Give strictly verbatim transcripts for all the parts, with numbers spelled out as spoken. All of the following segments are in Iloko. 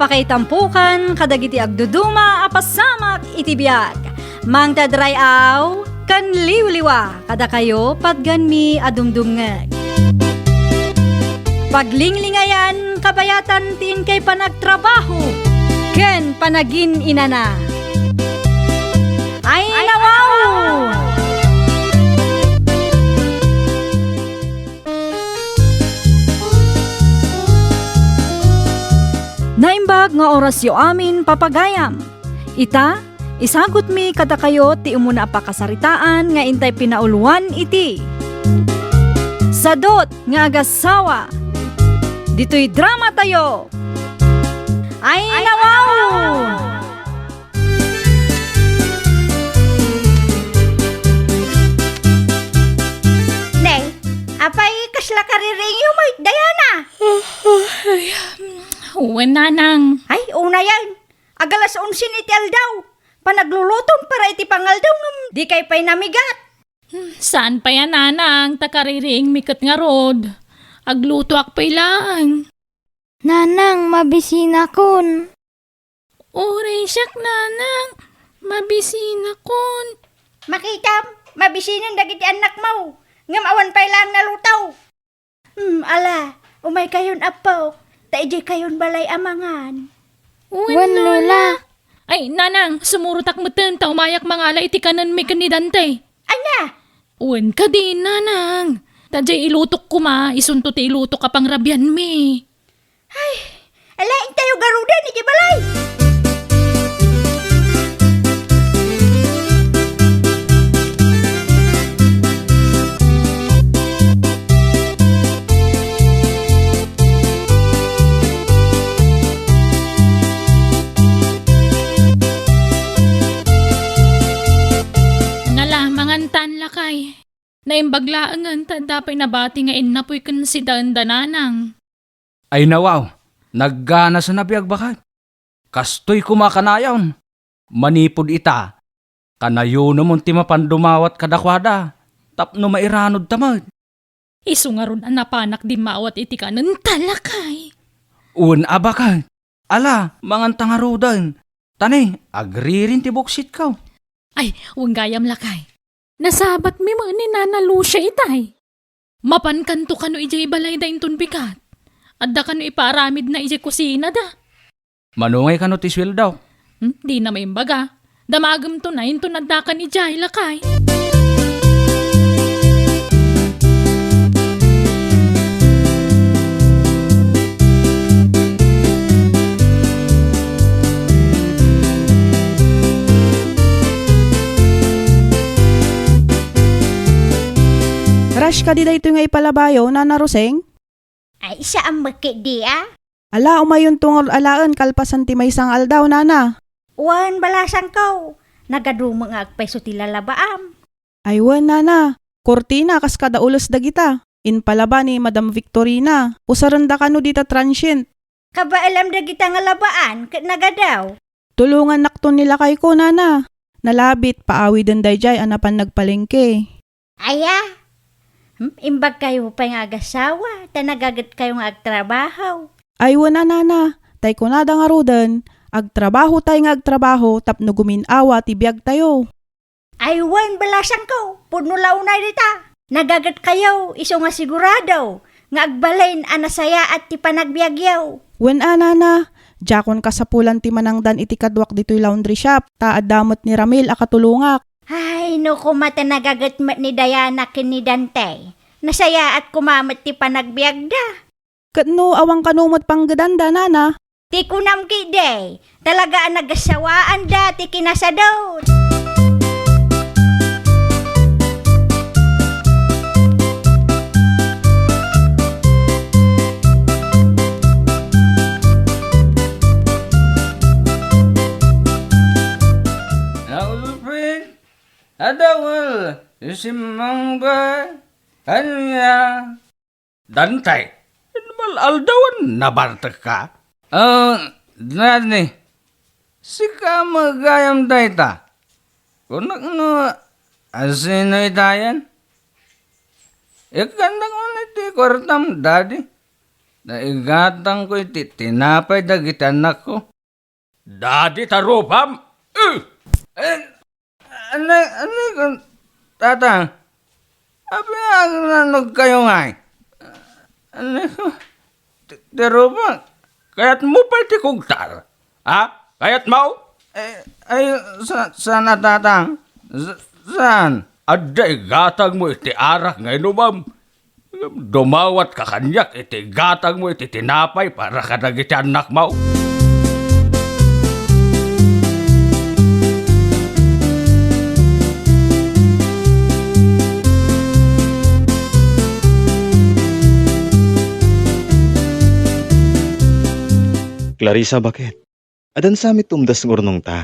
Kaitampukan kadagiti agduduma a pasamak iti biag. Mangted ray-aw ken liwliwa kadakayo patganmi a dumdumngeg. Paglinglingayan kabayatan ti inkay panagtrabaho ken panagin-inana. Ay, nawaw! Naimbag nga orasyo amin, papagayam. Ita, isagutmi kadakayo ti umuna a pakasaritaan nga intay pinauluan iti Sadot nga Agassawa. Ditoy dramatayo. Ay, nawaw! Ne, apay kasla kaririingyo met, Diana? Ay, wen, nanang. Ay, unayen. Agalas onse iti aldaw. Panaglulutom para iti pangaldaw ngem dikay pay namigat. Hmm, saan pay a, nanang, ta kaririingmi ket ngarud. Aglutoak pay laeng. Nanang, mabisinakon. Uray siak, nanang, mabisinakon. Makitam, mabisinen dagiti annakmo, ngem awan pay laeng naluto. Hmm, ala, umaykayon, appo, ta idiaykayon balay a mangan. Wen, Lola. Ay, nanang, sumurotak metten ta umayak mangala iti kanenmi ken ni Dante. Ania? Wen kadi, nanang. Ta diay ilutok koma, isunto ti ilutok a pangrabianmi. Ay, ala, intayo garuden iti balay. Ngala, mangantan, lakay. Naimbag laengen ta adda pay nabati nga innapoy ken sida ken da nanang. Ay nawaw, nagganasen a biag, baket. Kastoy koma kanayon. Manipud ita, kanayonen ti mapan dumawat kadakuada tapno mairanudta met. Isu ngarud a napanak dimmawat iti kanenta, lakay. Wen a, baket. Ala, manganta ngaruden. Ta ne, agriring ti buksitko. Ay, wen gayam, lakay. Nasabatmi met ni Nana Lucia itay. Mapankanto kano idiay balayda inton bigat? Adda kano ipaaramidna idiay kusinada? Mano ngay kano ti sueldok? Hmm, dina maimbaga. Damagemto na inton addakan idiay, lakay. Rush kadi daytoy nga ipalabayo, Nana Roseng? Ay, saan met ketdi a? Ala, umayonto ngarud alaen kalpasan ti maysa nga aldaw, Nana. Wen, balasangko. Nagadu met nga agpayso ti lalabaam. Ay wen, Nana. Kurtina kas kada ules dagita. Impalaba ni Madam Victorina. Usarenda kano dita transient. Kabaelam dagita nga labaan ket nagadu. Tulongannakton ni lakayko, Nana. Nalabit, paawiden daydiay a napan nagpalengke. Aya? Hmm, imbagkayo pay nga agasawa, ta nagagetkayo nga agtrabaho. Ay wen a, Nana, tay kunada ngaruden, agtrabahotay nga agtrabaho tapno gumin-awa ti biagtayo. Ay wen, balasangko, pudno la unay dita. Nagagetkayo, isu nga sigurado nga agbalin a nasayaat ti panagbiagyo. Wen a, Nana, diakon kasapulan ti manangdan iti kaduak ditoy laundry shop, ta adda met ni Ramil a katulongak. Ay, no koma ta nagaget met ni Diana ken ni Dante, nasayaat koma met ti panagbiagda. Ket no awan kano met panggedanda, Nana? Ti kunam ketdi, talaga a nagasawaanda ti kinasadut. Naulpit, adawel, ti simmangba, kanya. Dante, mal-aldawan nabartekka? Ah, Daddy, sika met gayam dayta. Kunak no asino itayen? Ikkandak man iti kuartam, Daddy. ta igatangko iti tinapay dagiti annakko. Dadi ta rupam? Eh! Eh, ano, ano kun, Tatang? Apay nga agnanog kayo ngay? Ano, ti, ti rupam? Kayatmo pay ti kugtar? Ha? Kayatmo? Eh, ay, sa-, saan a, Tatang? Sa-, saan? Adda igatangmo iti arak nga inumam. Ngem dumawatka kaniak iti igatangmo iti tinapay para kadagiti annakmo. Clarissa, baket? Adansa met tumdas nga urnongta.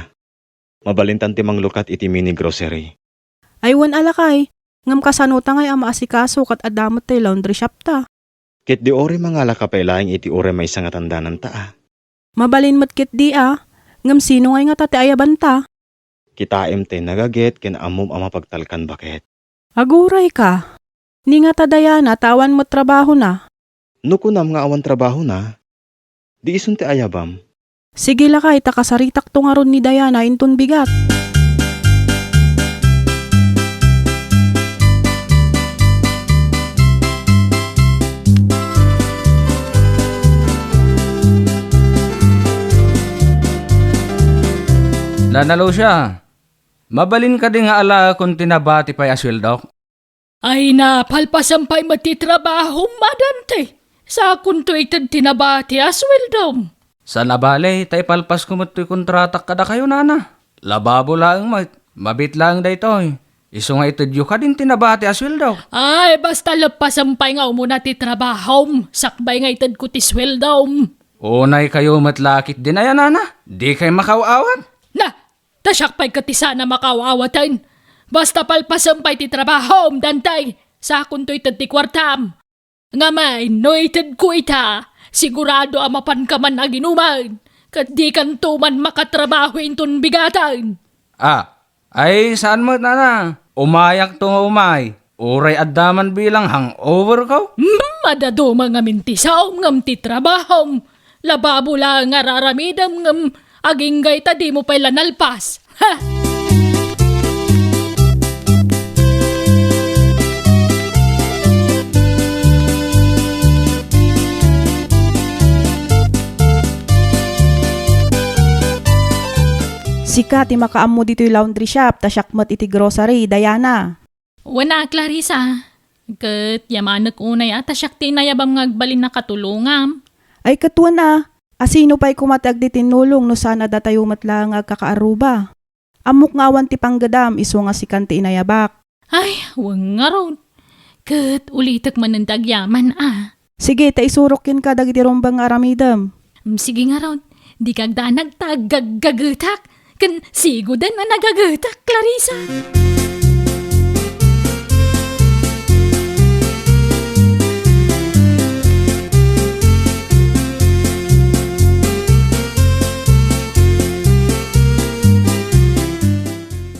Mabalintan ti manglukat iti mini grocery. Ay, wen a lakay, ngem kasano ta ngay a maasikaso ket adda met ti laundry shop ta? Ket di uray mangalaka pay laeng iti uray maysa nga tandananta a. Mabalin met ket di a, ngem sino ngay ngata ti ayabanta? Kitaem tay nagaget ken ammom a mapagtalkan, baket. Aguray ka. Ni ngata Diana ta awan met trabahona. No kunam nga awan trabahona, di isun ti ayabam. Sige lakay, ta kasaritakto ngarud ni Diana inton bigat. Nana Lucia, mabalin kadi nga alaekon ti nabati pay a sueldok? Ay, napalpasem pay met ti trabahom, Dante. Sakonto ited ti nabati a sueldom. Saan a bale, ta ipalpasko met toy kontratak kadakayo, nana. Lababo laeng met, mabiit laeng daytoy. Isu nga itedyo kadin ti nabati a sueldok. Ay, basta leppasem pay nga umuna ti trabahom, sakbay nga itedko ti sueldom. Unay kayo met la ketdin aya, nana? Dikay makaaw-awat? Na, ta siak pay ket ti saan a makaaw-awaten. Basta palpasem pay ti trabahom, Dante. Sakonto ited ti kuartam. Ngem no itedko ita, sigurado a mapanka man aginuman, ket dikanto man makatrabaho inton bigaten. Ah, ay, saan met, nana? Umayakto nga umay. Uray adda man bilang hangover ko? Hmm, madaduma ngamin ti saom ngem ti trabahom. Lababo laeng nga ar-aramidem ngem agingga ta dimo pay la nalpas. Ha! Sika ti makaammo ditoy laundry shop, ta siak met iti grocery, Diana. Wen a, Clarissa. Ket yamanek unay a, ta siak ti inayabam nga agbalin a katulongam. Ay, ket wen a, asino pay koma ti agtitinnulong no saan a datayo met laeng nga agkakaarruba? Ammok nga awan ti panggedam isu nga sikan ti inayabak. Ay, wen ngarud. Ket ulitek manen ti agyaman a. Sige, ta isurok kenka dagiti rumbeng nga aramidem. Mm, sige ngarud, dika agdanag ta aggaggagetak. Ken sigoden a nagagetak, Clarissa.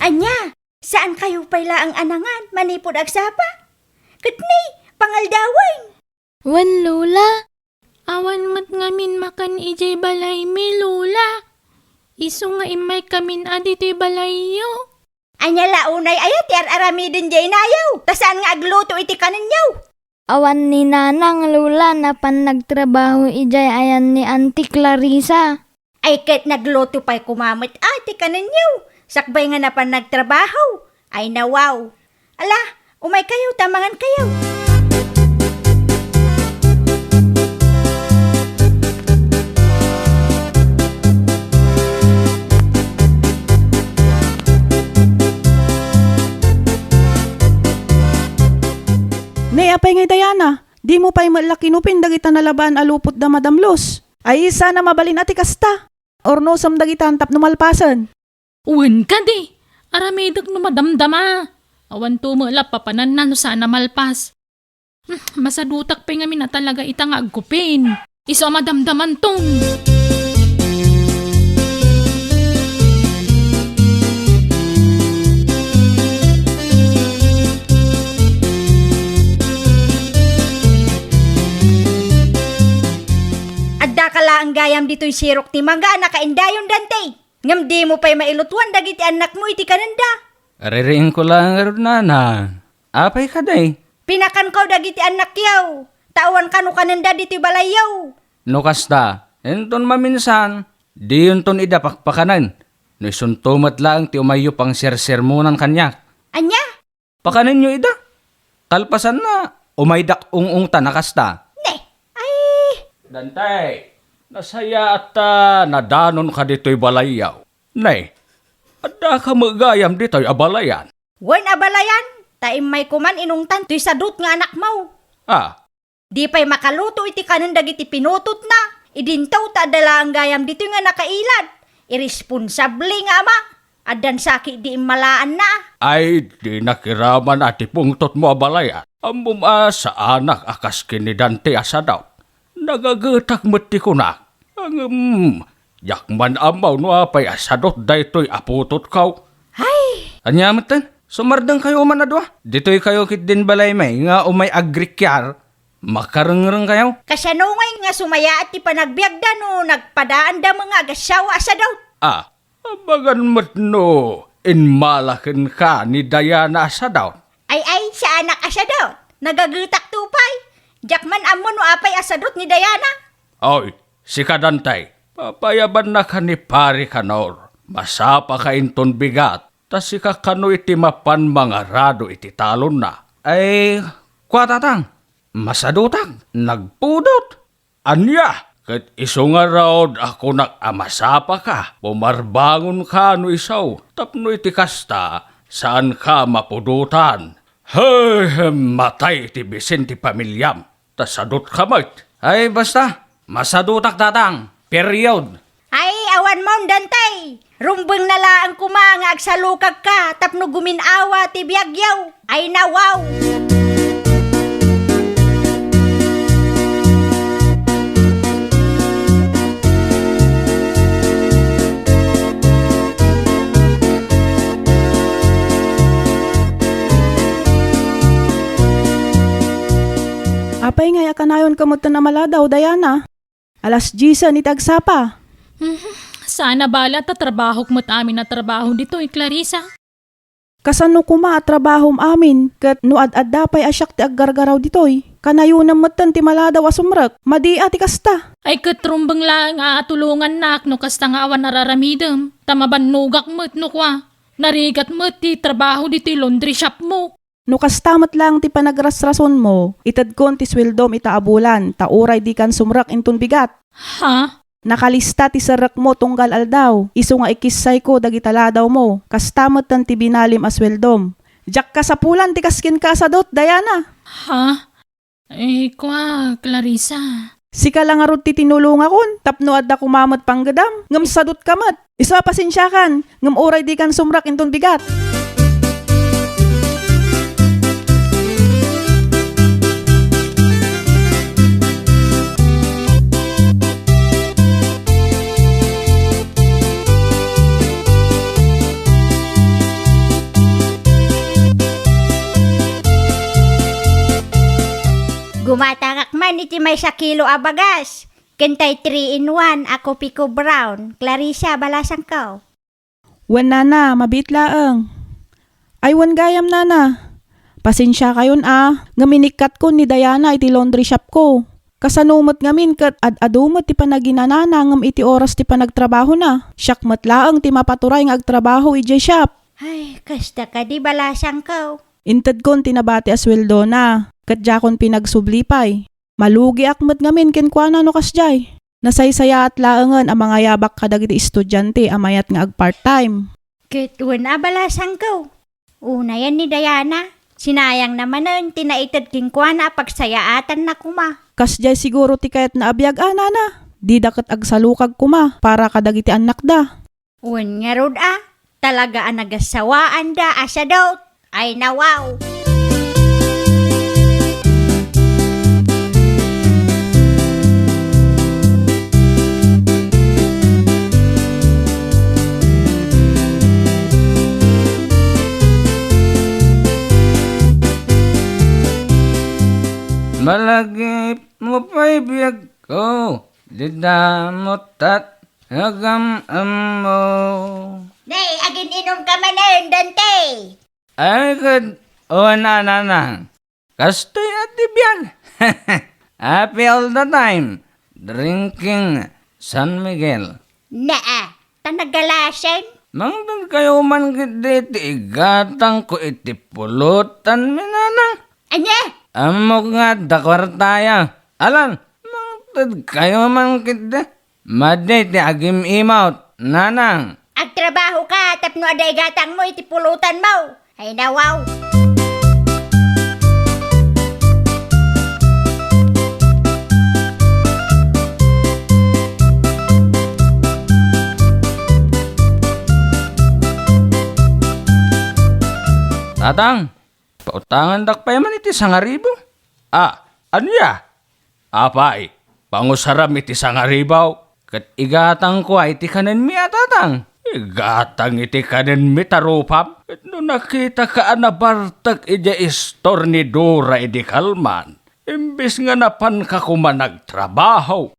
Ania, saan kayo pay laeng a nangan manipud agsapa? Ket ni, pangaldawen. Wen, Lola. Awan met ngamin makan idiay balaymi, Lola. Isu nga immaykamin a ditoy balayyo. Ania la unay aya ti ar-aramiden diay nayaw, ta saan nga agluto iti kanenyo? Awan ni Nanang, Lola, napan nagtrabaho idiay ayan ni Auntie Clarissa. Ay, ket nagluto pay koma met a ti kanenyo, sakbay nga napan nagtrabaho. Ay, nawaw. Ala, umay kayo, ta mangan kayo. Nay, apay ngay, Diana? Dimo pay met la kinupin dagita nalabaan a lupot da Madam Luz? Ay, saan a mabalin a ti kasta. Urnosem dagita tapno malpasen. Wen kadi, aramidek no madamdama. Awanto met la papananna no saan a malpas. Hmm, masadutak pay ngamin a talaga ita nga agkupin. Isu a madamdamanton. Ayam ditoy sirok ti mangga a nakaindayon, Dante. Ngem dimo pay mailutuan dagiti annakmo iti kanenda. Ririingko laeng ngarud, nana. Apay kadi? Pinakanko dagiti annakyo, ta awan kano kanenda ditoy balayyo. No kasta, inton maminsan, diyonton ida pakpakanen. No isunto met laeng ti umayyo pangsersermonan kaniak. Ania? Pakanenyo ida. Kalpasanna, umaydak ung-ungtan a kasta. Ne, ay. Dante, nasayaat ta nadanonka ditoy balayyo. Ne, addaka met gayam ditoy a balayan. Wen a balayan, ta immayko man inungtan toy sadut nga anakmo. Ah, Di pay makaluto iti kanen dagiti pinutotna. Idinto ta adda laeng gayam ditoy nga nakailad. Iresponsable nga ama. Addan saki di immalaanna. Ay, di nakiraman a ti pungtotmo a balayan. Ammom a saanak a kas ken ni Dante a sadut. Nagagetak met ti kunak. Ngem, diak man ammo no apay a sadut daytoy a putotko. Ay! Ania metten? Sumardengkayo man a dua. Ditoykayo ketdin balaymi nga umay agrikiar. Makarengrengkayo? Kasano ngay nga sumayaat ti panagbiagda no nagpadaanda met nga agassawa a sadut? Ah, amangan met no inmala kenka ni Diana a sadut. Ay, ay, saanak a sadut. Nagagetakto pay. Diak man ammo no apay a sadut ni Diana. Oy, sika Dante, papayabannaka ni Pari Kanor. Masapaka inton bigat, ta sika kano iti mapan mangarado iti talonna. Ay, kua, tatang, masadutak, nagpudot. Ania? Ket isu ngarud a kunak a masapaka, pumarbangonka no isu, tapno iti kasta, saanka mapudotan. Hey, matay ti bisin ti pamiliam, ta sadutka met. Ay, basta, masadutak, tatang. Period. Ay, awan mon, Dante! Rumbengna laeng koma nga agsalukagka tapno gumin-awa ti biagyo. Ay, nawaw! Apay ngay a kanayonka metten a maladaw, Diana? Alas diesen iti agsapa. Mhm. Saan a bale ta trabahok met amin a trabaho ditoy, Clarissa. Kasano koma a trabahom amin, ket no ad-adda pay a siak ti aggargaraw ditoy, kanayonem metten ti maladaw a sumrek. Madi a ti kasta. Ay, ket rumbeng laeng a tulongannak no kasta nga awan a raramidem, ta mabannogak met no kua. Narigat met ti trabaho ditoy laundry shopmo. No kasta met laeng ti panagrasrasonmo, itedkon ti sueldom ita a bulan, ta uray dikan sumrek inton bigat. Ha? Nakalista ti serrekmo tunggal aldaw, isu nga ikissayko dagita ladawmo, kasta metten ti binalim a sueldom. Diak kasapulan ti kas kenka a sadut, Diana. Ha? Eh, kua, Clarissa. Sika la ngarud ti tinulongakon, tapno adda koma met panggedam, ngem sadutka met. Isu a pasensiakan, ngem uray dikan sumrek inton bigat. Gumatangak man iti maysa kilo a bagas, ken tay three-in-one a Kopiko Brown. Clarissa, balasangko. Wen, nana, mabiit laeng. Ay, wen gayam, nana. Pasensiakayon a, ngem inikkatkon ni Diana iti laundry shopko. Kasano met ngamin ket ad-adu met ti panaginanana ngem iti oras ti panagtrabahona. Siak met laeng ti mapaturay nga agtrabaho idiay shop. Ay, kasta kadi, balasangko. Intedkon ti nabati a sueldona, ket diakon pinagsubli pay. Malugiak met ngamin kenkuana no kasdiay. Nasaysayaat laengen a mangayabak kadagiti estudiante a mayat nga agpart-time. Ket wen a, balasangko. Unayen ni Diana, sinayangna manen ti naited kenkuana a pagsayaatanna koma. Kasdiay siguro ti kayatna a biag a, nana. Dida ket agsalukag koma para kadagiti annakda. Wen ngarud a, talaga a nagassawaanda a sadut. Ay, nawaw! Malagipmo pay biagko. Dida mo tat agam-ammo. Nay, agin-inom ka manen, Dante. Ay, ket, o, nanang. Kastoy a ti biag. Happy all the time. Drinking San Miguel. Naa, ta nagalasen. Mangted kayo man ket diti igatang ko iti pulutan mi, nanang. Ania? Ammok nga adda kuartaya. Alan, mangted kayo man ket di. Madi ti agim-imawt, nanang. Agtrabaho ka tapno adda igatang mo iti pulutan mo. Ay, nawaw. Tatang, pautangandak pay man iti sangaribu. Ah, ania? Apay, pangusaram iti sangaribaw, ket igatangko a iti kanenmi a, tatang. Igatang iti kanenmi ta rupam? Ket no nakitaka a nabartek idiay istor ni Dora idi kalman, imbes nga napanka koma nagtrabaho.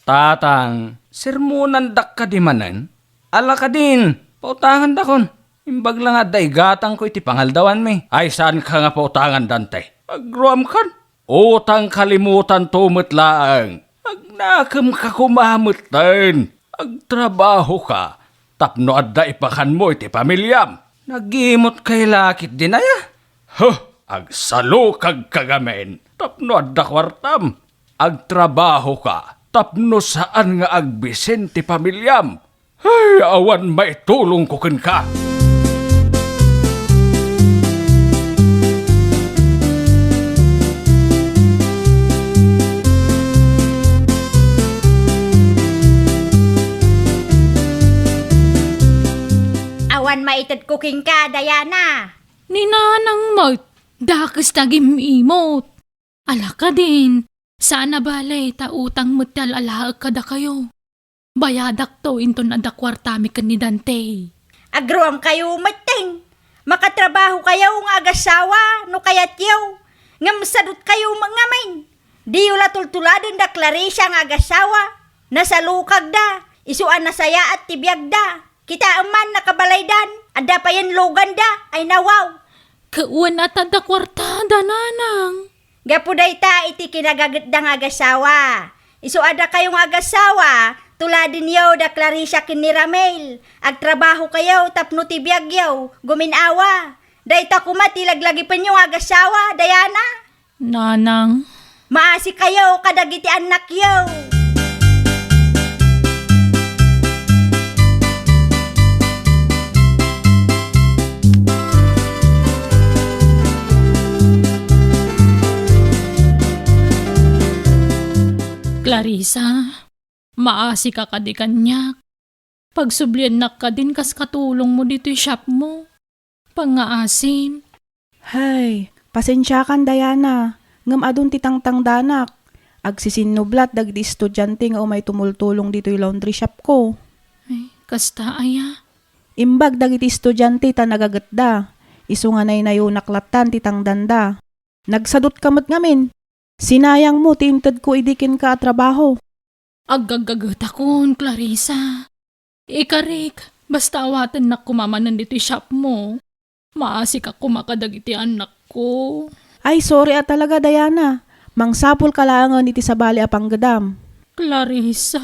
Tatang, sermonandak kadi manen? Ala kadin, pautangandakon. Imbag la nga adda igatangko iti pangaldawanmi. Ay, saanka nga pautangan, Dante. Agruamkan. Utang kalimutanto met laeng. Agnakemka koma metten. Agtrabahoka tapno adda ipakanmo iti pamiliam. Nagimot kay lakit dinaya? Huh, agsalukagka gamin tapno adda kuartam. Agtrabahoka tapno saan nga agbisin ti pamiliam. Ay, awan maitulongko kenka. Awan maitedko kenka, Diana. Ni nanang met, dakes ti agim-imot. Ala kadin, saan a bale ta utang met ti al-alaek kadakayo. Bayadakto inton adda kuartami ken ni Dante. Agruamkayo metten. Makatrabahokayo nga agasawa no kayatyo. Ngem sadutkayo met ngamin. Diyo la tultuladen da Clarissa nga agasawa. Nasalukagda. Isu a nasayaat ti biagda. Kitaem man nakabalaydan. Adda payen luganda. Ay nawaw. Ket wen a ta adda kuartada, nanang. Gapu dayta iti kinagagetda nga agasawa. Isu a dakayo nga agasawa, tuladenyo da Clarissa ken ni Ramil. Agtrabahokayo tapno ti biagyo gumin-awa. Dayta koma ti laglagipenyo nga agasawa, Diana. Nanang. Maasikayo kadagiti annakyo. Clarissa, maasika kadi kaniak. Pagsubliannak kadin kas katulongmo ditoy shopmo. Pangngaasim. Hay, pasensiakan, Diana, ngem adun ti tangtangdanak. Agsisinnublat dagiti estudiante nga umay tumultulong ditoy laundry shopko. Ay, kasta aya? Imbag dagiti estudiante ta nagagetda. Isu nga naynayonak lattan ti tangdanda. Nagsadutka met ngamin. Sinayangmo ti intedko idi kenka a trabaho. Aggaggagetakon, Clarissa. Ikarik, basta awatennak koma manen ditoy shopmo. Maasika koma kadagiti annakko. Ay, sorry a talaga, Diana. Mangsapulka laengen iti sabali a panggedam. Clarissa.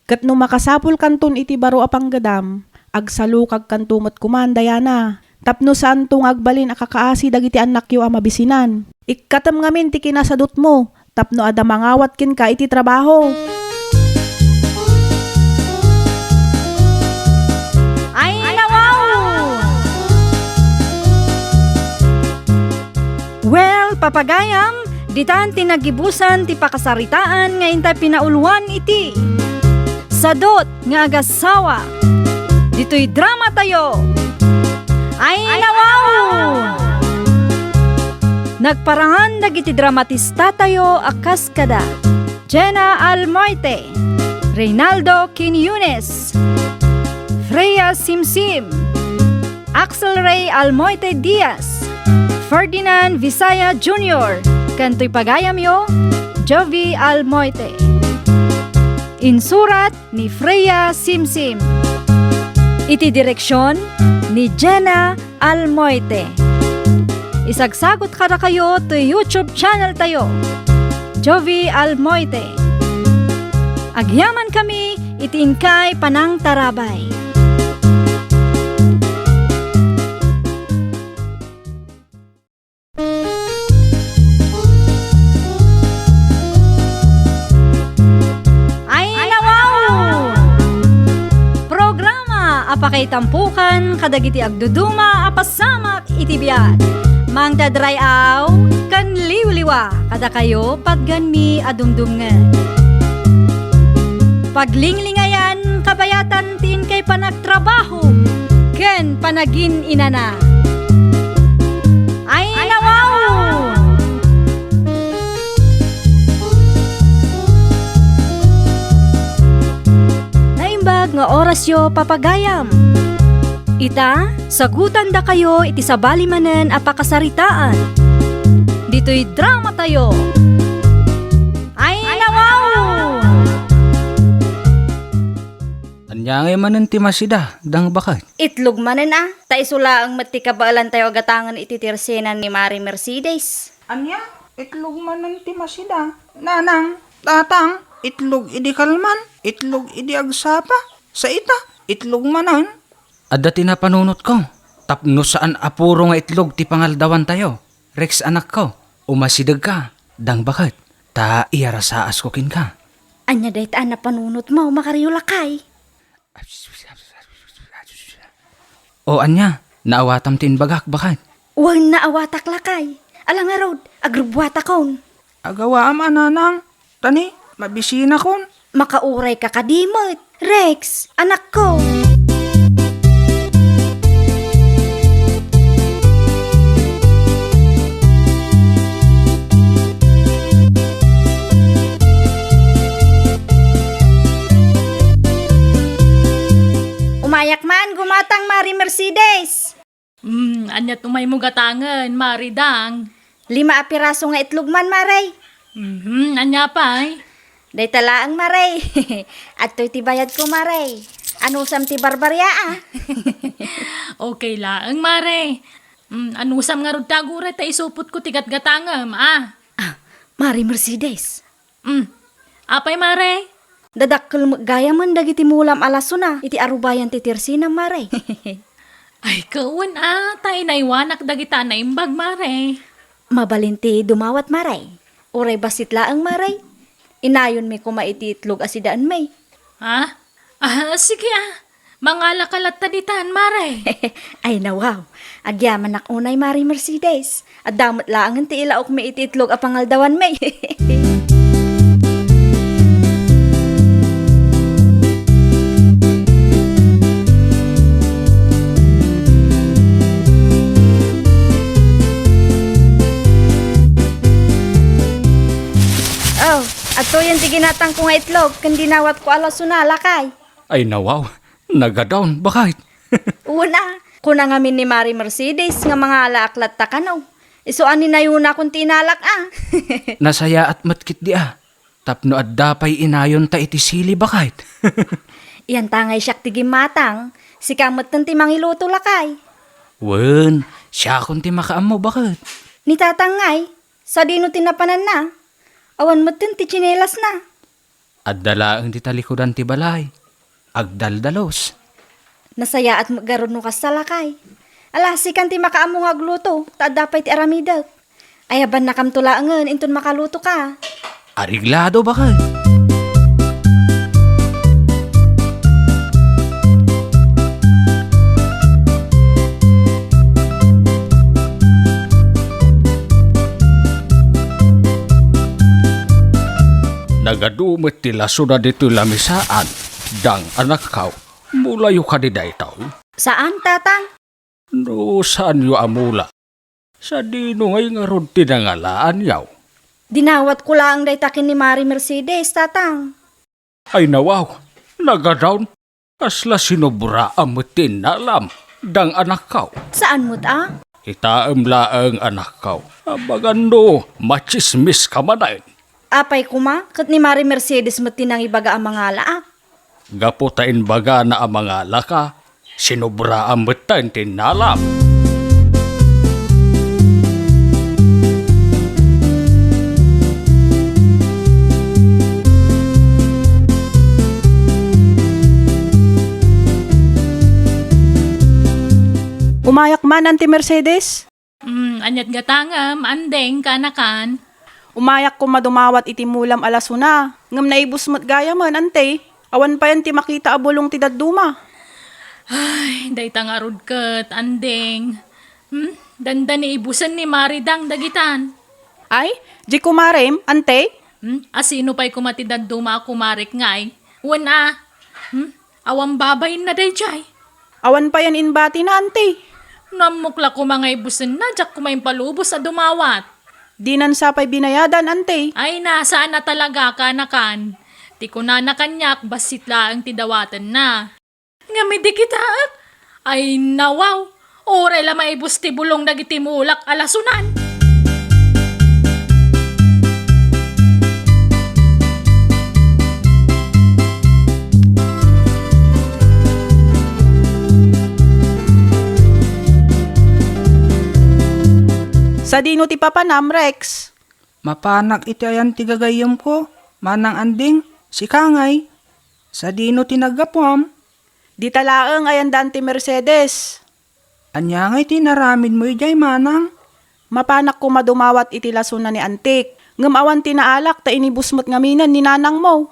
Ket no makasapulkanton iti baro a panggedam, agsalukagkanto met koman, Diana, tapno saanto nga agbalin a kakaasi dagiti annakyo a mabisinan. Ikkatem ngamin ti kinasadutmo tapno adda mangawat kenka iti trabaho. Ay, nawaw! Well, papagayam, ditan ti nagibusan ti pakasaritaan nga intay pinauluan iti Sadot nga Agasawa. Ditoy drama tayo. Ay, nawaw! Nagparangan dagiti dramatista tayo a kas kada Jenna Almoite, Reynaldo Quiñones, Freya Simsim, Axel Ray Almoite Diaz, Ferdinand Visaya Junior, ken toy pagayamyo, Jovi Almoite. Insurat ni Freya Simsim. Iti direksion ni Jenna Almoite. Isagsagut kadakayo ti YouTube channel tayo, Jovi Almoite. Agyaman kami iti inkay panangtarabay. Ay, nawaw! Programa a pakaitampukan kadagiti agduduma a pasamak iti biag. Mangted ray-aw ken liwliwa kadakayo patgenmi a dumdumngeg. Paglinglingayan kabayatan ti inkay panagtrabaho ken panagin-inana. Ay, nawaw! Naimbag nga orasyo, papagayam. Ita, sagutandakayo iti sabali manen a pakasaritaan. Ditoy dramatayo. Ay, nawaw! Ania ngay manen ti masida, dang baket? Itlog manen a, ta isu laeng met ti kabaelantayo a gatangen iti tirsina ni Mari Mercedes. Ania? Itlog manen ti masida? Nanang, tatang, itlog idi kalman, itlog idi agsapa, sa ita, itlog manen. Adda ti napanunotko, tapno saan a puro nga itlog ti pangaldawantayo. Rex, anakko, umasidegka, dang baket, ta iyarasaasko kenka. Ania dayta a napanunotmo, Makario, lakay? O ania, naawatam ti imbagak, baket? Wen, naawatak, lakay. Ala ngarud, agrubbuatakon. Agawaam a, nanang. Tani, mabisinakon. Makaurayka kadi met, Rex, anakko. Umayak man, gumatang, Mari Mercedes. Hmm, aniat umaymo gatangen, Mari Dang? Lima a piraso nga itlog man, Mare. Mhm, ania pay? Dayta laeng, Mare. Adtoy ti bayadko, Mare. Anusam ti barbaria, a? Okay laeng, Mare. Hmm, anusam ngarud ti aguray ta isupotko ti gatgatangem, a? Ah, Mare Mercedes. Hmm. Apay, Mare? Dadakkel met gayamen dagiti mulam a lasona iti arubayan ti tirsinam, Mare. Ay, wen a, ta inaywanak dagita a naimbag, Mare. Mabalin ti dumawat, Mare. Uray bassit laeng, Mare. Inayonmi koma iti itlog a sidaenmi. Ha? Ah, sige, a. Mangalaka latta ditan, Mare. Ay, nawaw. Agyamanak unay, Mare Mercedes. Adda met laengen ti ilaokmi iti itlog a pangaldawanmi. Oh, adtoyen ti ginatangko nga itlog ken dinawatko a lasona, lakay. Ay, nawaw. Nagadawn, baket. Wen a, kuna ngamin ni Mare Mercedes nga mangalaak latta kano. Isu a ninayonakon ti inalak, a. Nasayaat met ketdi, a. Tapno adda pay inayonta iti sili, baket. Iyanta ngay siak ti gimmatang, sika metten ti mangiluto, lakay. Wen, siakon ti makaammo, baket. Ni tatang ngay, sadino ti napananna? Awan metten ti tsinelasna. Adda laeng ti talikudan ti balay. Agdaldalus. Nasayaat met garud no kasta, lakay. Ala, sikan ti makaammo nga agluto, ta adda pay ti aramidek. Ayabannakamto laengen inton makalutoka. Areglado, baket. Nagadu met ti lasona ditoy lamisaan, dang anakkaw. Mulayo kadi daytoy? Saan, tatang. No saanyo a mula, sadino ngay ngarud ti nangalaanyo? Dinawatko laeng dayta ken ni Mare Mercedes, tatang. Ay, nawaw, nagadawn. Kasla sinobraan met ti innalam, dang anakkaw. Saan met a? Kitaem laeng, anakkaw. Amangan no matsismiska manen. Apay koma, ket ni Mari Mercedes met ti nangibaga a mangalaak. Gapu ta imbagana a mangalaka, sinobraan metten ti innalam. Umayak man, Auntie Mercedes. Mm, aniat gatangem, Andeng, kaanakan? Umayak koma dumawat iti mulam a lasuna, ngem naibus met gayamen, Ante. Awan payen ti makita a bulong ti dadduma. Ay, dayta ngarud ket, Andeng. Hmm? Dandani ibusen ni Maridang dagitan. Ay, di kumarem, Ante? Hmm? Asino pay koma ti dadduma a kumarek ngay? Wen a? Hmm? Awan babainna daydiay? Awan payen imbatina, Ante. No ammok la koma nga ibusenna, diak koma impalubos a dumawat. Dinan sa pay binayadan, Ante. Ay na, saan a talaga, kaanakan. Ti kunana kaniak, bassit laeng ti dawatenna. Ngem idi kitaek, ay nawaw, uray la maibus ti bulong dagiti mulak a lasunan. Sadino ti papanam, Rex? Mapanak iti ayan ti gagayyemko, Manang Anding, sika ngay. Sadino ti naggapuam? Dita laeng ayan da Auntie Mercedes. Ania ngay ti inaramidmo idiay, Manang? Mapanak koma dumawat iti lasuna ni Antik, ngem awan ti naalak ta inibus met ngaminen ni nanangmo.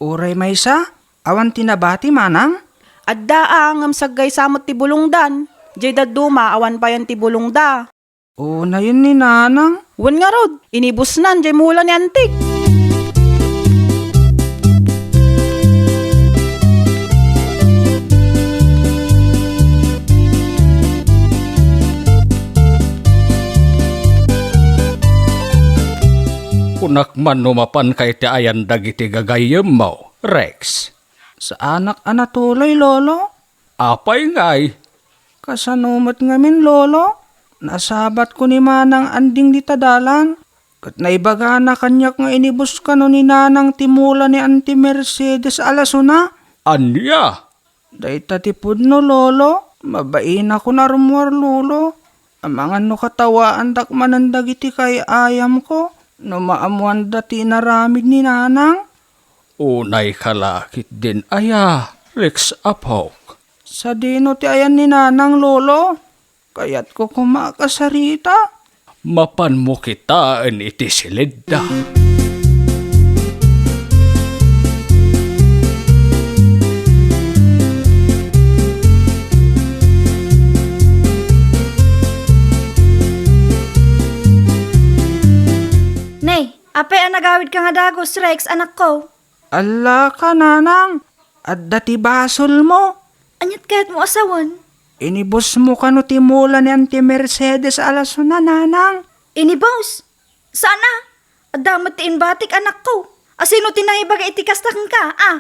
Uray maysa, awan ti nabati, Manang? Adda a, ngem saggaysa met ti bulongdan. Diay dadduma, awan payen ti bulongda. Unayen ni Nanang. Wen ngarud, inibusnan diay mula ni Antik. Kunak man no mapanka iti ayan dagiti gagayyemmo, Rex. Saanak a natuloy, Lolo. Apay ngay? Kasano met ngamin, Lolo? Nasabatko ni Manang Anding dita dalan, ket naibagana kaniak nga inibus kano ni Nanang ti mula ni Auntie Mercedes a lasuna. Ania? Dayta ti pudno, Lolo. Mabainakon a rummuar, Lolo. Amangan no katawaandak manen dagiti kay-ayamko no maammoanda ti inaramid ni Nanang. Unayka la ketdin aya, Rex, apok? Sadino ti ayan ni Nanang, Lolo? Kayatko koma a kasarita. Mapanmo kitaen iti silidda. Nay, apay a nagawidka nga dagus, Rex, anakko? Allaka, Nanang, adda ti basolmo. Aniat kayatmo a sawen? Inibusmo kano ti mula ni Auntie Mercedes a lasuna, Nanang? Inibus? Saan a? Adda met ti imbatik, anakko. Asino ti nangibaga iti kasta kenka, a?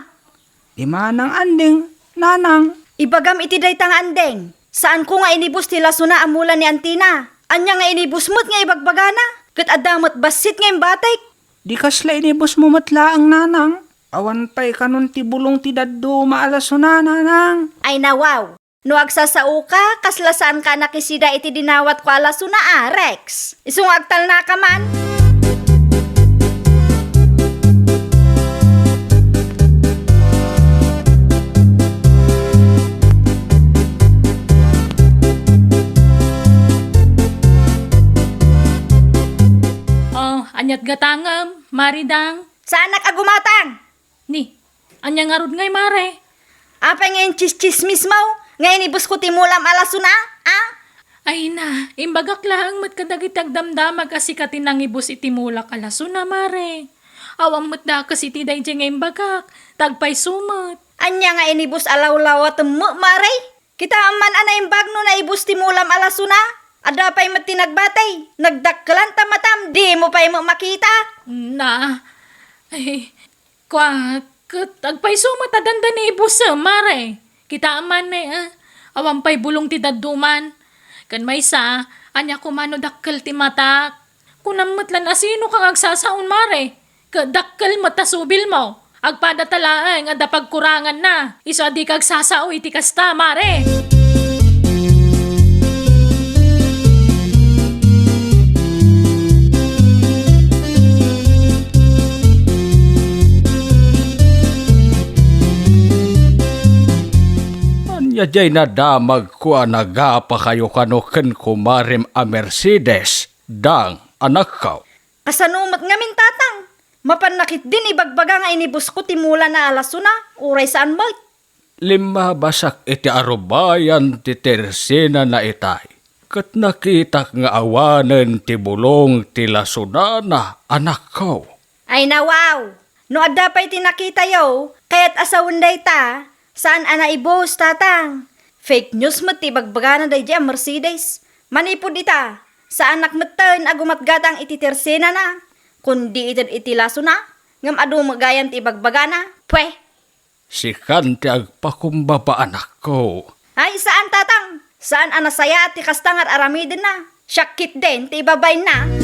Ni Manang Anding, Nanang. Ibagam iti dayta nga Anding. Saanko nga inibus ti lasuna a mula ni Antina. Ania nga inibus met nga ibagbagana? Ket adda met bassit nga imbatik. Di kasla inibusmo met laeng, Nanang. Awan pay kanon ti bulong ti dadduma a lasuna, Nanang. Ay nawaw. No agsasaoka, kasla saanka a nakisida iti dinawatko a lasuna a, Rex. Isu nga agtalnaka man. Oh, aniat gatangem, Maridang? Saanak a gumatang. Ni, ania ngarud ngay, Mare? Apay nga intsistsismismo nga inibusko ti mulam a lasuna, a? Ay na, imbagak laeng met kadagiti agdamdamag a sika ti nangibus iti mulak a lasuna, Mare. Awan met dakes iti daydiay nga imbagak, ta agpayso met. Ania nga inibus a lawlawatemmo, Mare? Kitaem man a naimbag no naibus ti mulam a lasuna? Adda pay met ti nagbati. Nagdakkelan ta matam, dimo pay met makita. Na, ay, kua, ket agpayso met a dandani ibusem, Mare. Kitaem man, eh, awan pay bulong ti dadduman. Ken maysa, ania koma no dakkel ti matak? Kunam met lan a sinoka nga agsasaon, Mare. Ket dakkel met ta subilmo. Agpadata laeng adda pagkuranganna. Isu a dika agsasao iti kasta, mare. Ania diay nadamagko a nagapakayo kano ken kumarem a Mercedes, Dang, anakko? Kasano met ngamin, tatang? Mapanna ketdin ibagbaga nga inibusko ti mulana a lasona, uray saan met. Limmabasak iti arubayan ti tersenana itay, ket nakitak nga awanen ti bulong ti lasonana, anakko. Ay nawaw! No adda pay ti nakitayo, kayat a sawen dayta, saan a naibus, tatang. Fake news met ti ibagbagana daydiay a Mercedes. Manipud ita, saanak metten a gumatgatang iti tersenana, kundi ited iti lasona, ngem adu met gayam ti ibagbagana. Pwe! Sikan ti agpakumbaba, anakko. Ay, saan, tatang. Saan a nasayaat ti kasta nga ar-aramidenna. Siak ketdin ti ibabainna.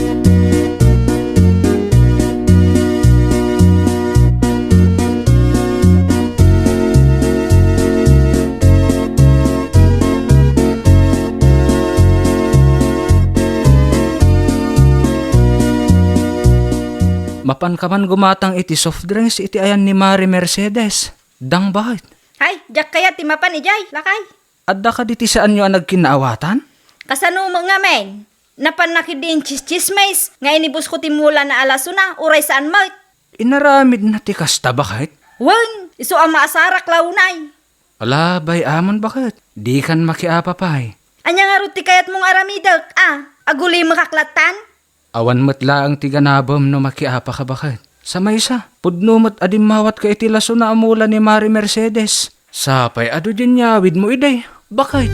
Mapanka man gumatang iti soft drinks iti ayan ni Mare Mercedes, Dang, baket? Ay, diak kayat ti mapan idiay, lakay. Adda kadi ti saanyo a nagkinnaawatan? Kasano met ngamin? Napanna ketdi intsistsismis nga inibusko ti mulana a lasona, uray saan met. Inaramidna ti kasta, baket? Wen, isu a maasarak la unay. Ala, bay-amon, baket? Dikan makiapa pay. Ania ngarud ti kayatmo nga aramidek, a? Agulimekak lattan? Awan met laeng ti ganabem no makiapaka, baket. Sa maysa, pudno met a dimmawatka iti lasona a mula ni Mare Mercedes. Sapay adu diay inyawidmo idi, baket.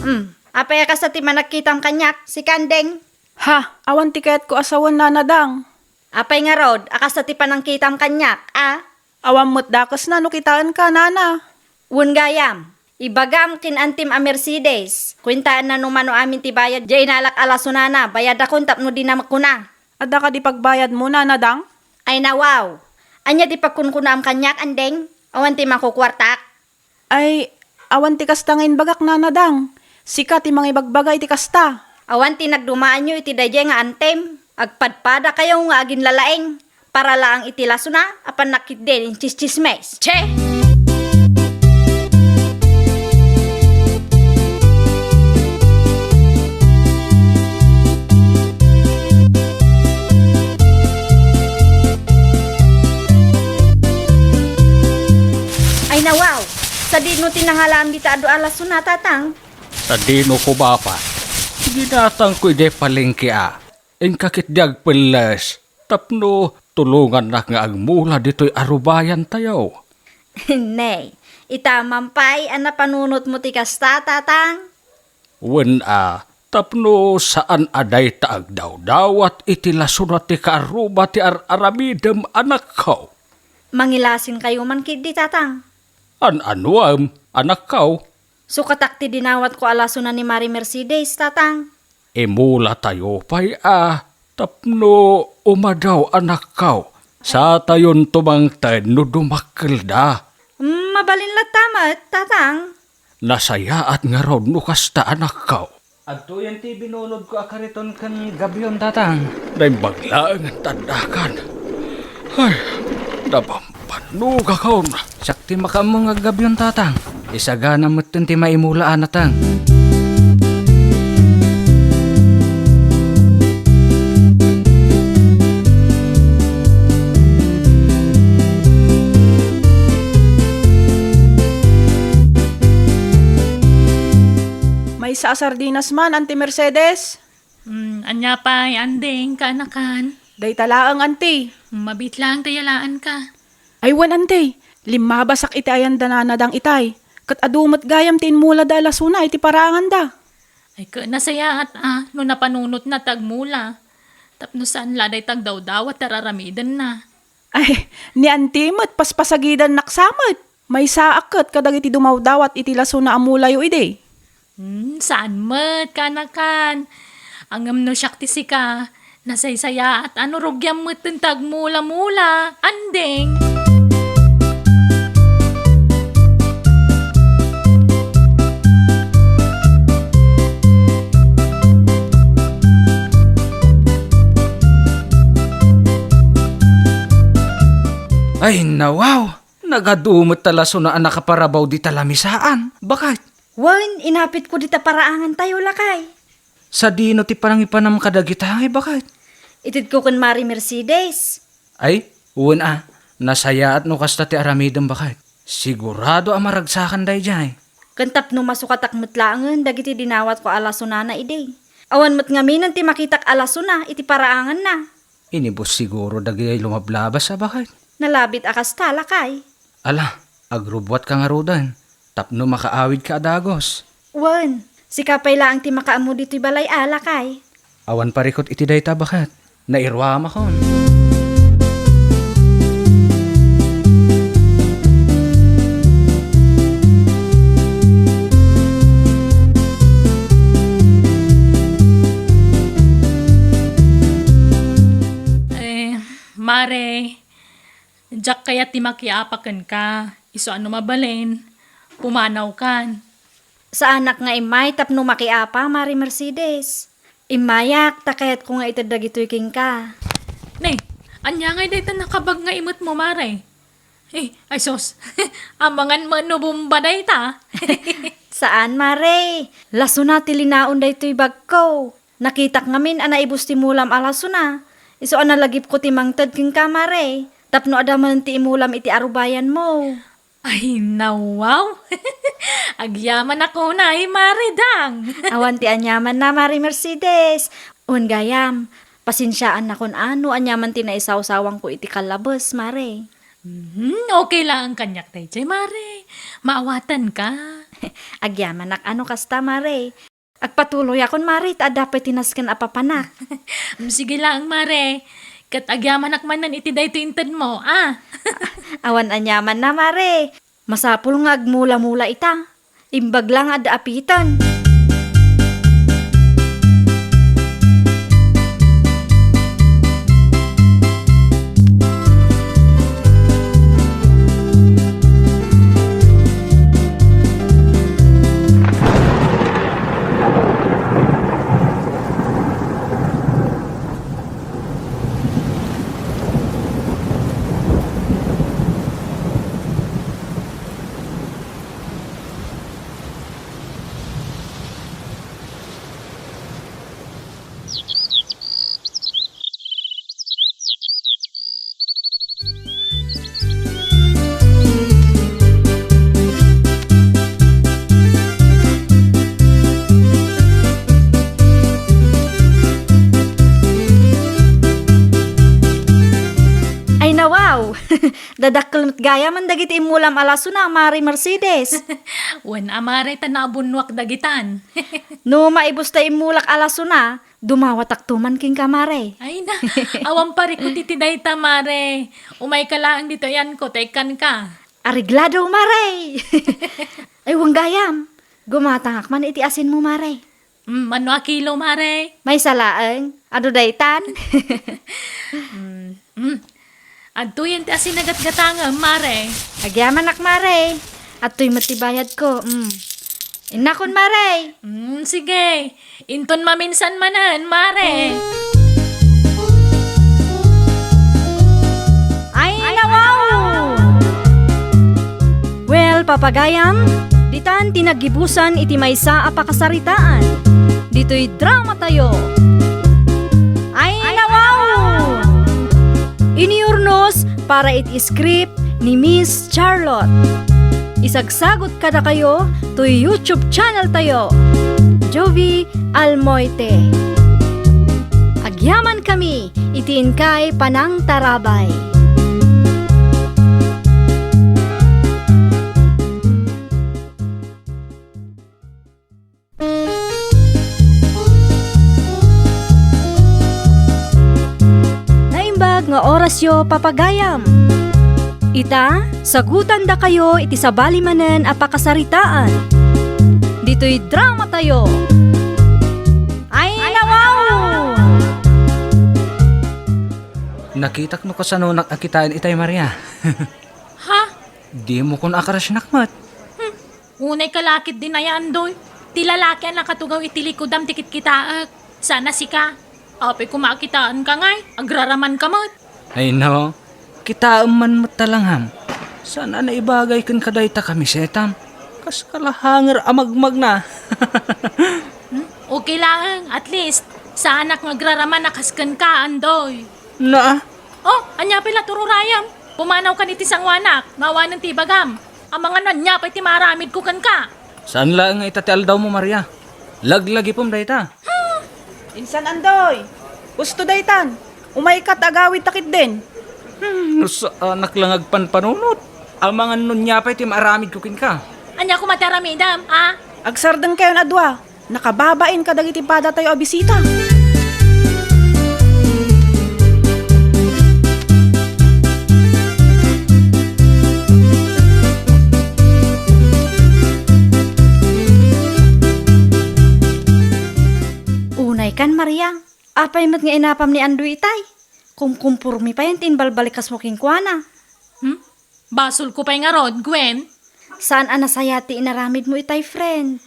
Hmm, apay a kasta ti panagkitam kaniak, sika, Andeng? Ha, awan ti kayatko a sawen, Nana Dang. Apay ngarud a kasta ti panangkitam kaniak, a? Awan met dakesna no kitaenka, Nana. Wen gayam, ibagam ken antim a Mercedes, kuentaenna no mano amin ti bayad diay inalak a lasonana, bayadakon tapno dina met kuna. Adda kadi pagbayadmo, Nana Dang? Ay nawaw. Ania ti pagkunkunaam kaniak, Andeng? Awan ti makukuartak? Ay, awan ti kasta nga imbagak, Nana Dang. Sika ti mangibagbaga iti kasta. Awan ti nagdumaanyo iti daydiay nga antim. Agpadpadakayo nga aginlalaing. Para laeng iti lasona, apan nakitdin intsistsismes. Che! Ay nawaw, sadino ti nangalaam dita adu a lasona, tatang? Sadino ko, bapa? Ginatangko idiay palengke a. Inka ketdi agpelles tapno tulongannak nga agmula ditoy arubayantayo. Ne, ita man pay a napanunotmo ti kasta, tatang? Wen a, tapno saan a dayta agdawdawat iti lasona ti kaarruba ti ar-aramidem, anakko. Mangilasinkayo man ketdi, tatang. An-anuem, anakko? Sukatak ti dinawatko a lasona ni Mari Mercedes, tatang. Imulatayo pay a tapno umadaw, anakko. Satayonto mangted no dumakkelda. Mm, mabalin latta met, tatang. Nasayaat ngarud no kasta, anakko. Adtoyen ti binulodko a kariton ken gabion, tatang. Naimbag laeng ti addakan. Ay, nabambannogakon. Siak ti makaammo nga gabion, tatang. Isagana metten ti maimula a nateng. Maysa a sardinas man, Anti Mercedes? Mm, ania pay, Andeng, kaanakan? Dayta laeng, Anti. Mm, mabiit laeng ta yalaanka. Ay wen, Anti, limmabasak iti ayan da Nana Dang itay. Ket adu met gayam ti immulada a lasona iti paranganda. Ay ket nasayaat a no napanunotna ti agmula. Tapno saan la dayta agdawdawat ti ar-aramidenna. Ay, ni Auntie met, paspasagidannak sa met. Maysaak ket kadagiti dumawdawat iti lasona a mulayo idi. Hmm, saan met, kaanakan. Ngem no siak ti sika, nasaysayaat a no rugiam metten ti agmula-mula. Andeng! Ay, nawaw! Nagadu met ta lasona a nakaparabaw dita lamisaan. Baket? Wen, inapitko dita paraangantayo, lakay. Sadino ti panangipanam kadagita, ngay baket? Itedko ken Mari Mercedes. Ay, wen a, nasayaat no kasta ti aramidem, baket. Sigurado a maragsakan daydiay. Ken tapno masukatak met laengen dagiti dinawatko a lasonana idi. Awan met ngaminen ti makitak a lasona iti paraanganna. Inibus siguro dagiti lumablabas a baket. Nalabit a kasta, lakay. Ala, agrubbuatka ngaruden, tapno makaawidka a dagus. Wen, sika pay laeng ti makaammo ditoy balay a, lakay. Awan parikut iti dayta, baket. Nairuamakon. Eh, Mare, diak kayat ti makiapa kenka. Isu a no mabalin, pumanawkan. Saanak nga immay tapno makiapa, Mari Mercedes. Immayak, ta kayatko nga ited dagitoy kenka. Ne, ania ngay dayta nakabag nga imetmo, Mare? Eh, ay sus, amangan met no bomba dayta. Saan, Mare. Lasona ti linaon daytoy bagko. Nakitak ngamin a naibus ti mulam a lasona. Isu a nalagipko ti mangted kenka, Mare. Tapno adda manen ti imulam iti arubayanmo. Ay, nawaw! Agyamanak unay, Mare Dang! Awan ti aniamanna, Mare Mercedes. Wen gayam, pasensiaannakon a no aniaman ti naisawsawangko iti kallabes, Mare. Mhm, okay laeng kaniak daydiay, Mare. Maawatanka. Agyamanak a no kasta, Mare. Agpatuloyakon, Mare, ta adda pay ti nasken a papanak. Mm, sige laeng, Mare. Ket agyamanak manen iti daytoy intedmo, a? Awan aniamanna, Mare. Masapul nga agmula-mula ita. Imbag la nga adda apiten. Ay, nawaw! Dadakkel met gayamen dagiti immulam a lasona, Mare Mercedes. Wen a, Mare, ta naabunnuak dagitan. No maibus ta immulak a lasona, dumawatakto man kenka, Mare. Ay na, awan parikut iti dayta, Mare. Umayka laeng ditoy ayanko ta ikkanka. Areglado, Mare! Ay, wen gayam. Gumatangak man iti asinmo, Mare. Mm, mano a kilo, Mare? Maysa laeng. Adu daytan? Mm, mm. Adtoyen ti asin a gatgatangem, Mare. Agyamanak, Mare. Adtoy met ti bayadko. Mm. Innakon, Mare. Mm, sige. Inton maminsan manen, Mare. Ay, nawaw! Well, papagayam, ditan ti naggibusan iti maysa a pakasaritaan. Ditoy dramatayo. Ay, nawaw! Iniurnos para iti script ni Miss Charlotte. Isagsagot kadakayo toy YouTube channel tayo, Jovie Almoite. Agyaman kami iti inkay panangtarabay. Naimbag nga orasyo, papagayam. Ita, sagutandakayo iti sabali manen a pakasaritaan. Ditoy dramatayo. Ay, nawaw! Nakitak no kasanonak a kitaen itay, Maria. Ha? Dimo kun a-crushnak met. Hmm. Unay ka lakit din aya, Andoy. Ti lalaki a nakatugaw iti likudam ti kitkitaek. Sana sika. Apay koma a kitaenka ngay, agraramanka met. Ay no, kitaem man met ta langham. Saan a naibagay kenka dayta kamisetam? Kas kalahanger a magmagna. Hmm? Okay laeng, at least, saanak nga agraraman a kas kenka, Andoy. Na? Oh, ania pay la tururayam? Pumanawkan iti sangoanak, no awanen ti ibagam. Amangan no ania pay ti maaramidko kenka. Saan laeng nga ita ti aldawmo, Maria. Laglagipem dayta. Insan, Andoy, husto daytan. Umayka ta agawidta ketdin. Hmm, no saanak la nga agpanpanunot. Amangan no ania pay ti maaramidko kenka. Ania koma ti aramidem, a? Agsardengkayon a dua. Nakababain kadagiti padatayo a bisita. Unay kan, Maria. Apay met nga inapam ni Andoy itay? Kumkumporme payen ti imbalbalikasmo kenkuana. Hmm? Basolko pay ngarud, Gwen. Saan a nasayaat ti inaramidmo itay, friend.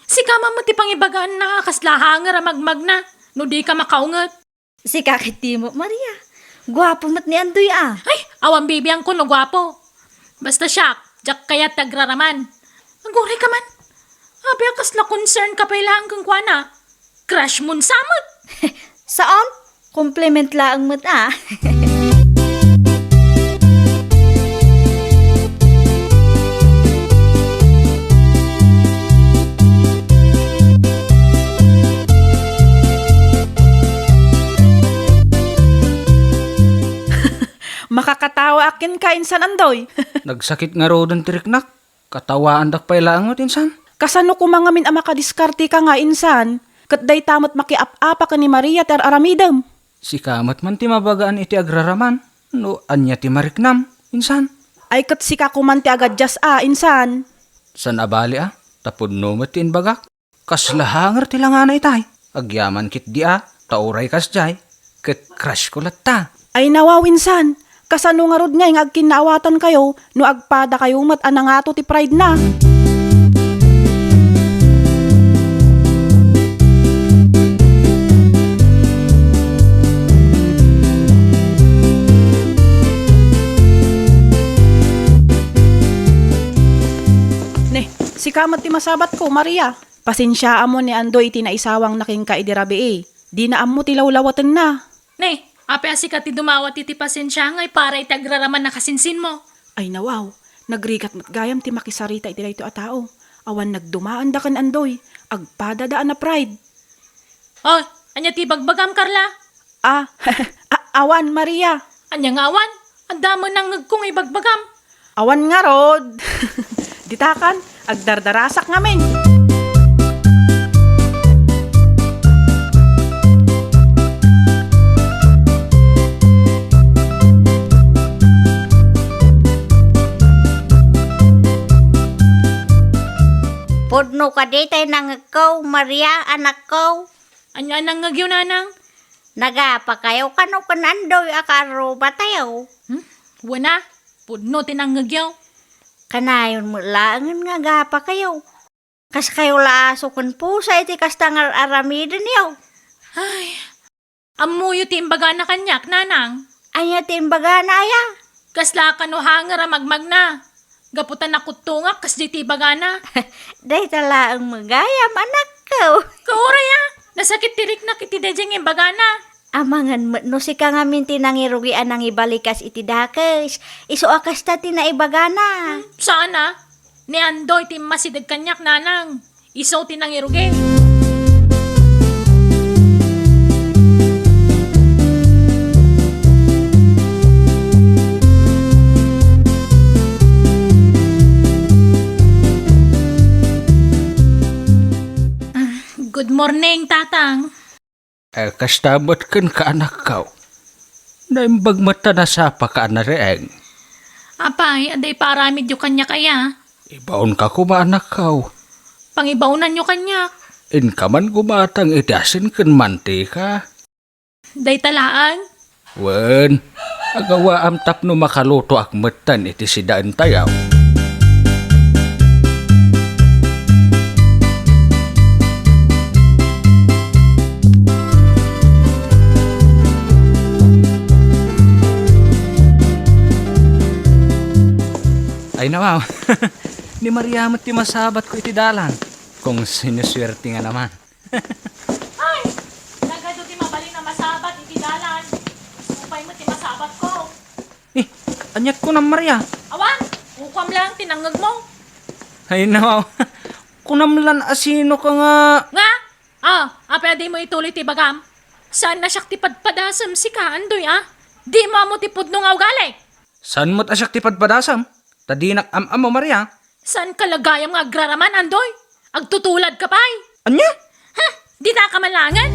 Sika man met ti pangibagaanna a kasla hanger a magmagna no dika makaunget. Sika ketdi met, Maria. Guapo met ni Andoy a. Ay, awan bibiangko no guapo. Basta siak, diak kayat ti agraraman. Aguray ka man. Apay a kasla concern ka pay laeng kenkuana. Crush mon sa met. Saan? Compliment laeng met a. Makakatawaak kenka, Insan Andoy. Nagsakit ngaruden ti riknak. Katawaandak pay laeng met, Insan. Kasano koma ngamin a makadiskarteka nga, Insan? Ket dayta met makiap-apa ken ni Maria ti ar-aramidem. Sika met man ti mabagaan iti agraraman no ania ti mariknam, Insan. Ay, ket sika koman ti agadjas a, Insan. Saan a bali a, ta pudno met ti imbagak. Kasla hanger ti langana itay. Agyaman ketdi a, ta uray kasdiay, ket crush ko latta. Ay, nawaw, Insan. Kasano ngarud ngay nga agkinnaawatankayo no agpadakayo met a nangato ti pride na? Ne, sika met ti masabatko, Maria. Pasensiaamon ni Andoy iti naisawangna kenka idi rabii. Dina ammo ti lawlawatenna. Ne, apay a sika ti dumawat iti pasensia ngay para iti agraraman a kasinsinmo? Ay, nawaw, nagrigat met gayam ti makisarita iti daytoy a tao. Awan nagdumaanda ken Andoy, agpadada a na-pride. Oh, ania ti ibagbagam, Carla? Ah, a-, awan, Maria. Ania nga awan? Adda met nangngegko nga ibagbagam. Awan ngarud. Ditakan, agdardarasak ngamin. Pudno kadi tay nangngegko, Maria, anakko? Ania a nangngegyo, nanang? Nagapakayo kano ken Andoy a kaarrubatayo? Hmm? Wen a, pudno ti nangngegyo. Kanayon met laengen nga agapakayo. Kaskayo la aso ken pusa iti kasta nga ar-aramidenyo. Ay, ammoyo ti imbagana kaniak, nanang. Ania ti imbagana aya? Kasla kano hanger a magmagna. Gapu ta nakuttongak kasdi ti ibagana. Dayta laeng met gayam, anakko. Kauray a, nasakit ti riknak iti daydiay nga imbagana. Amangan met no sika ngamin ti nangirugi a nangibalikas iti dakes. Isu a kasta ti naibagana. Hmm, saan a. Ni Andoy ti immasideg kaniak, nanang. Isu ti nangirugi. Good morning, Tatang. Eh, kasta met kenka, anakko. Naimbag met ta nasapaka a nariing. Apay, adda ipaaramidyo kaniak aya? Ibaonka koma, anakko. Pangibaonanyo kaniak. Inka man gumatang iti asin ken mantika. Dayta laeng? Wen, agawaam tapno makalutoak metten iti sidaentayo. Ay, nawaw. Ni Maria met ti masabatko iti dalan. Kung sinusuwerte nga naman. Ay! Nagadu ti mabalin a masabat iti dalan. Isu pay met ti masabatko. Eh, aniat kunam, Maria? Awan! Ukoam lang ti nangngegmo. Ay, nawaw. Kunam lan a sino ka nga. Nga? Ah, apay a dimo ituloy ti bagam? Saan a siak ti padpadasem, sika, Andoy, ah? Dimo ammo ti pudno nga ugali. Saan met a siak ti padpadasem? Ta dinak am-ammo, Maria. Saanka la gayam nga agraraman, Andoy? Agtutuladka pay. Ania? Ha? Ditaka man laengen?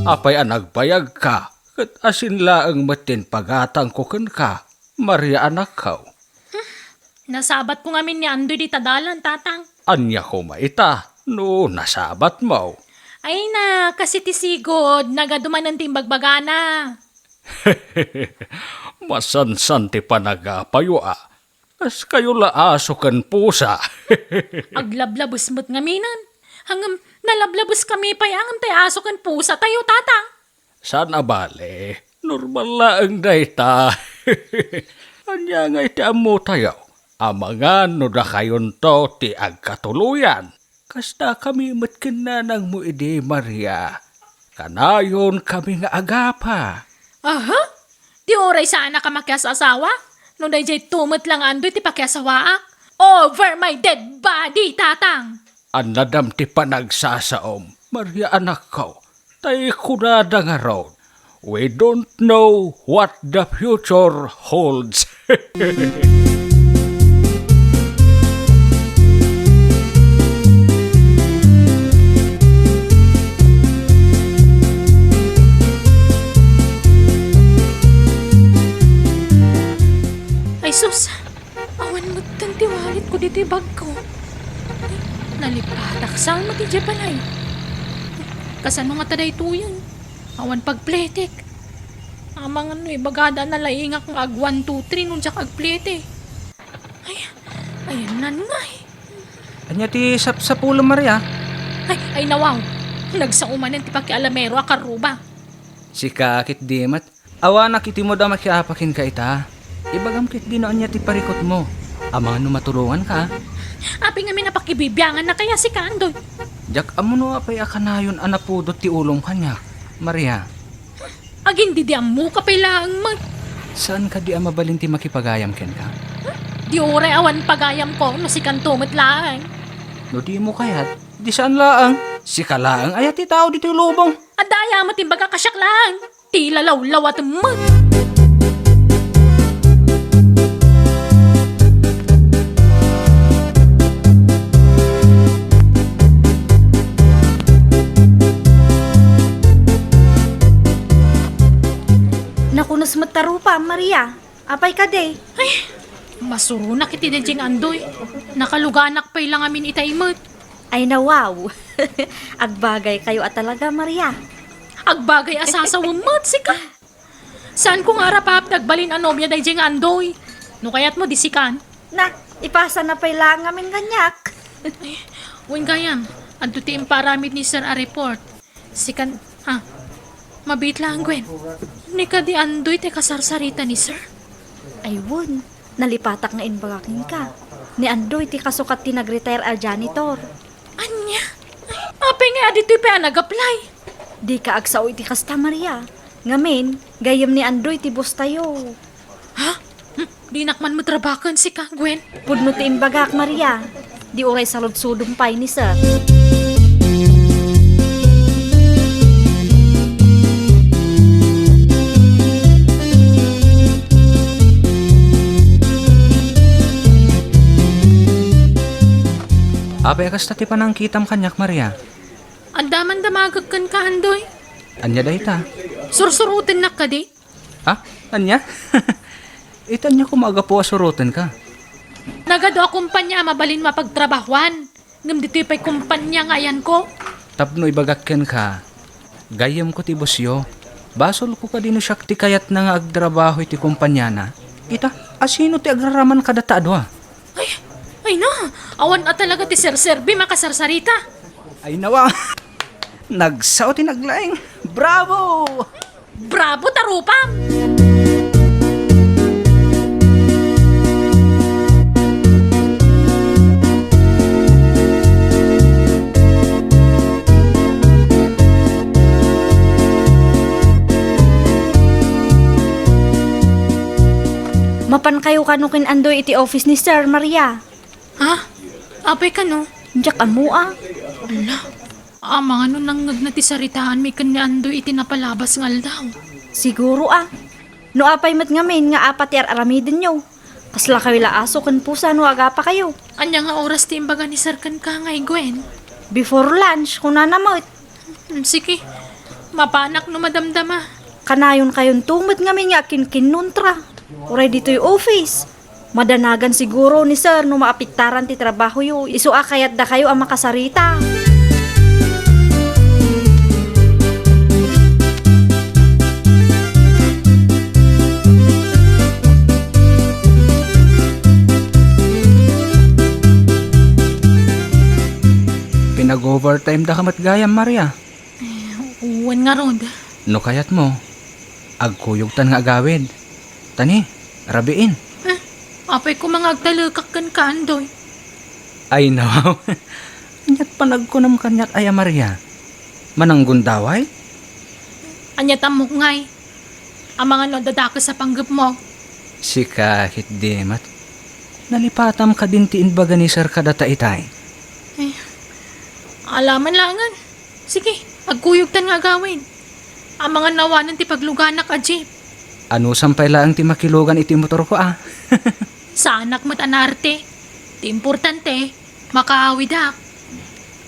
Apay a nagbayagka, ket asin laeng met ti impagatangko kenka, Maria, anakko. Nasabatko ngamin ni Andoy dita dalan, Tatang. Ania koma ita no nasabatmo? Ay na, kasi ti sigud, nagadu manen ti imbagbagana. Masansan ti panagapayo, a. Kaskayo la aso ken pusa. Aglablabes met ngaminen. Ngem, nalablabeskamin pay ngem tay aso ken pusatayo, Tatang. Saan a bale, normal laeng dayta. Ania ngay ti ammotayo? Amangan no dakayonto ti agkatuloyan. Kasdakami met ken nanangmo idi, Maria. Kanayonkami nga agapa. Aha? Di uray saannak a makias-asawa? No daydiay to met la nga Andoy ti pakiasawaak? Over my dead body, Tatang! Annadam ti panagsasaom, Maria, anakko, tay kunada ngarud, "We don't know what the future holds." Ay sus! Awan metten ti walletko ditoy bagko. Ay, nalipatak sa met idiay balay. Kasano ngata daytoyen? Awan pagpletek. Amangan no ibagada a nalaingak nga ag one, two, three no diak agplete. Ay, ayanna ngay. Ania ti sapsapulem, Maria? Ay, ay, nawaw. Nagsao manen ti pakialamero a karruba. Sika ketdi met. Awanak iti moda makiapa kenka ita. Ibagam ketdi no ania ti parikutmo. Amangan no matulonganka. Apay ngamin a pakibibiangannak aya sika, Andoy? Diak ammo no apay a kanayon a napudot ti ulom kaniak, Maria. Agin di, di ammoka pay laeng met. Saan kadi a mabalin ti makipagayam kenka? Di uray awan pagayamko no sikanto met laeng. No dimo kayat, di saan laeng. Sika laeng aya ti tao ditoy lubong. Adda aya met imbagak a siak laeng. Ti lalawlawat met. Nakunes met ta rupa, Maria. Apay kadi? Ay, masuronak iti daydiay nga Andoy. Nakaluganak pay la ngamin itay met. Ay, nawaw. Agbagaykayo a talaga, Maria. Agbagay a sasawem met, sika. Saanko nga arapap ti agbalin a nobia daydiay nga Andoy. No kayatmo, di sikan. Na, ipasana pay laeng ngamin kaniak. Wen gayam, adto ti imparamid ni Sir a report. Sikan, ha? Mabiit laeng, Gwen. Ni kadi Andoy ti kasarsarita ni Sir? Ay, wen. Nalipatak nga imbagak kenka. Ni Andoy ti kasukat ti nag-retire a janitor. Ania? Ay, apay nga aditoy pay a nag-apply? Dika agsao iti kasta, Maria. Ngamin, gayyem ni Andoy ti boss tayo. Ha? Hmm, dinak man met rabaken sika, Gwen. Pudno ti imbagak, Maria. Di uray saludsodem pay ni Sir. Apay a kasta ti panangkitam kaniak, Maria? Adda man damagek kenka, Andoy. Ania dayta? Sursurotennak kadi? Ha? Ania? Ita ania koma a gapu a surotenka? Nagadu a kompania a mabalin mapagtrabahoan. Ngem ditoy pay kompania nga ayanko. Tapno ibagak kenka, gayyemko ti bosyo. Basolko kadi no siak ti kayatna nga agtrabaho iti kompaniana. Ita, asino ti agraraman kadata a dua? Ay, ay na, awan a talaga ti serserbi makasarsarita. Ay nawa, nagsao ti naglaing. Bravo! Bravo, tarupam! Mapankayo kano ken Andoy iti office ni Sir, Maria? Ha? Apay kano? Diak ammo a. Ala, amangan no nangngegna ti saritaanmi ken ni Andoy iti napalabas nga aldaw. Siguro a. No apay met ngamin nga apat ti ar-aramidenyo, kaslakayo la aso ken pusa no agapakayo. Ania nga oras ti imbaga ni Sir kenka, Gwen? Before lunch, kunana met. Hmm, sige. Mapanak no madamdama. Kanayon kayonto met ngamin nga agkinkinnuntra. Uray ditoy office. Madanagan siguro ni Sir no maapektaran ti trabahoyo, isu a kayatdakayo a makasarita. Pinag-overtime da ka met gayam, Maria. Eh, wen ngarud. No kayatmo, agkuyogtan nga agawid. Tani, rabiin. Eh, apay koma nga agtalekak kenka, Andoy? Ay, nawaw. Aniat panagkunam kaniak aya, Maria? Mananggundaway? Aniat ammok ngay? Amangan no adda dakes a panggepmo? Sika, ket di met. Nalipatam kadin ti imbaga ni Sir kadata itay? Eh, ala man laengen. Sige, agkuyogtan nga agawid. Amangan no awanen ti pagluganak a jeep. Anusam pay laeng ti makilugan iti motorko a. Saanak met a naarte. Ti importante, makaawidak.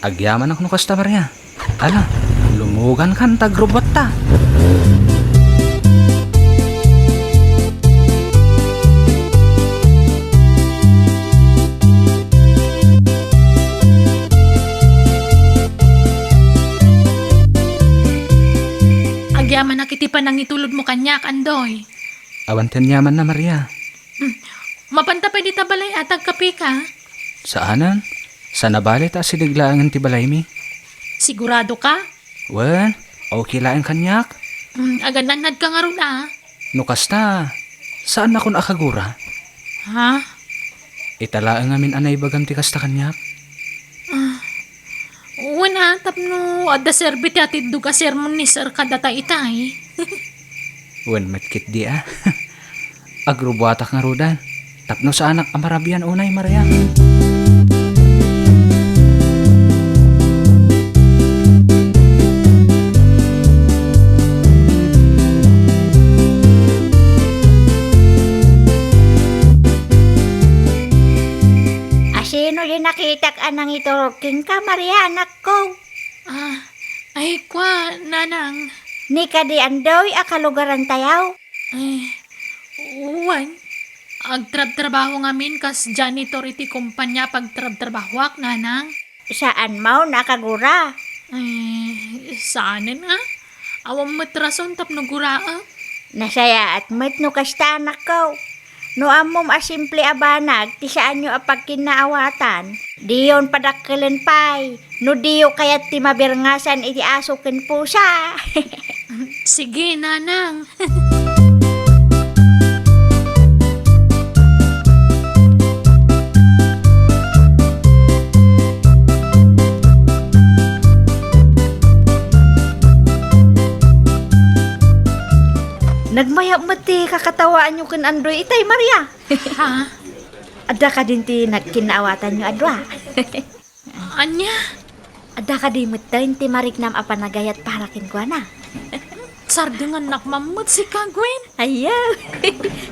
Agyamanak no kasta, Maria. Ala, lumugankan ta agrubuatta. Agyamanak iti panangitulodmo kaniak, Andoy. Awan ti aniamanna, Maria. Hmm. Mapanta pay dita balay a tagkapeka? Saanen. Sana bale ta asideg laengen ti balaymi. Sigurado ka? Wen, okay laeng kaniak. Hmm, agan-annadka ngarud a. No kasta, saannakon a kagura. Ha? Ita laeng ngamin a naibagam ti kasta kaniak. Ah, wen a, tapno adda serbi ti atiddog a sermon ni Sir kadata itay. Wen met ketdi a. Agrubuatak ngaruden. Tapno saanak a marabian unay, Maria. Asino di nakitak a nangiturog kenka, Maria, anakko? Ah, ay, kua, nanang. Ni kadi Andoy a kalugarantayo? Ay, wen. Agtrabtrabaho ngamin kas janitor iti kompania a pagtrabtrabahoak, nanang. Saanmo a kagura? Ay, saanen a. Awan met rason tapno guraek. Nasayaat met no kasta, anakko. No ammom a simple a banag ti saanyo a pagkinnaawatan, diyon padakkelen pay no diyo kayat ti mabirngasan iti aso ken pusa. Sige, nanang. Nagmayat met ti kakatawaanyo ken Andoy itay, Maria. Ha? Adda kadin ti nagkinnaawatanyo a dua? Ania? Adda kadi metten ti mariknam a panagayat para kenkuana? Sardengannak mammet sika, Gwen. Ayaw.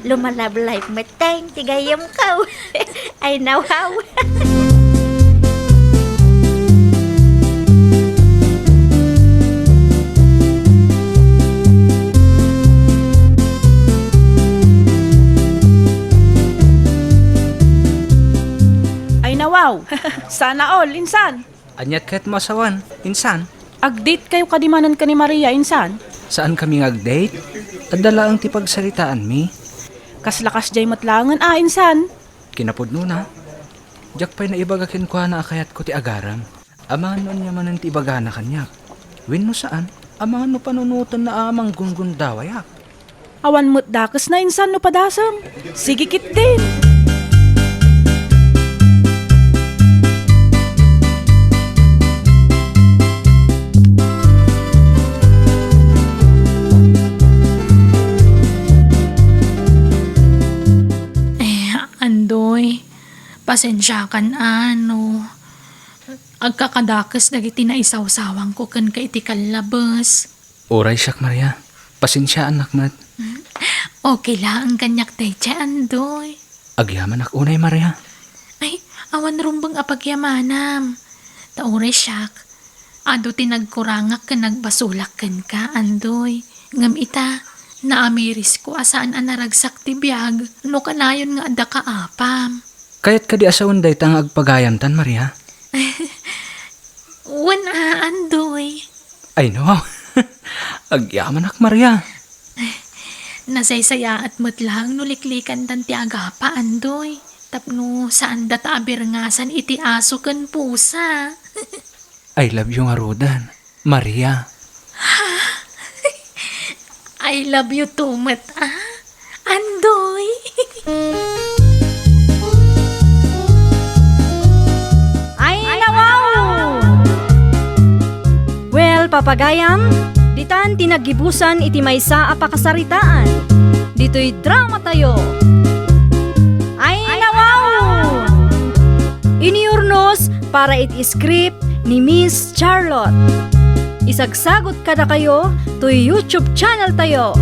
Lumalab life metten ti gayyemko. Ay, nawaw. Sana all, insan. Aniat ket masawan, insan? Ag-date kayo kadi manen ken ni Maria, insan? Saan kami nga ag-date? Adda laeng ti pagsaritaanmi. Kasla kasdiay met laengen a, insan. Kinapudnona, diak pay naibaga kenkuana a kayatko ti agaram. Amangan no ania manen ti ibagana kaniak. Wenno saan, amangan no panunotenna a manggungundawayak. Awan met dakesna insan no padasem. Sige ketdin. Eh, Andoy, pasensiakan a no agkakadakes dagiti naisawsawangko kenka iti kallabes. Uray siak, Maria. Pasensiaannak met. Okay laeng kaniak daydiay, Andoy. Agyamanak unay, Maria. Ay, awan rumbeng a pagyamanam. Ta uray siak, adu ti nagkurangak ken nagbasolak kenka, Andoy. Ngem ita, naamirisko a saan a naragsak ti biag no kanayon nga adda kaapam. Kayat kadi a sawen dayta nga agpagayamtan, Maria? Wen a, Andoy. Ay, no. Agyamanak, Maria. Nasaysayaat met laeng no liklikantan ti agapa, Andoy. Tapno saanda ta abirngasan iti aso ken pusa. I love you ngaruden, Maria. I love you too met, ah, Andoy. Ay, nawaw! Well, papagayam, ditan ti naggibusan iti maysa a pakasaritaan. Ditoy drama tayo. Ay, nawaw! Iniurnos para iti script ni Miss Charlotte. Isagsagot kadakayo toy YouTube channel tayo,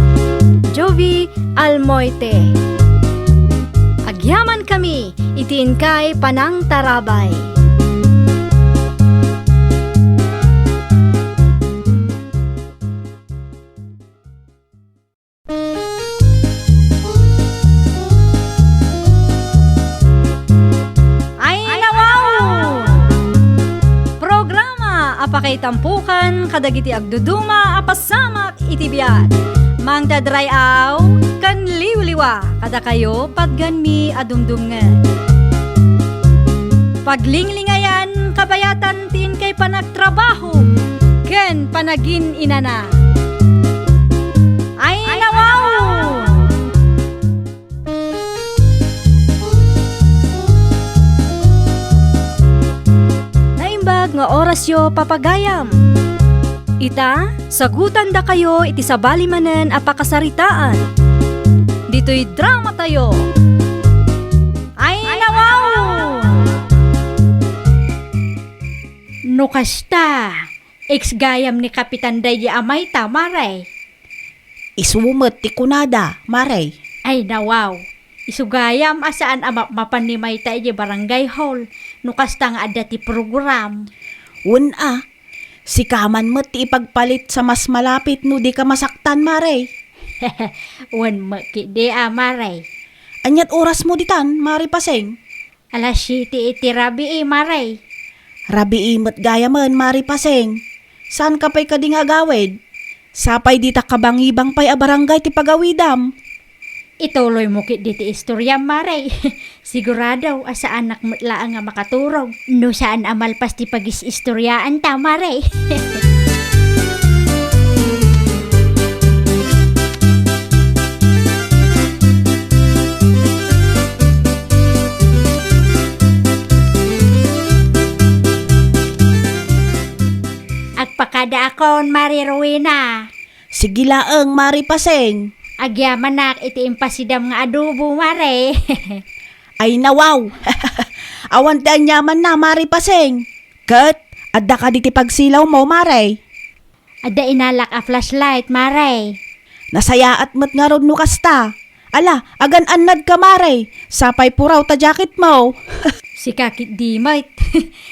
Jovie Almoite. Agyaman kami iti inkay panangtarabay. Ay, nawaw! Programa a pakaitampokan kadagiti agduduma a pasamak iti biag. Mangted ray-aw ken liwliwa kadakayo patgenmi a dumdumngeg. Paglinglingayan kabayatan ti inkay panagtrabaho ken panagin-inana. Ay, nawaw! Naimbag nga orasyo, papagayam. Ita, sagutandakayo iti sabali manen a pakasaritaan. Ditoy drama tayo. Ay, nawaw! No kasta, ex gayam ni Kapitan daydi a mayta, Mare. Isu met ti kunada, Mare. Ay, nawaw. Isu gayam a saan a mapmapan ni mayta idiay barangay hall no kasta nga adda ti program. Wen a, sika man met ti ipagpalit sa mas malapit no dika masaktan, Mare. Wen met ketdi a, Mare. Aniat orasmo ditan, Mare Paseng? Alas siete iti rabii, Mare. Rabii met gayamen, Mare Paseng. Saanka pay kadi nga agawid? Sapay dita kabangibang pay a barangay ti pagawidam. Ituloymo ketdi ti istoriam, Mare. Sigurado a saanak met laeng nga makaturog no saan a malpas ti pagis-istoriaanta, Mare. Agpakadaakon, Mare Rowena. Sige laeng, Mare Paseng. Agyamanak iti impasidam nga adobo, Mare. Ay, nawaw! Awan ti aniamanna, Mare Paseng. Ket, adda kadi ti pagsilawmo, Mare? Adda inalak a flashlight, Mare. Nasayaat met ngarud no kasta. Ala, agan-annadka, Mare. Sapay puraw ta jacketmo. Sika ketdi met.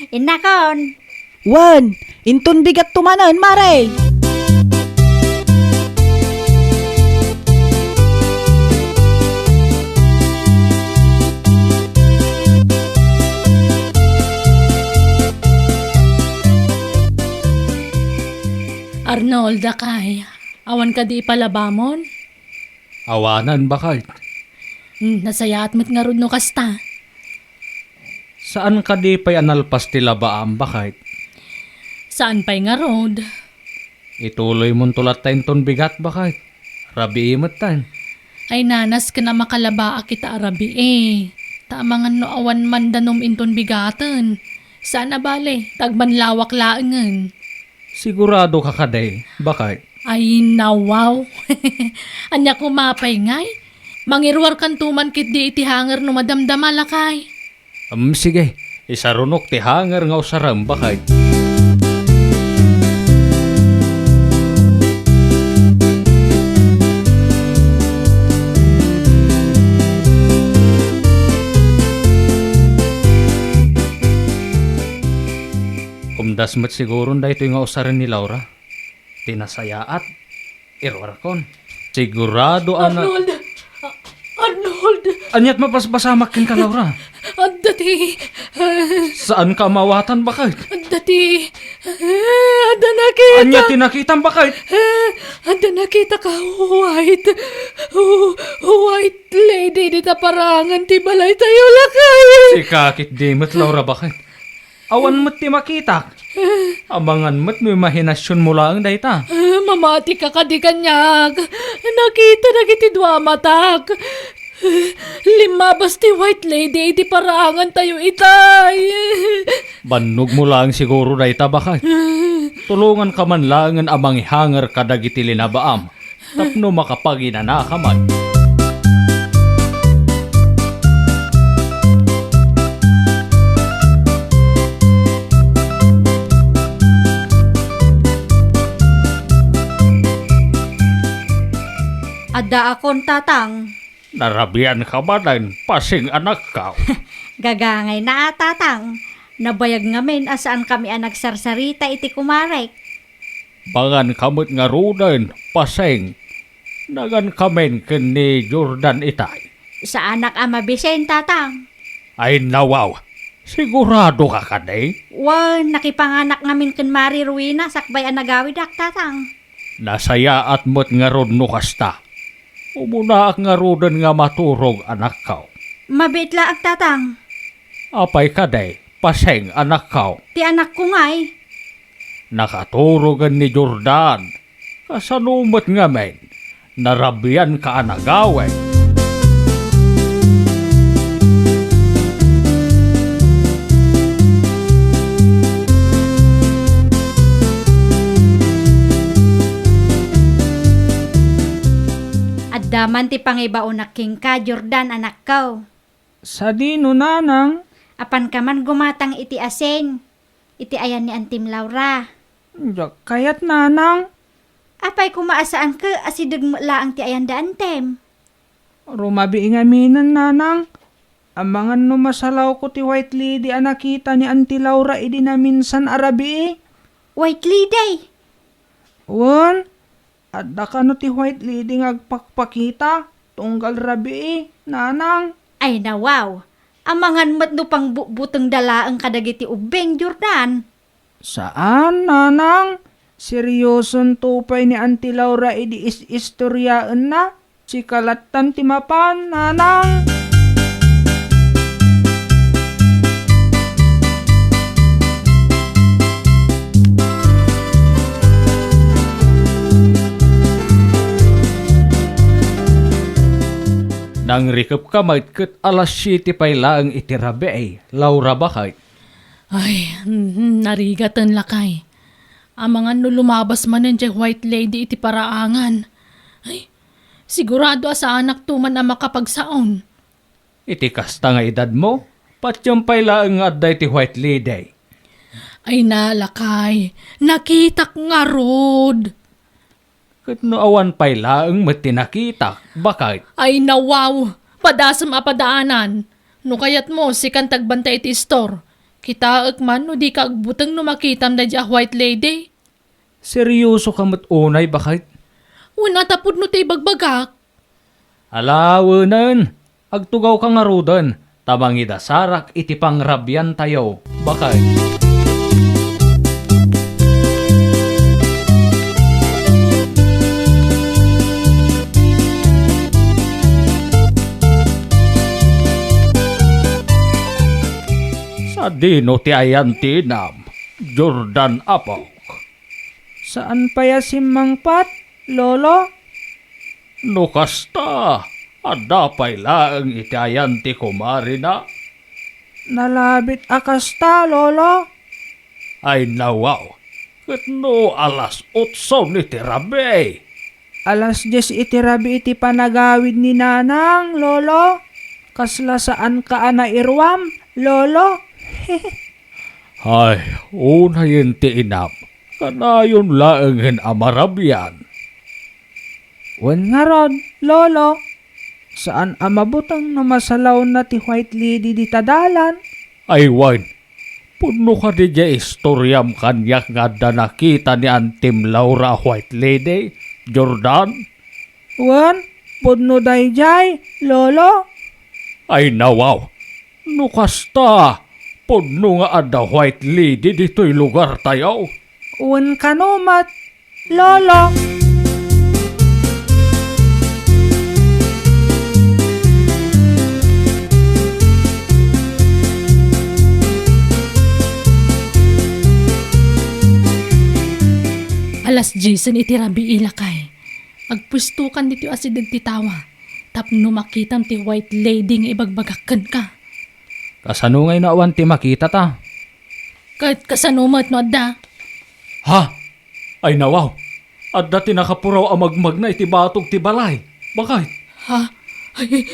Innakon. Wen, inton bigatto manen, Mare. Arnold, lakay, awan kadi ipalabamon? Awanen, baket. Hmm, nasayaat met ngarud no kasta. Saan kadi pay a nalpas ti labaam, baket? Saan pay ngarud? Ituloymonto latta inton bigat, baket. Rabii metten. Ay, nanas ken a makalabaak ita a rabii. Ta amangan no awan man danum inton bigaten. Saan a bale, ta agmanlawak laengen. Sigurado ka kadi, baket? Ay, nawaw. Ania koma pay ngay? Mangiruarkanto man ketdi iti hanger no madamdama, lakay. Em, sige, isarunok ti hanger nga usarem, baket. Kumdas met siguron daytoy nga usaren ni Laura. Ti nasayaat, iruarkon. Sigurado a na- Arnold! A-, Arnold! Ania't mabasbasamak kenka, Laura? Adda ti, Saan ka mawatan, baket? Adda ti, adda nakita. Ania ti nakitam, baket? Adda nakita ka, white, white lady dita paraangan ti balay tayo, lakay. Sika ketdi met, Laura, baket? Awan met ti makitak. Amangan met no imahinasionmo laeng dayta. Ah, mamati ka kadi kaniak. Nakita dagiti dua a matak. Limmabas ti White Lady iti paraangan tayo itay. Bannogmo laeng siguro dayta, baket. Tulonganka man laengen a mangihanger kadagiti linabaam. Tapno makapaginanaka man. Addaakon, Tatang. Narabian ka manen, Paseng anakko. Gagangayna a, Tatang. Nabayag ngamin a saankami a nagsarsarita iti kumarek. Mangan ka met ngaruden, Paseng. Nangan kamin ken ni Jordan itay. Saanak a mabisin, Tatang. Ay, nawaw. Sigurado ka kadi? Wen, nakipanganak ngamin ken Mari Rowena sakbay a nagawidak, Tatang. Nasayaat met ngarud no kasta. Umunaak ngaruden nga maturog, anakko. Mabiit laeng, Tatang. Apay kadi, Paseng, anakko? Ti anakko ngay. Nakaturogen ni Jordan. Kasano met ngamin? Narabian ka a nagawid. Adda man ti pangibaonak kenka, Jordan, anakko. Sadino, nanang? Apanka man gumatang iti asin, iti ayan ni Antim Laura. Diak kayat, nanang. Apay koma a saanka a sideg met laeng ti ayan da Antim? Rumabii ngaminen, nanang. Amangan no masalawko ti White Lady a nakita ni Anti Laura idi naminsan a rabii. White Lady? Wen, adda kano ti White Lady nga agpakpakita tunggal rabii, nanang? Ay, nawaw. Amangan met no pangbutbutengda laeng kadagiti ubbing, Jordan. Saan, nanang. Seriosonto pay ni Auntie Laura idi is-istoriaenna. Sika lattan ti mapan, nanang. Nangrikepka met ket alas siete pay laeng iti rabii, Laura, baket. Ay, mhm, narigaten, lakay. Amangan no lumabas manen diay White Lady iti paraangan. Ay, sigurado a saanakto man a makapagsaon. Iti kasta nga edadmo, patiem pay laeng nga adda iti White Lady. Ay na, lakay, nakitak ngarud. Ket no awan pay laeng met ti nakitak, baket? Ay, nawaw! Padasem a padaanan! No kayatmo, sikan ti agbantay iti istor. Kitaek man no dika agbuteng no makitam daydiay a White Lady. Serioso ka met unay, baket? Wen, a ta pudno ti ibagbagak. Ala, wenen, agtugawka ngaruden, ta mangidasarak iti pangrabiantayo, baket. Dino ti ayan ti inam, Jordan, apok? Saan pay a simmangpat, Lolo? No kasta, adda pay laeng iti ayan ti kumarina. Nalabit a kasta, Lolo. Ay nawaw, ket no alas otso iti rabii. Alas dies iti rabii iti panagawid ni Nanang, Lolo. Kasla saanka a nairuam, Lolo. Ay, unayen ti inam, kanayon laengen a marabian. Wen ngarud, Lolo, saan a mabuteng no masalawna ti White Lady dita dalan? Ay wen, pudno kadi diay istoriam kaniak nga adda nakita ni Antim Laura a White Lady, Jordan? Wen, pudno daydiay, Lolo. Ay nawaw, no kasta, pudno nga adda White Lady ditoy lugartayo. Wen kano met, Lolo. Alas diesen iti rabii, lakay. Agpuestokan ditoy asideg ti tawa tapno makitam ti White Lady nga ibagbagak kenka. Kasano ngay no awan ti makitata? Ket kasano met no adda? Ha? Ay nawaw, adda ti nakapuraw a magmagna iti batog ti balay. Bakay? Ha? Ay,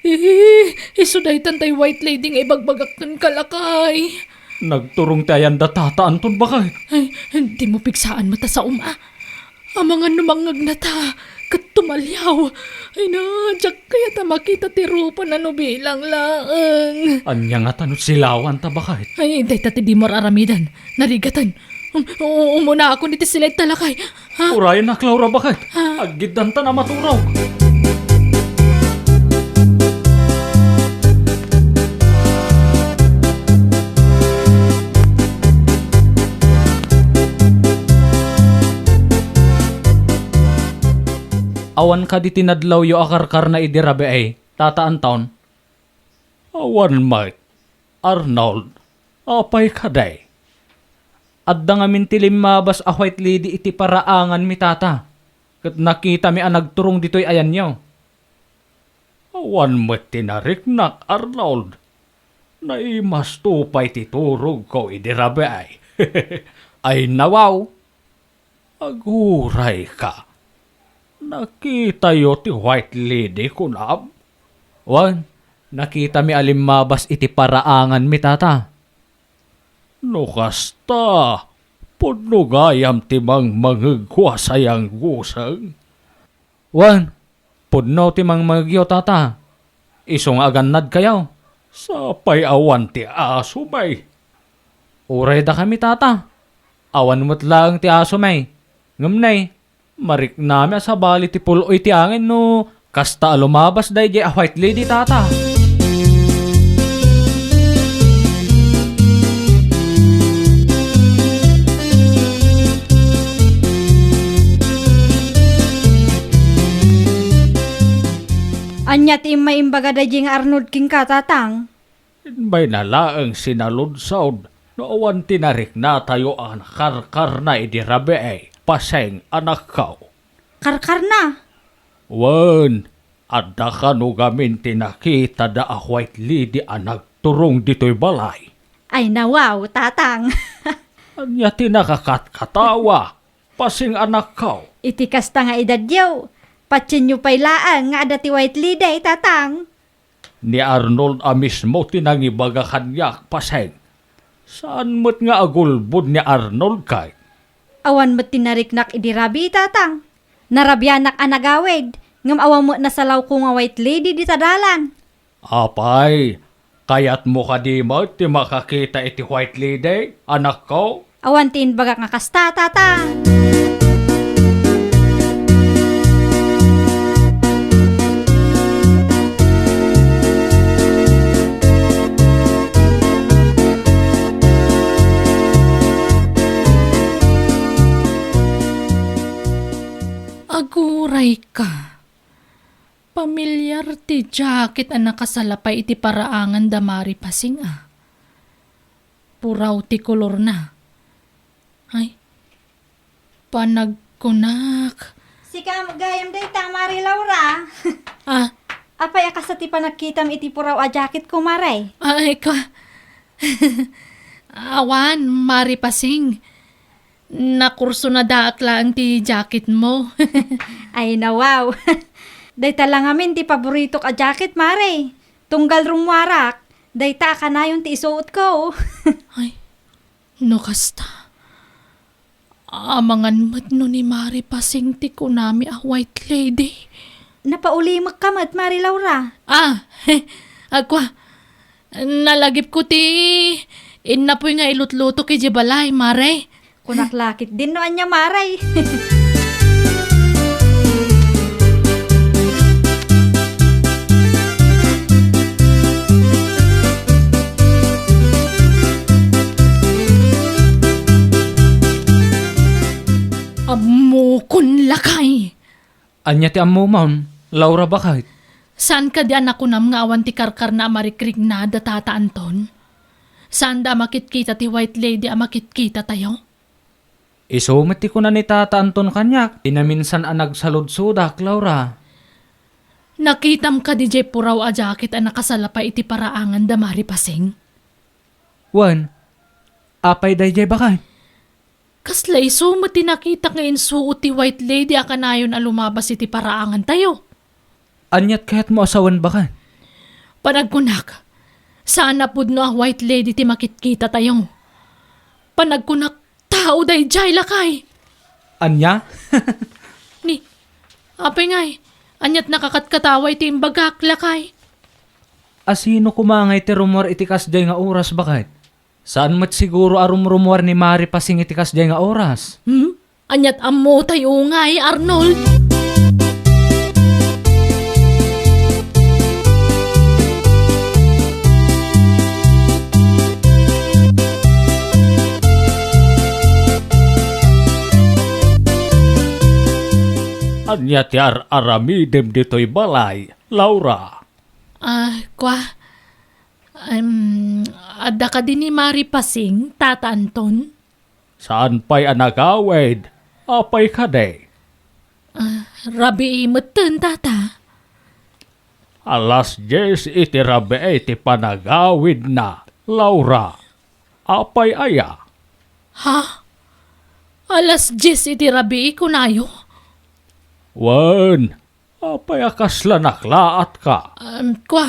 i-, i-, isu daytan tay White Lady nga ibagbagak kenka, lakay. Nagturong ti ayanda tata, Anton, bakay? Ay, dimo pigsaan met a saom, a. Amangan no mangngegnata ket tumaliaw. Ay na, diak kayat a makita ti rupana no bilang laeng. Ania ngata no silawanta, bakay? Ay, dayta ti dimo ar-aramiden. Narigaten. Um, u-, umunaakon iti siledta, lakay. Ha? Urayennak, Laura, bakay. Ha? Aggiddanta a maturog. Awan kadi ti nadlawyo a karkarna idi rabii, Tata Anton? Awan met, Arnold. Apay kadi? Adda ngamin ti limmabas a White Lady iti paraanganmi, Tata, ket nakitami a nagturong ditoy ayanyo. Awan met ti nariknak, Arnold. Naimasto pay ti turogko idi rabii. Ay nawaw. Agurayka. Nakitayo ti White Lady, kunam? Wen, nakitami a limmabas iti paraanganmi, Tata. No kasta, pudno gayam ti mangmangegko a sayangguseng? Wen, pudno ti mangmangegyo, Tata. Isu nga agannadkayo. Sapay awan ti asomi. Uray dakami, Tata. Awan met laeng ti asomi. Ngem nay, mariknami a sabali ti pul-oy ti angin no kasta a lumabas daydiay a White Lady, Tata. Ania ti immay imbaga daydiay nga Arnold kenka, Tatang? Imbayna laeng sinaludsod no awan ti nariknatayo a karkarna idi rabii, Paseng, anakko. Karkarna? Wen, adda kano ngamin ti nakitada a White Lady a nagturong ditoy balay? Ay, nawaw, Tatang. Ania ti nakakatkatawa, Paseng, anakko? Iti kasta nga edadyo, patienyo pay laeng nga adda ti White Lady, Tatang. Ni Arnold a mismo ti nangibaga kaniak, Paseng. Saan met nga agulbod ni Arnold kay? Awan met ti nariknak idi rabii, Tatang. Narabianak a nagawid, ngem awan met nasalawko nga White Lady dita dalan. Apay, kayatmo kadi met ti makakita iti White Lady, anakko? Awan ti imbagak nga kasta, Tatang. Aguray ka. Pamilyar ti jacket a nakasalapay iti paraangan da Mari Pasing a. puraw ti kolorna. Ay, panagkunak. Sika gayam dayta, Mari Laura. Ah. Apay a kasta ti panagkitam iti puraw a jacketko, Mari? Ay, ka. Awan, Mari Pasing. Nakursunadaak laeng ti jacketmo. Ay, nawaw. Dayta la ngamin ti paboritok a jacket, Mari. Tunggal rummuarak, dayta a kanayon ti isuotko. Ay, no kasta, amangan met no ni Mari Pasing ti kunami a white lady. Napaulimekka met, Mari Laura. Ah, agkua, nalagipko ti innapoy nga ilutlutok idiay balay, Mari. Kunak la ketdin no ania, Mari. Ammokon, lakay. Ania ti ammomon, Laura, baket? Saan kadi a nakunam nga awan ti karkarna a marikrikna da Tata Anton? Saanda a makitkita ti white lady a makitkitatayo? Isu met ti kuna ni Tata Anton kaniak, ti naminsan a nagsaludsodak, Laura. Nakitam kadi diay puraw a jacket a nakasalapay iti paraangan da Mari Pasing? Wen, apay daydiay, baket? Kasla isu met ti nakitak nga insuot ti white lady a kanayon a lumabas iti paraangantayo. Aniat kayatmo a sawen, baket? Panagkunak, saan a pudno a white lady ti makitkitatayo. Panagkunak, tao daydiay, lakay. Ania? Ni, apay ngay, aniat nakakatkatawa iti imbagak, lakay? A sino koma ngay ti rummuar iti kasdiay nga oras, baket? Saan met siguro a rumrumuar ni Mari Pasing iti kasdiay nga oras? Hmm? Aniat ammo tay ungay, Arnold? Ania ti ar-aramidem ditoy balay, Laura? Ah, kua, em, adda kadi ni Mari Pasing, Tata Anton? Saan pay a nagawid? Apay kadi? Ah, rabii metten, Tata. Alas dies iti rabii ti panagawidna, Laura. Apay aya? Ha? Alas dies iti rabii, kunayo? Wen, apay a kasla naklaatka? Em, kua,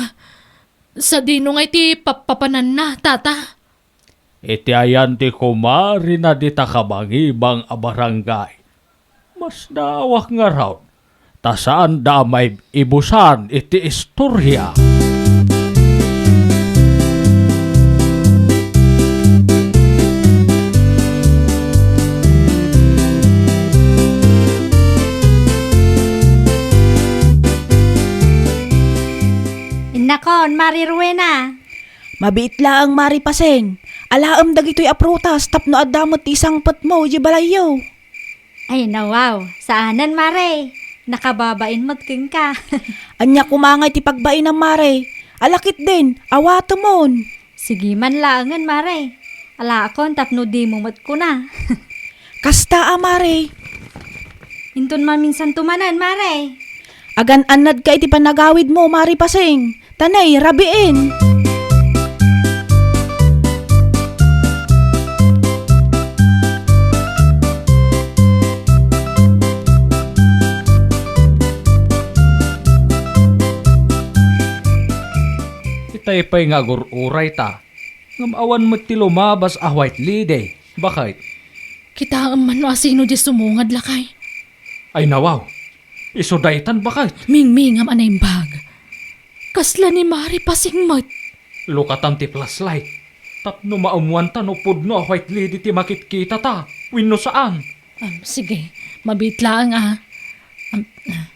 sadino ngay ti pappapananna, Tata? Iti ayan ti kumarina dita kabangibang a barangay. Masdaawak ngarud, ta saanda a maibusan iti istoria. Innakon, Mari Rowena. Mabiit laeng, Mari Pasing. Alaem dagitoy a prutas tapno adda met ti isangpetmo idiay balayyo. Ay, nawaw. Saanen, Mari. Nakababain met kenka. Ania koma ngay ti pagbainam, Mari? Ala ketdin, awatemon. Sige man laengen, Mari. Alaakon tapno dimo met kuna. Kasta a, Mari. Inton maminsanto manen, Mari. Agan-annadka iti panagawidmo, Mari Pasing. Ta nay, rabiin. Itay pay nga agur-uray ta. Ngem awan met ti lumabas a white lady. Baket? Kitaem man no asino diay sumungad, lakay. Ay, nawaw. Isu daytan, baket? Mingmingam a naimbag. Kasla ni Mari Pasing met. Lukatan ti flashlight. Tapno maammuanta no pudno a white lady ti makitkitata wenno saan. Am, sige, mabiit laeng a. Am, ah.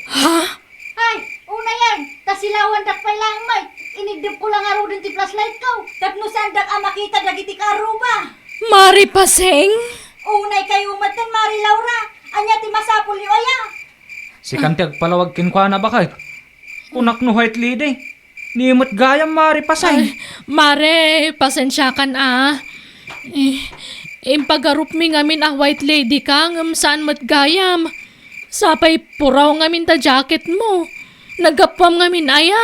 Ha? Ay, unayen, ta silawandak pay laeng met. Iniddepko la ngaruden ti flashlightko tapno saandak a makita dagiti kaarruba. Mari Pasing? Unay kayo metten, Mari Laura. Ania ti masapulyo aya? Sikan ti agpalawag kenkuana, baket. Kunak no white lady. Ni met gayam, Mare, Paseng. Ay, Mare, pasensiakan a. Eh, impagarupmi ngamin a White Lady ka, ngem saan met gayam. Sapay puraw ngamin ta jacketmo. Naggapuam ngamin aya.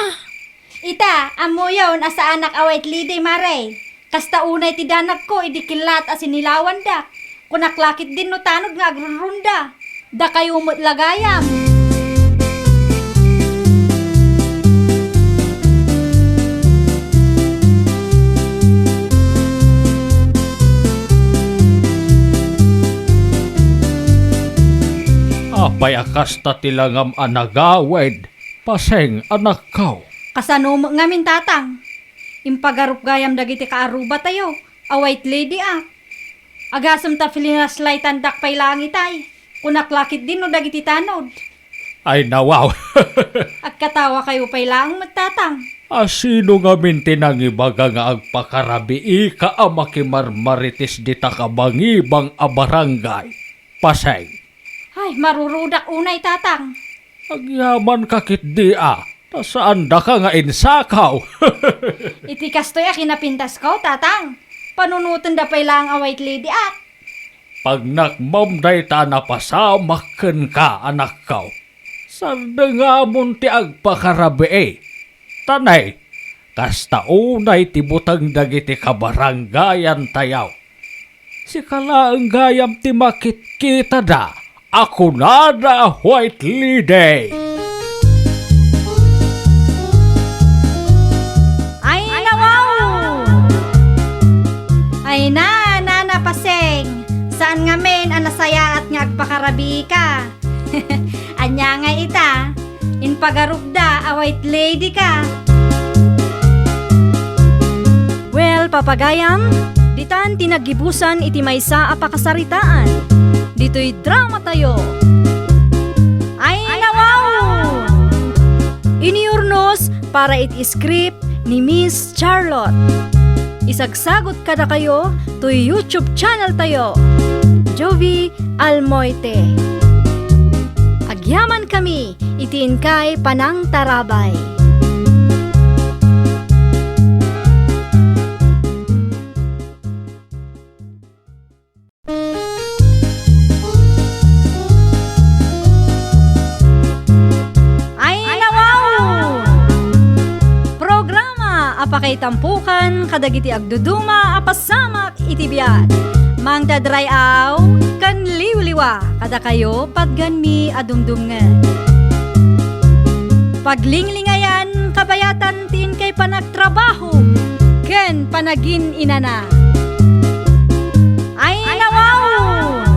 Ita, ammoyon a saanak a White Lady, Mare. Kasta unay ti danagko idi killat a sinilawandak. Kunak la ketdin no tanod nga agrurunda. Dakayo met la gayam. Apay a kasta ti langam a nagawid, Paseng, anakko? Kasano met ngamin, Tatang? Impagarup gayam dagiti kaarrubatayo a White Lady a. Agasem ta flinashlightandak pay laeng itay. Kunak la ketdin no dagiti tanod. Ay, nawaw. Agkatawakayo pay laeng met, Tatang. A, sino ngamin ti nangibaga nga agpakarabiika a makimarmarites dita kabangibang a barangay, Paseng? Ay, marurudak unay, Tatang. Agyamanka ketdi a, ta saandaka nga insakaw. Iti kastoy a kinapintasko, Tatang. Panunotenda pay laeng a White Lady a. Pagnakmam dayta a napasamak kenka, anakko. Sardengamon ti agpakarabii. Ta nay, kasta unay ti buteng dagiti kabarangayantayo. Sika laeng gayam ti makitkitada a kunada a White Lady. Ay, nawaw! Ay na, Nana Paseng, saan ngamin a nasayaat nga agpakarabiika. Ania ngay ita? Impagarupda a White Lady ka. Well, papagayam, ditan ti naggibusan iti maysa a pakasaritaan. Ditoy dramatayo. Ay, nawaw! Iniurnos para iti script ni Miss Charlotte. Isagsagot kadakayo toy YouTube channel tayo, Jovie Almoite. Agyamankami iti inkay panangtarabay. Ay, nawaw! Programa a pakaitampukan kadagiti agduduma a pasamak iti biag. Mangdadray-aw ken liwliwa kadakayo patganmi a dumdumngeg. Paglinglingayan kabayatan ti inkay panagtrabaho ken panagin-inana. Ay, nawaw!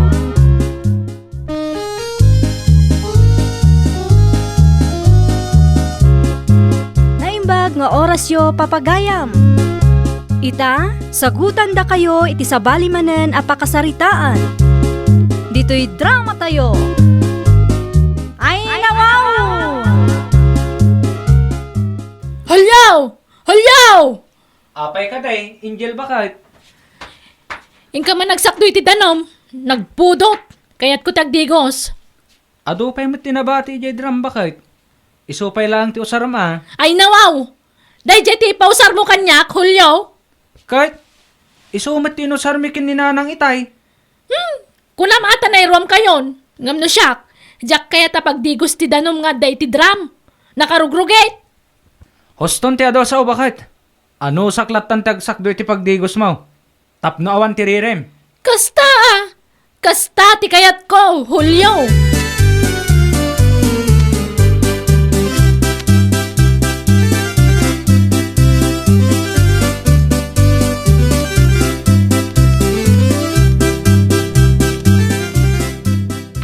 Naimbag nga orasyo, papagayam. Ita, sagutandakayo iti sabali manen a pakasaritaan. Ditoy dramatayo. Ay, nawaw! Julio! Julio! Apay kadi, Angel, baket? Inka man agsakdo iti danum, nagpudot. Kayatko ti agdigos. Adu pay met ti nabati idiay drum, baket? Isu pay laeng ti usarem a. Ay, nawaw! Daydiay ti ipausarmo kaniak, Julio? Ket, isu met ti inusarmi ken ni nanang itay. Hmm, kunam a ta nairuamkayon. Ngem no siak, diak kayat a pagdigos ti danum nga adda iti drum. Nakarugrugit! Huston ti adu a sao, baket? Anusak lattan ti agsakdo iti pagdigosmo tapno awan ti rirem. Kasta a! Kasta ti kayatko, Julio!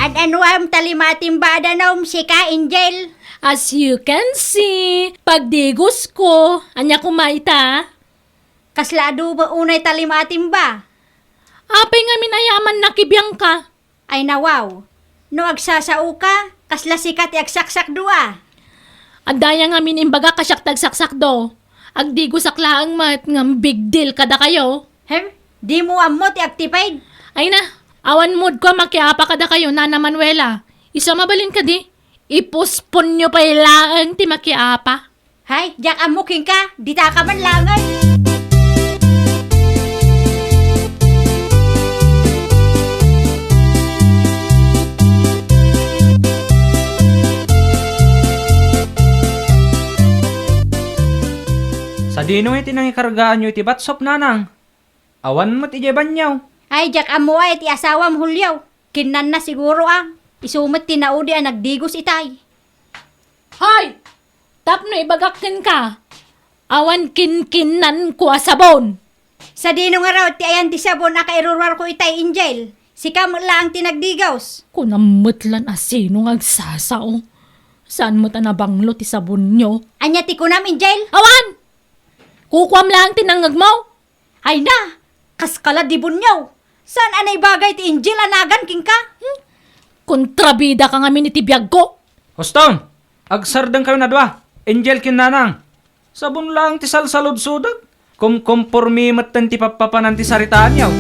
Ad-anuam ta lima a timba a danum, sika, Angel? As you can see, pagdigos ko. Ania koma ita? Kasla adu met unay ta lima a timba. Apay ngamin aya a mannakibiangka? Ay, nawaw. No agsasaoka, kasla sika ti agsaksakdo a. Adda aya ngamin imbagak a siak ti agsaksakdo. Agdigosak laeng met ngem big deal kadakayo. Hem? Dimo ammo ti agtiped? Ay na, awan moodko a makiapa kadakayo, Nana Manuela. Isu a mabalin kadi, iposponyo pay laeng ti makiapa. Hay, diak ammo kenka, dita ka man laengen. Sadino iti nangikargaanyo iti batsop, nanang? Awan met idiay banio. Ay, diak ammo a iti asawam, Julio. Kinnanna siguro a. Isu met ti naudi a nagdigos itay. Hay! Tapno ibagak kenka, awan kinkinnanko a sabon. Sadino ngarud ti ayan ti sabon a kairuruarko itay, Angel? Sika met laeng ti nagdigos. Kunam met lan a sino nga agsasao. Saan met a nabanglo ti sabonyo? Ania ti kunam, Angel? Awan! Kukuam laeng ti nangngegmo. Ay na, kas kala di bunyaw. Saan a naibagay ti Angel a nagan kenka? Hmm? Kontrabida ka ngamin iti biagko. Huston, agsardengkayon a dua, Angel ken Nanang. Sabon laeng ti salsaludsodek. Kumkompormi metten ti pappapanan ti saritaanyo.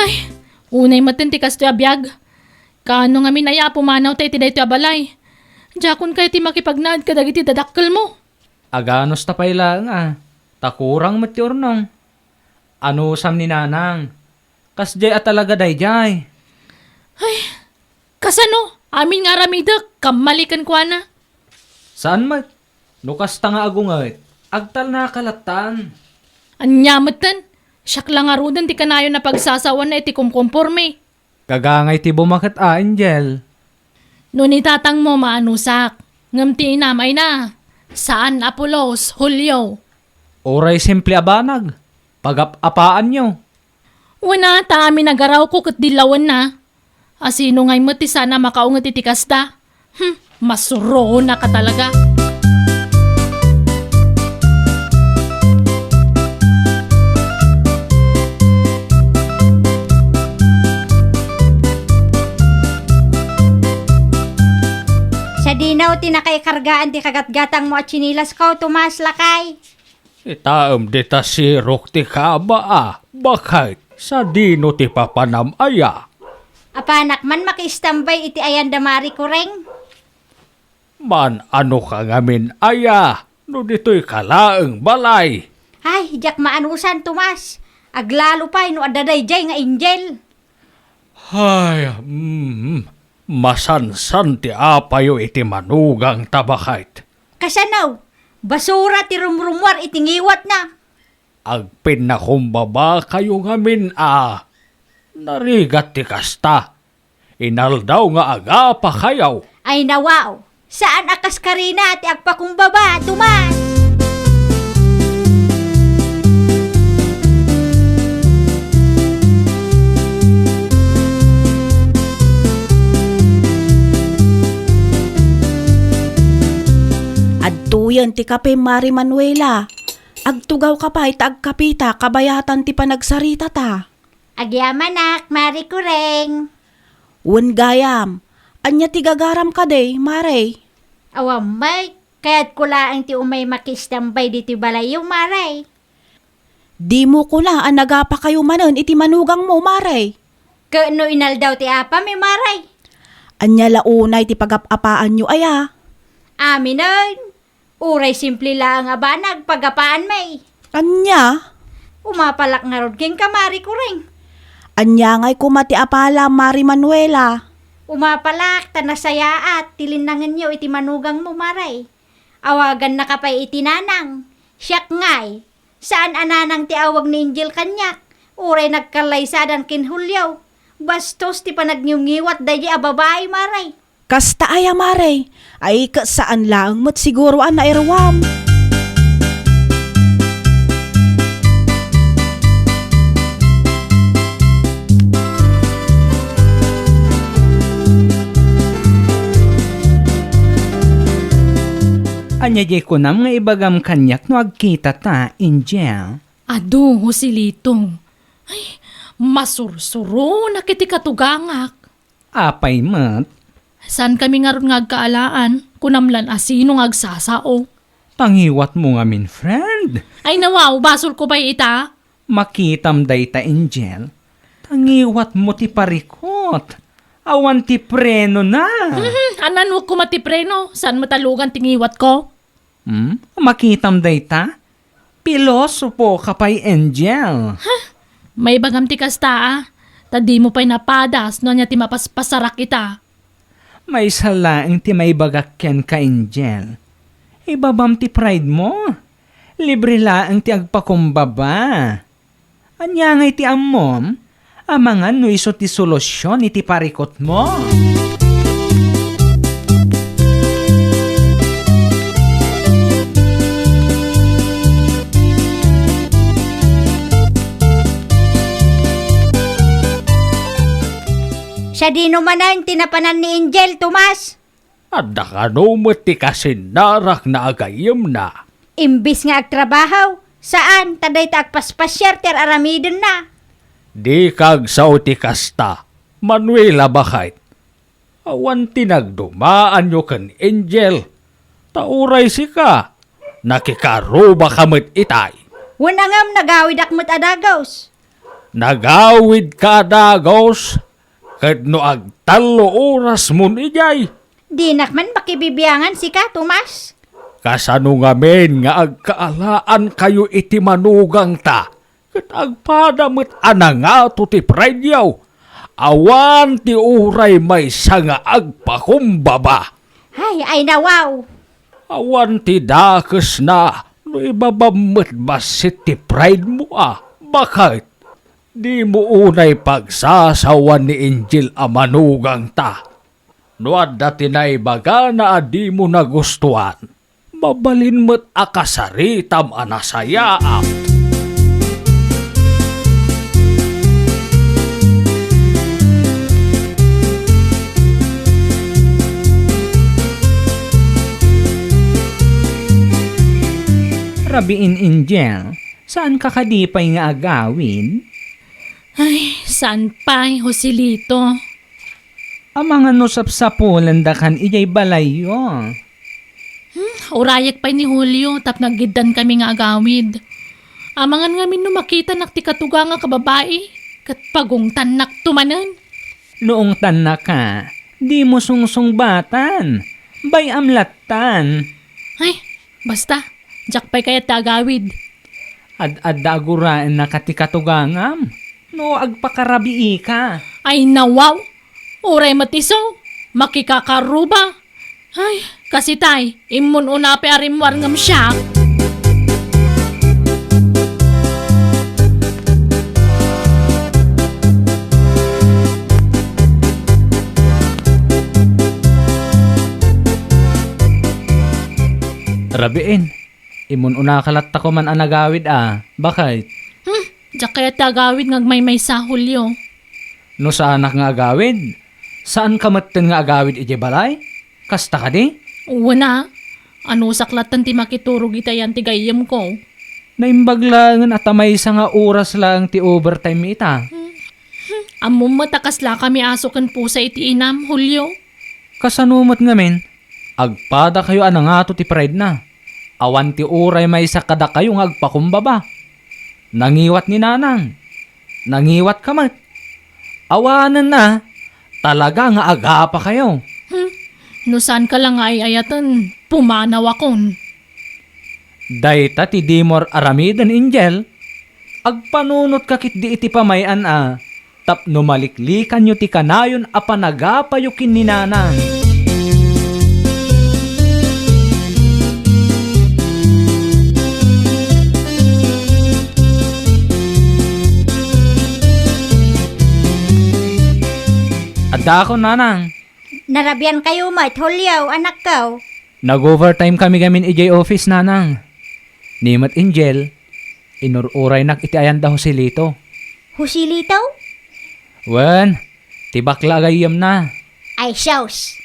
Ay, unay metten ti kastoy a biag. Kaano ngamin aya a pumanawta iti daytoy a balay? Diakon kayat ti makipagnaed kadagiti dadakkelmo. Aganusta pay laeng a, ta kurang met ti urnong. Anusam ni Nanang? Kasdiay a talaga daydiay. Ay, kasano? Amin nga aramidek, kammali kenkuana. Saan met? No kasta nga agunget, agtalnaka lattan. Ania metten? Siak la ngaruden ti kanayon a pagsasaoanna iti kumkompormi. Kagangay ti bumaket a, Angel. No ni tatangmo maanusak, ngem ti inam ay na, saan a pulos, Julio. Uray simple a banag, pagap-apaanyo. Wen a, ta amin a garawko ket dillawenna. A sino ngay met ti saan a makaunget iti kasta? Hmm, masuronaka talaga. Sadino ti nakaikargaan ti kagatgatangmo a tsinilasko, Tomas, lakay? Itaem dita sirok ti kaba a, baket, sadino ti papanam aya? Apanak man makiistambay iti ayan da Mari Kureng? Maan-anoka ngamin aya no ditoy ka laeng balay? Ay, diak maanusan, Tomas. Aglalo pay no adda daydiay nga Angel. Ay, mm, masansan ti apayo iti manugangta, baket. Kasano? Basura ti rumrumuar iti ngiwatna. Agpinnakumbabakayo ngamin a. Narigat ti kasta. Inaldaw nga agapakayo. Ay, nawaw. Saan a kaskarina ti agpakumbaba, Tomas? Adtoyen ti kape, Mari Manuela. Agtugawka pay ta agkapita kabayatan ti panagsaritata. Agyamanak, Mari Kureng. Wen gayam, ania ti gagaram kadi, Mare? Awan met, kayatko laeng ti umay makiistambay ditoy balayyo, Mare. Dimo kuna a nagapakayo manen iti manugangmo, Mare? Ket no inaldaw ti apami, Mare? Ania la unay ti pagap-apaanyo aya? Aminen. Uray simple laeng a banag, pagapaan, may. Ania? Umapalak ngarud kenka, Mari Kureng. Ania ngay koma ti apala, Mari Manuela? Umapalak ta nasayaat ti linnangenyo iti manugangmo, Mare. Awagannaka pay iti nanang. Siak ngay. Saan a nanang ti awag ni Angel kaniak. Uray nagkallaysadan ken Julio. Bastos ti panagniwngiwat daydi a babai, Mare. Kasta aya, Mare? Ay, ket saan laeng met siguro a nairuam. Ania diay kunam nga ibagam kaniak no agkitata, Angel? Adu, Joselito. Ay, masursuronak iti katugangak. Apay met? Saan kami ngarud nga agkaalaan? Kunam lan a sino nga agsasao. Pangiwatmo ngamin, friend? Ay, nawaw, basolko pay ita. Makitam dayta, Angel. Ta ngiwatmo ti parikut. Awan ti prenona. Mhm, ananwek koma ti preno. Saan met a lugan ti ngiwatko? Hmm? Makitam dayta? Pilosopo ka pay, Angel. Huh? Maibagam ti kasta, a. Ta dimo pay napadas no ania ti mapaspasarak ita. Maysa laeng ti maibagak kenka, Angel. Ibabam ti pride mo. Libre laeng ti agpakumbaba. Ania ngay ti ammom? Amangan no isu ti solusyon iti parikutmo. Sadino manen ti napanan ni Angel, Tomas? Adda kano met ti kasinnarakna a gayyemna. Imbes nga agtrabaho, saan, ta dayta agpaspasiar ti ar-aramidenna. Dika agsao ti kasta, Manuela, baket. Awan ti nagdumaanyo ken Angel. Ta uray sika, nakikarubaka met itay. Wen a ngem nagawidak met a dagus. Nagawidka a dagus, ket no agtallo orasmon idiay. Dinak man makibibiangan sika, Tomas. Kasano ngamin nga agkaalaankayo iti manugangta, ket agpada met a nangato ti prideyo? Awan ti uray maysa nga agpakumbaba. Ay, ay, nawaw. Awan ti dakesna no ibabam met bassit ti pridemo a, baket. Dimo unay pagsasawan ni Angel a manugangta. No adda ti naibagana a dimo nagustuan, mabalin met a kasaritam a nasayaat. Rabiin, Angel, saanka kadi pay nga agawid? Ay, saan pay, Joselito? Amangan no sapsapulendakan idiay balayyo. Hmm, urayek pay ni Julio tapno aggiddankami nga agawid. Amangan ngamin no makitanak ti katugangak a babai, ket pagungtannakto manen. No ungtannaka, dimo sungsungbatan. Bay-am lattan. Ay, basta, diak pay kayat ti agawid. Ad-adda a guraennaka ti katugangam no agpakarabiika. Ay, nawaw! Uray met isu, makikakaruba. Ay, kasitay, immun una pay a rimmuar ngem siak. Rabiin, immun-unaka latta koman a nagawid a, baket? Hmm, diak kayat ti agawid nga agmaymaysa, Julio. No saanak nga agawid, saanka metten nga agawid idiay balay? Kasta kadi? Wen a, anusak latten ti makiturog iti ayan ti gayyemko. Naimbag laengen a ta maysa nga oras laeng ti overtime ita. Hmm. Hmm. Ammom met a kaslakami aso ken pusa iti inam, Julio. Kasano met ngamin? Agpadakayo a nangato ti pridena. Awan ti uray maysa kadakayo nga agpakumbaba. Nangiwat ni Nanang. Nangiwatka met. Awanen a, talaga nga agapakayo. Hmm. No saanka la nga ay-ayaten, pumanawakon. Dayta ti dimo ar-aramiden, Angel. Agpanunotka ketdi iti pamay-an a tapno maliklikanyo ti kanayon a panagapayo ken ni Nanang. Addaakon, Nanang. Narabiankayo met, Julio, anakko. Nag-overtime kami gamin idiay office, Nanang. Ni met Angel, inur-uraynak iti ayan da Joselito. Joselito? Wen, ti bakla a gayyemna. Ay, sus!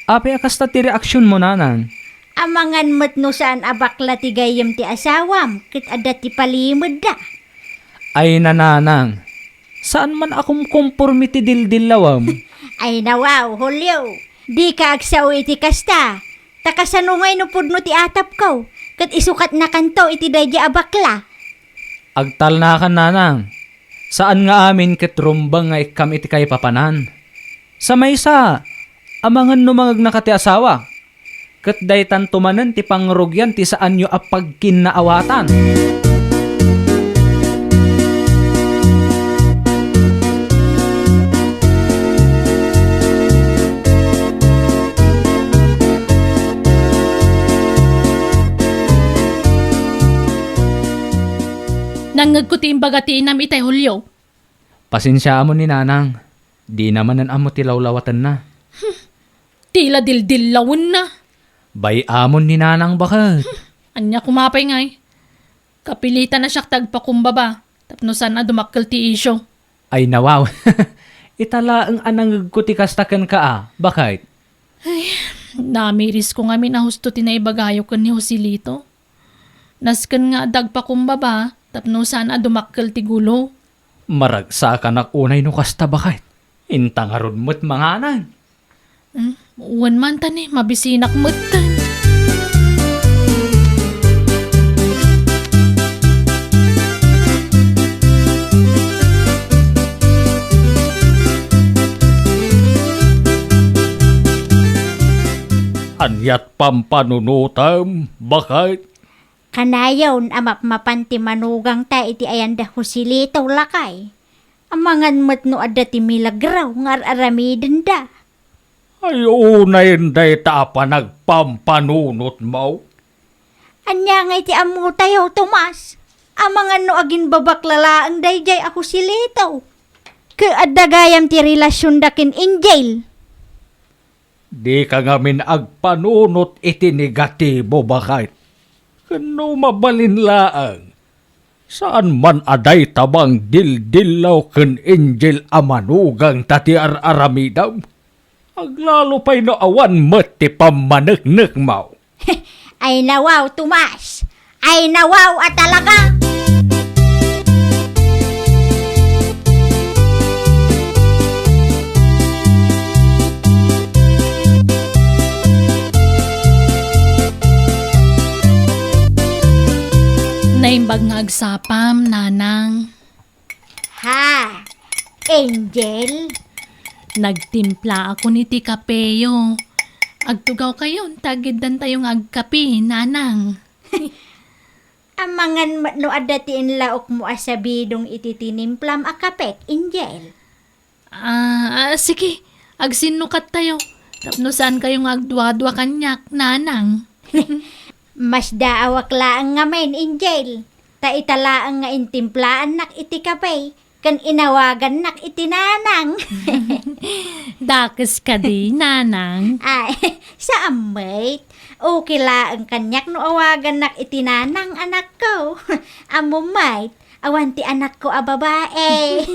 Apay a kasta ti reaksionmo, Nanang? Amangan met no saan a bakla ti gayyem ti asawam, ket adda ti palimedda. Ay, Nanang, saan man a kumkomporme ti dildillawem. Ay, nawaw, Julio. Dika agsao iti kasta. Ta kasano ngay no pudno ti atapko? ket isukatnakanto iti daydiay a bakla. Agtalnakan, nanang. Saan nga amin ket rumbeng nga ikkam iti kaipapanan. Sa maysa, amangan no mangegnaka ti asawa. Ket daytanto manen ti pangrugian ti saanyo a pagkinnaawatan. Nangngegko ti imbaga ti inam itay, Julio. Pasensiaamon ni nanang. Dina manen ammo ti lawlawatenna. Ti la dildillawenna. Bay-amon ni nanang baket. Ania koma pay ngay? Kapilitan a siak ti agpakumbaba tapno saan a dumakkel ti isyu. Ay, nawaw. Ita laeng a nangngegko ti kasta kenka a, baket. Ay, namirisko ngamin a husto ti naibagayo ken ni Joselito. Nasken nga adda agpakumbaba tapno saan a dumakkel ti gulo. Maragsakanak unay no kasta, baket. Inta ngarud met manganan. Hmm, wen man ta ni, mabisinak metten. Aniat pampanunotem, baket? Kanayon a mapmapan ti manugangta iti ayan da Joselito, lakay. Amangan met no adda ti milagro nga ar-aramidenda. Ay, unayen dayta a panagpampanunotmo. Ania ngay ti ammotayo, Tomas? Amangan no aginbabakla laeng daydiay a Joselito. Ket adda gayam ti relasionda ken Angel. Dika ngamin agpanunot iti negatibo, baket. Ken no mabalin laeng, saan man a dayta mangdildillaw ken Angel a manugangta ti ar-aramidem. Aglalo pay no awan met ti pammaneknekmo. Ay nawaw, Tomas! Ay nawaw a talaga! Naimbag nga agsapam, nanang. Ha? Angel? Nagtimplaakon iti kapeyo. Agtugawkayon ta agiddantayo nga agkape, nanang. Amangan met no adda ti inlaokmo a sabidong iti tinimplam a kapek, Angel. Ah, ah, sige. Agsinnukattayo. Tapno saankayo nga agduadua kaniak, nanang. Masdaawak laeng ngamin, Angel. Ta ita laeng nga intimplaannak iti kape, ken inawagannak iti nanang. Dakes kadi, nanang? Ay, saan met. Okay laeng kaniak no awagannak iti nanang, anakko. Ammom met, awan ti anakko a babae.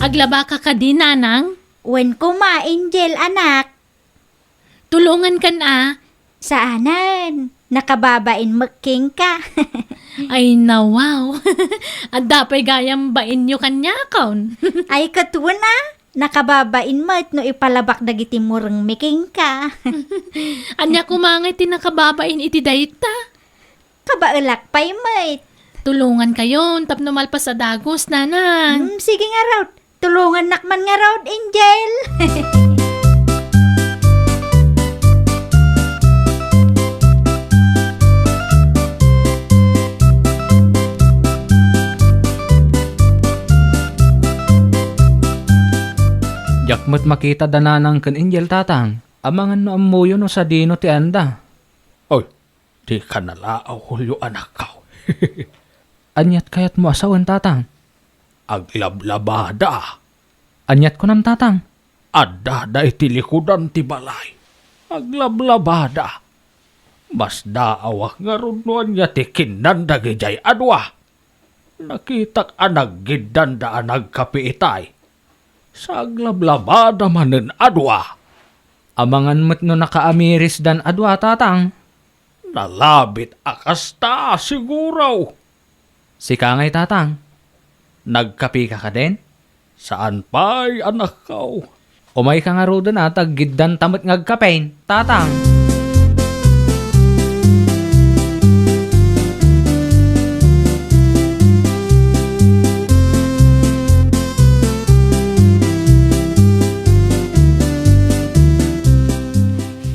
Aglabaka kadi, nanang? Wen koma, Angel, anak. Tulongankan a. Saanen, nakababain met kenka. Ay, nawaw. Adda pay gayam bainyo kaniakon. Ay, ket wen a, nakababain met no ipalabak dagiti murengmi kenka. Ania koma ngay ti nakababain iti dayta? Kabaelak pay met. Tulongankayon tapno malpas a dagus, nanang. Hmm, sige ngarud. Tulongannak man ngarud, Angel. Diak met makita da nanang ken Angel, tatang. Amangan no ammoyo no sadino ti anda. Oy, dika nalaaw, Julio, anakko. Aniat kayatmo a sawen, tatang? Aglablabada. Aniat kunam, tatang? Addada iti likudan ti balay. Aglablabada. Masdaawak ngarud no ania ti kinnan dagidiay a dua. Nakitak a naggiddanda a nagkape itay. Sa aglablabada manen a dua. Amangan met no nakaamirisdan a dua, tatang. Nalabit a kasta, siguro. Sika ngay, Tatang. Nagkapika kadin? Saan pay, anakko. Umayka ngaruden a, ta aggiddan ta met nga agkapen, Tatang.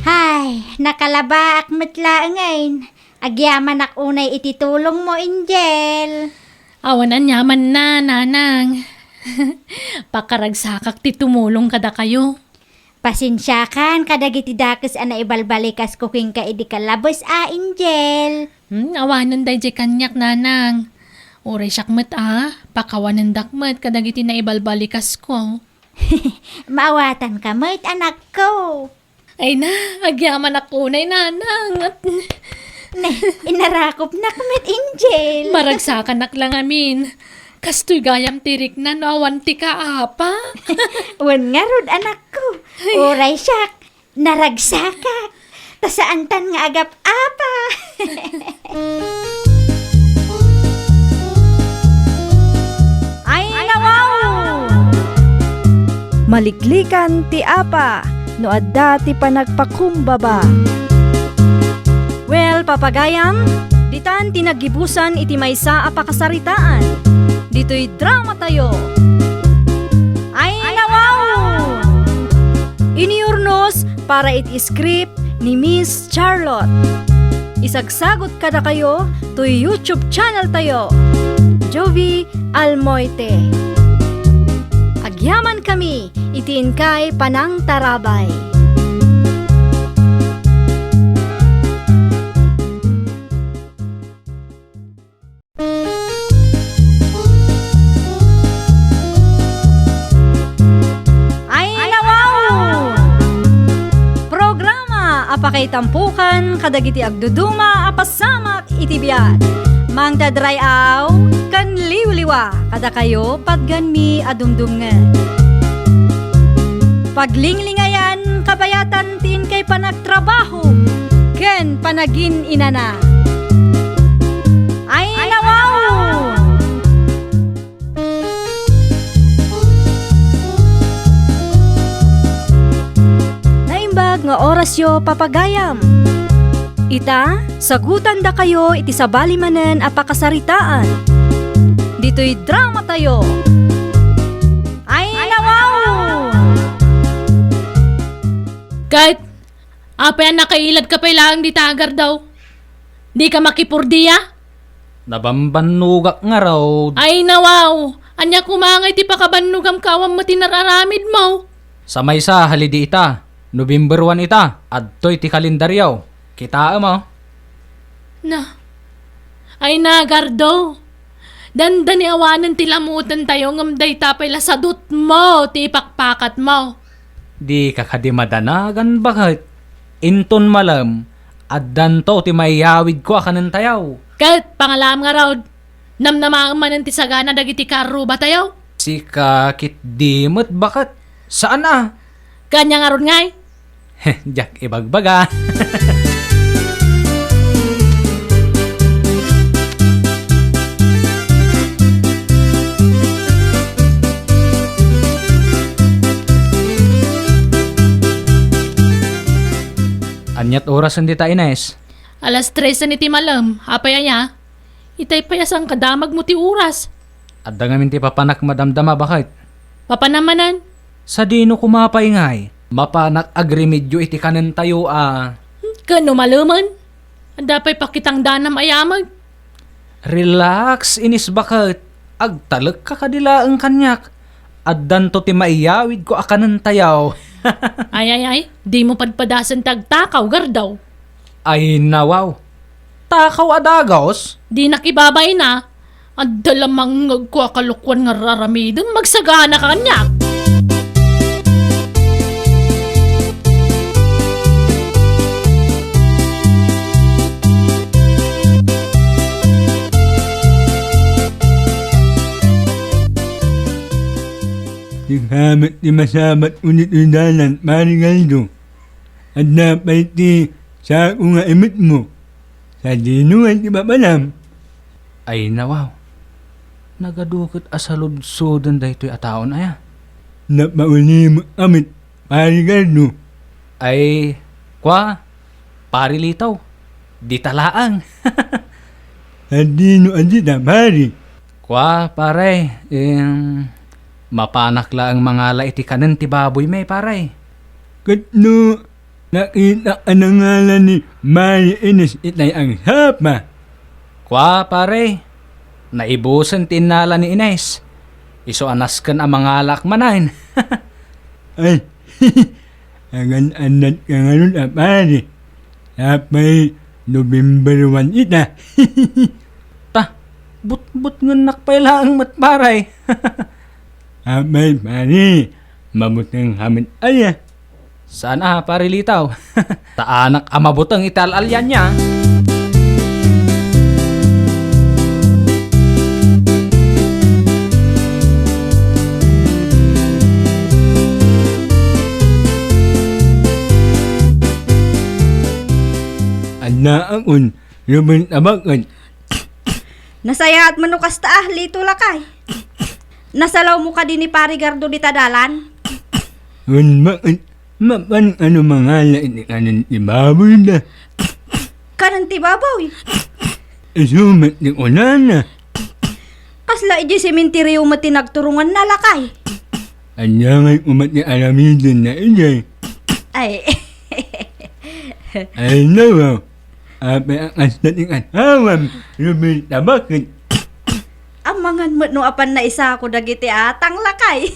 Hay, nakalabaak met laengen. Agyamanak unay iti tulongmo, Angel. Awan aniamanna, Nanang. Pakaragsakak ti tumulong kadakayo. Pasensiakan kadagiti dakes a naibalbalikasko kenka idi kalabes a, Angel. Hmm, awanen daydiay kaniak, Nanang. Uray siak met a, pakawanendak met kadagiti naibalbalikasko. Maawatanka met, anakko. Ay na, agyamanak unay, Nanang. Ne, inarakopnak met, Angel. Maragsakanak la ngamin. Kastoy gayam ti rikna no awan ti kaapa. Wen ngarud, anakko. Ay. Uray siak, naragsakak. Ta saantan nga agap-apa. Ay, nawaw! Maliklikan ti apa no adda ti panagpakumbaba. Well, papagayam, ditan ti naggibusan iti maysa a pakasaritaan. Ditoy drama tayo. Ay, nawaw! Iniurnos para iti script ni Miss Charlotte. Isagsagot kadakayo toy YouTube channel tayo, Jovie Almoite. Agyaman kami iti inkay panangtarabay. Ay, nawaw! Programa a pakaitampukan kadagiti agduduma a pasamak iti biag. Mangted ray-aw ken liwliwa kadakayo patgenmi a dumdumngeg. Paglinglingayan kabayatan ti inkay panagtrabaho ken panagin-inana. Ay, nawaw! Naimbag nga orasyo, papagayam. Ita, sagutandakayo iti sabali manen a pakasaritaan. Ditoy drama tayo. Ay, nawaw! Ket, apay a nakailadka pay laeng dita, Gardaw? Dika makipurdia? Nabambannogak ngarud. Ay, nawaw! Ania koma ngay ti pakabannogamko awan met ti nar-aramidmo? Sa maysa a halidi ita, November one ita, adtoy ti kalendaryo. Kitaem, a? Na. Ay na, Gardo. Dandani awanen ti lamuten tayo, ngem dayta pay la sadutmo ti ipakpakatmo. Dika kadi madanagan, baket? Inton malem, addanto ti maiyawidko a kanen tayo. Ket, pangalaam ngarud, namnamaem manen ti sagana dagiti karruba tayo. Sika ketdi met, baket? Saan a? Kanya ngarud ngay? Diak ibagbaga. Aniat orasen dita, Ines? Alas tresen iti malem. Apay aya? Itay pay a saan kadamagmo ti oras. Adda ngamin ti papanak madamdama, baket. Papanam manen? Sadino koma pay ngay? Mapanak agremedyo iti kanen tayo a. Ken no malemen? Adda pay pakitang danam a yamag. Relax, Ines, baket. Agtalekka kadi laeng kaniak. Addanto ti maiyawidko a kanen tayo. Ay, ay, ay. Dimo padpadasen ti agtakaw, Gardaw. Ay, nawaw. Takaw a dagus? Dinak ibabain a. Adda la mangngegko a kalokuan nga ar-aramidem, magsagana ka kaniak. Sika met ti masabat unit iti dalan, Pari Gardo. Adda pay ti sako nga imetmo. Sadino ngay ti mapanam? Ay, nawaw. Nagadu ket a saludsoden daytoy a taon aya. Napaulimekka met, Pari Gardo. Ay, kua, Pari Litaw, dita laeng. Sadino a dita, Pari? Kua, pare, em, mapanak laeng mangala iti kanen ti baboymi, pare. Ket no nakitak a nangala ni Mari Ines itay agsapa? Kua, pare, naibusen ti innala ni Ines. Isu a nasken a mangalaak manen. Ay, agan-annatka ngarud a, pare. Apay, November one ita. Ta, butbutngennak pay laeng met, pare. Apay, pare, mabutengka met aya? Saan a, Pare Litaw. Ta anak a mabuteng iti al-alianna. Adda akon, Ruben Tabakit. Nasayaat man no kasta a, Lito lakay. Nasalawmo kadi ni Pari Gardo dita dalan? Wen, bakit? Mapan a no mangala iti kanen ti baboyda. Kanen ti baboy? Isu met ti kunana. Kasla idiay sementeryo met ti nagturonganna, lakay? Ania ngay koma ti aramidenna idiay? Ay. Ay, nawaw. Apay a kasta ti katawam, Roberta, bakit? Amangan met no apan naisako dagiti atang, lakay.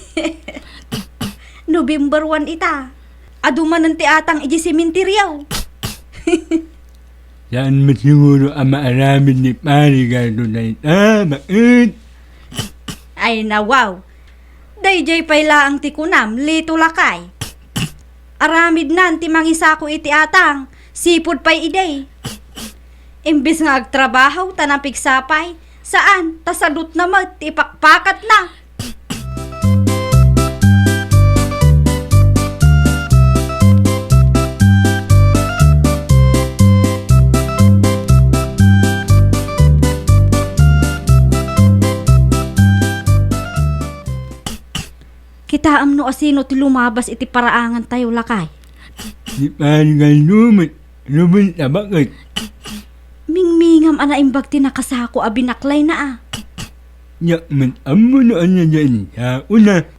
November one ita. Adu manen ti atang idiay sementeryo. Saan met siguro a maaramid ni Pari Gardo dayta, bakit? Ay, nawaw. Daydiay pay laeng ti kunam, Lito lakay. Aramidnan ti mangisako iti atang, sipud pay idi. Imbes nga agtrabaho ta napigsa pay, saan, ta sadutna met ti ipakpakatna. Kitaem no asino ti lumabas iti paraangantayo, lakay. Ni Pari Gardo met, Roberta, bakit? Mingmingam a naimbag ti nakasako a binaklayna a. Diak met ammo no ania diay insakona.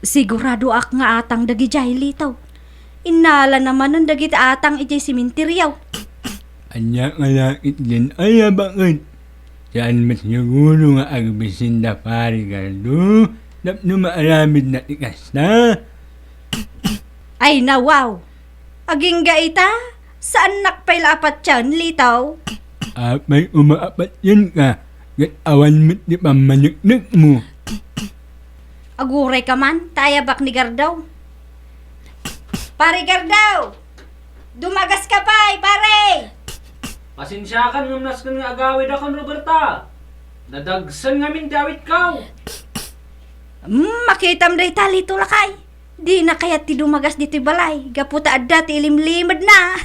Siguradoak nga atang dagidiay, Lito. Innalana manen dagiti atang idiay sementeryo. Ania nga lakit diay aya, bakit? Saan met siguro nga agbisita Pari Gardo tapno maaramidna ti kasta? Ay, nawaw! Agingga ita, saannak pay la a patien, Lito. Apay koma a patienka, ket awan met ti pammaneknekmo. Agurayka man, ta ayabak ni Gardo. Pare Gardo! Dumagaska pay, pare! Pasensiakan ngem nasken nga agawidakon, Roberta. Nadagsen ngamin ti awitko. Hmm, makitam dayta, Lito lakay. Dina kayat ti dumagas ditoy balay, gapu ta adda ti ilimlimedna.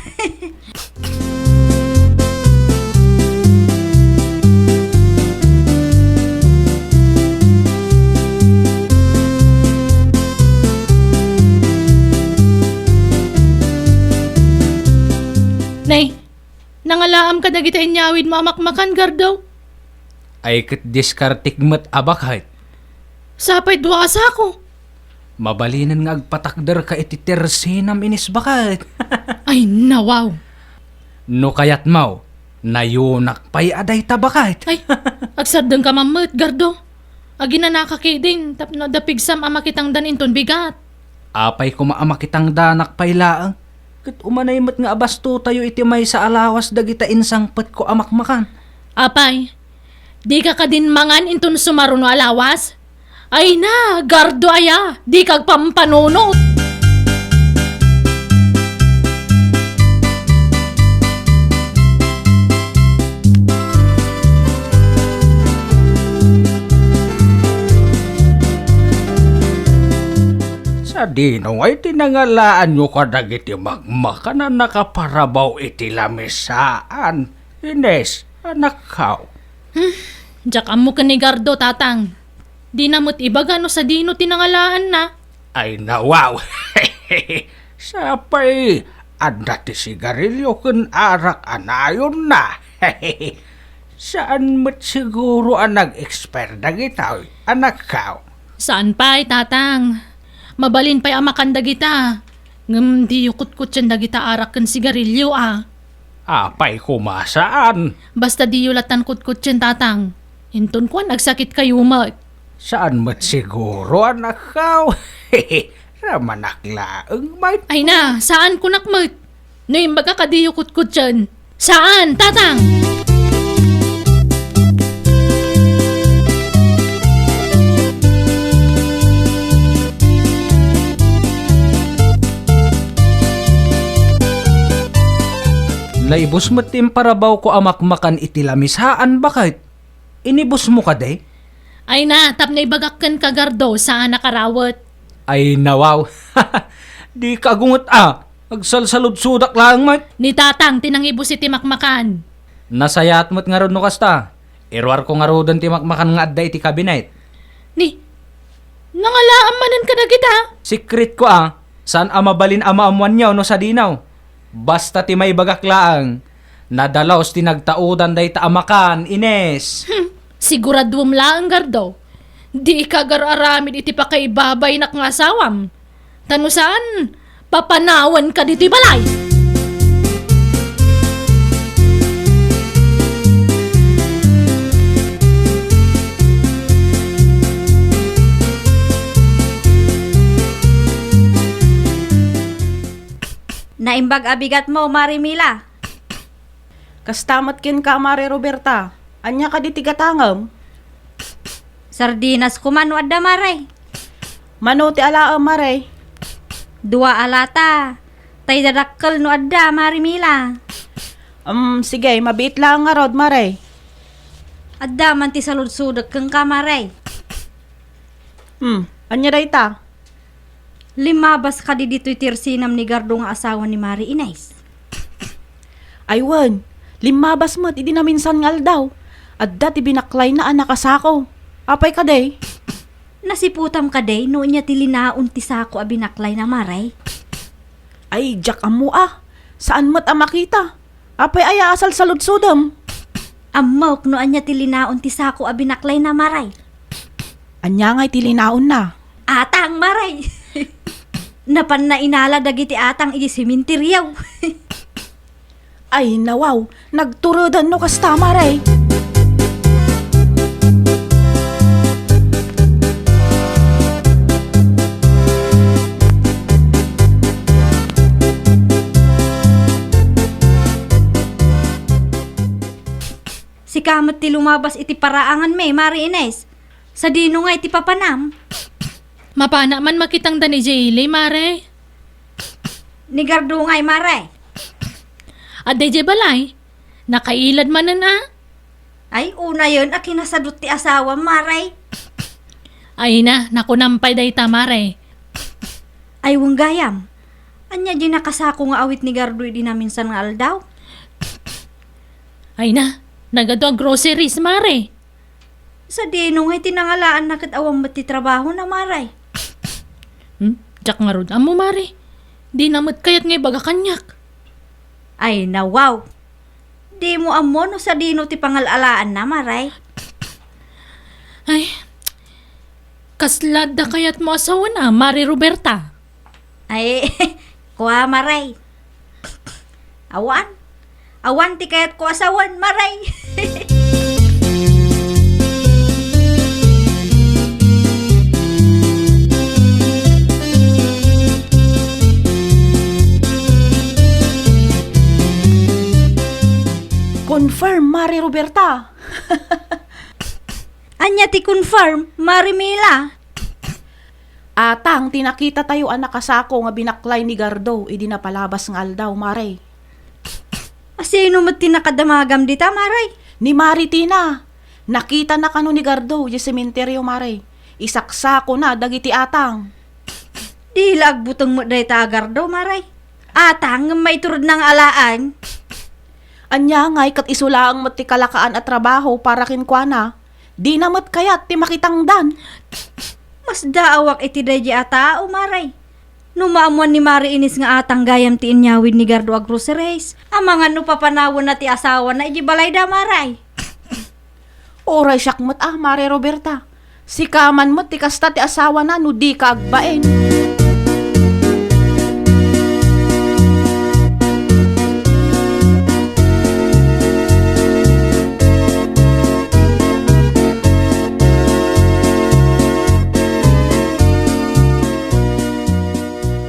Nay, nangalaam ka dagiti inyawidmo a makmakan, Gardo? Ay, ket diskartek met a baket. Sapay dua a sako. Mabalinen nga agpatakderka iti tersinam, Ines, baket. Ay, nawaw. No kayatmo, nayunak pay a dayta, baket. Ay, agsardengka man met, Gardo. Aginanaka ketdin tapno adda pigsam a makitangdan inton bigat. Apay koma a makitangdanak pay laeng? Ket umanay met nga abastotayo iti maysa a lawas dagita insangpetko a makmakan. Apay, dika kadin mangan inton sumaruno a lawas? Ay na, Gardo aya, dika agpampanunot! Sa Dino ngay ti nangalaanyo kadagiti makmakan a nakaparabaw iti lamisaan, Ines, anakkaw? Hmm, diak ammo ken ni Gardo, Tatang. Dina met ibaga no sadino ti nangalaanna. Ay, nawaw. Sapay, adda ti sigarilio ken arak a nayonna. Saan met siguro a nag-expire dagitoy, anakkaw? Saan pay, Tatang. Mabalin pay a makan dagita. Ngem diyo kutkutien dagita arak ken sigarilio a. Apay koma saan? Basta diyo latan kutkutien, Tatang. Inton kuan, agsakitkayo met. Saan met siguro, anakkaw? Ramanak laeng met. Ay na, saan kunak met. No imbagak a diyo kutkutien. Saan, Tatang? Naibus met ti imparabawko a makmakan iti lamisaan, baket. Inibusmo kadi? Ay na, tapno ibagak kenka, Gardo, saan a karawet. Ay, nawaw. Dika agunget a. Agsalsaludsodak laeng met. Ni Tatang ti nangibus iti makmakan. Nasayaat met ngarud no kasta. Iruarko ngaruden ti makmakan nga adda iti kabinet. Ni, nangalaan manen kadagita? Secretko a. Saan a mabalin a maammoanyo no sadino. Basta ti maibagak laeng, nadalus ti nagtaudan dayta a makan, Ines. Hmm, siguraduem laeng, Gardo. Dika agar-aramid iti pakaibabaynak nga asawam. Ta no saan, papanawanka ditoy balay. Naimbag a bigatmo, Mare Mila. Kasta met kenka, Mare Roberta. Ania kadi ti gatangem? Sardinas koma no adda, Mare. Mano ti alaem, Mare? Dua a lata. Tay dadakkel no adda, Mare Mila. Um, sige, mabiit laeng ngarud, Mare. Adda man ti saludsodek kenka, Mare. Hmm, ania dayta? Limmabas kadi ditoy ti ersinam ni Gardo nga asawa ni Mare Ines? Ay wen, limmabas met idi naminsan nga aldaw. Adda ti binaklayna a nakasako. Apay kadi? Nasiputam kadi no ania ti linaon ti sako a binaklayna, Mare? Ay, diak ammo a. Saan met a makita. Apay aya a salsaludsodem? Ammok no ania ti linaon ti sako a binaklayna, Mare. Ania ngay ti linaonna? Atang, Mare. Napanna inala dagiti atang iti sementeryo. Ay, nawaw, nagturedan no kasta, Mare. Sika met ti lumabas iti paraanganmi, Mare Ines. Sadino ngay ti papanam? Mapana man makitangda ni Jaylee, Mare. Ni Gardo ngay, Mare. Adda idiay balay. Nakailad manen a. Ay, unayen a kinasadut ti asawam, Mare. Ay na, nakunam pay dayta, Mare. Ay, wen gayam. Ania di nakasako nga awit ni Gardo idi naminsan nga aldaw? Ay na, nagadu a groceries, Mare. Sadino ngay ti nangalaanna ket awan met ti trabahona, Mare? Hmm? Diak ngarud ammo, Mare. Dina met kayat nga ibaga kaniak. Ay, nawaw. Dimo ammo no sadino ti pangal-alaanna, Mare? Ay, kasla adda kayatmo a sawen a, Mare Roberta? Ay, kua, Mare. Awan. Awan ti kayatko a sawen, Mare. Confirm, Mare Roberta. Ania ti confirm, Mare Mila? Atang ti nakitatayo a nakasako nga binaklay ni Gardo idi napalabas nga aldaw, Mare. A, sino met ti nakadamagam dita, Mare? Ni Mare Tina. Nakitana kano ni Gardo idiay sementeryo, Mare. Isaksakona dagiti atang. Di la agbuteng met dayta a Gardo, Mare. Atang ngem maituredna nga alaen. Ania ngay ket isu laeng met ti kalakaan a trabaho para kenkuana? Dina met kayat ti makitangdan. Masdaawak iti daydiay a tao, Mare. No maammuan ni Mare Ines nga atang gayam ti inyawid ni Gardo a groceries, amangan no papanawenna ti asawana idiay balayda, Mare. Uray siak met a, Mare Roberta. Sika man met ti kasta ti asawana no dika agbain.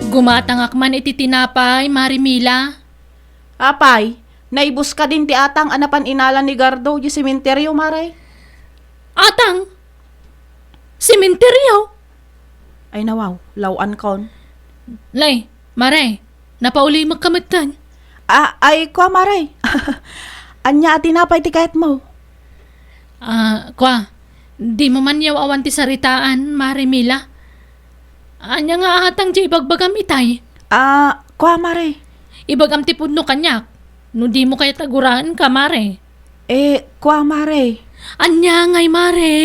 Gumatangak man iti tinapay, Mare Mila. Apay, naibus kadin ti atang a napan inala ni Gardo idiay sementeryo, Mare? Atang? Sementeryo? Ay, nawaw, law-ankon. Lay, Mare, napaulimek ka metten. Ah, ay, kua, Mare. Ania a tinapay ti kayatmo? Ah, kua, dimo man yaw-awan ti saritaan, Mare Mila? Ania nga atang diay ibagbagam itay? Ah, kua, Mare. Ibagam ti pudno kaniak, no dimo kayat a guraenka, Mare. Eh, kua, Mare. Ania ngay, Mare?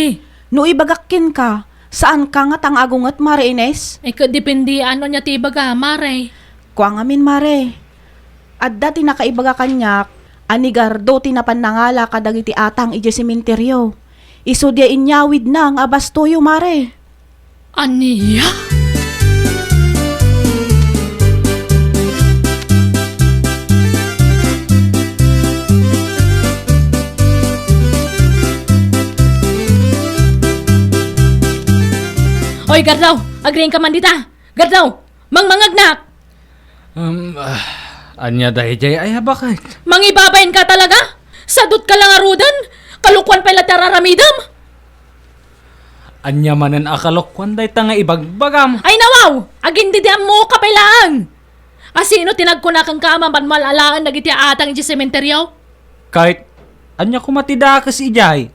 No ibagak kenka, saanka ngata nga agunget, Mare Ines? Eh, ket depende no ania ti ibaga, Mare. Kua ngamin, Mare. Adda ti nakaibaga kaniak a ni Gardo ti napan nangala kadagiti atang idiay sementeryo. Isu diay inyawidna nga abastoyo, Mare. Ania? Oy, Gardo! Agriingka man dita! Gardo! Mangmangngegnak! Um, ah, ania daydiay aya, baket? Mangibabainka talaga? Sadutka la ngaruden? Kalokuan pay la ti araramidem? Ania manen a kalokuan dayta nga ibagbagam? Ay, nawaw! Agindidi-ammoka pay laeng! A sino ti nagkuna kenka a mapan mo alaen dagiti atang idiay sementeryo? Ket ania koma ti dakes idiay?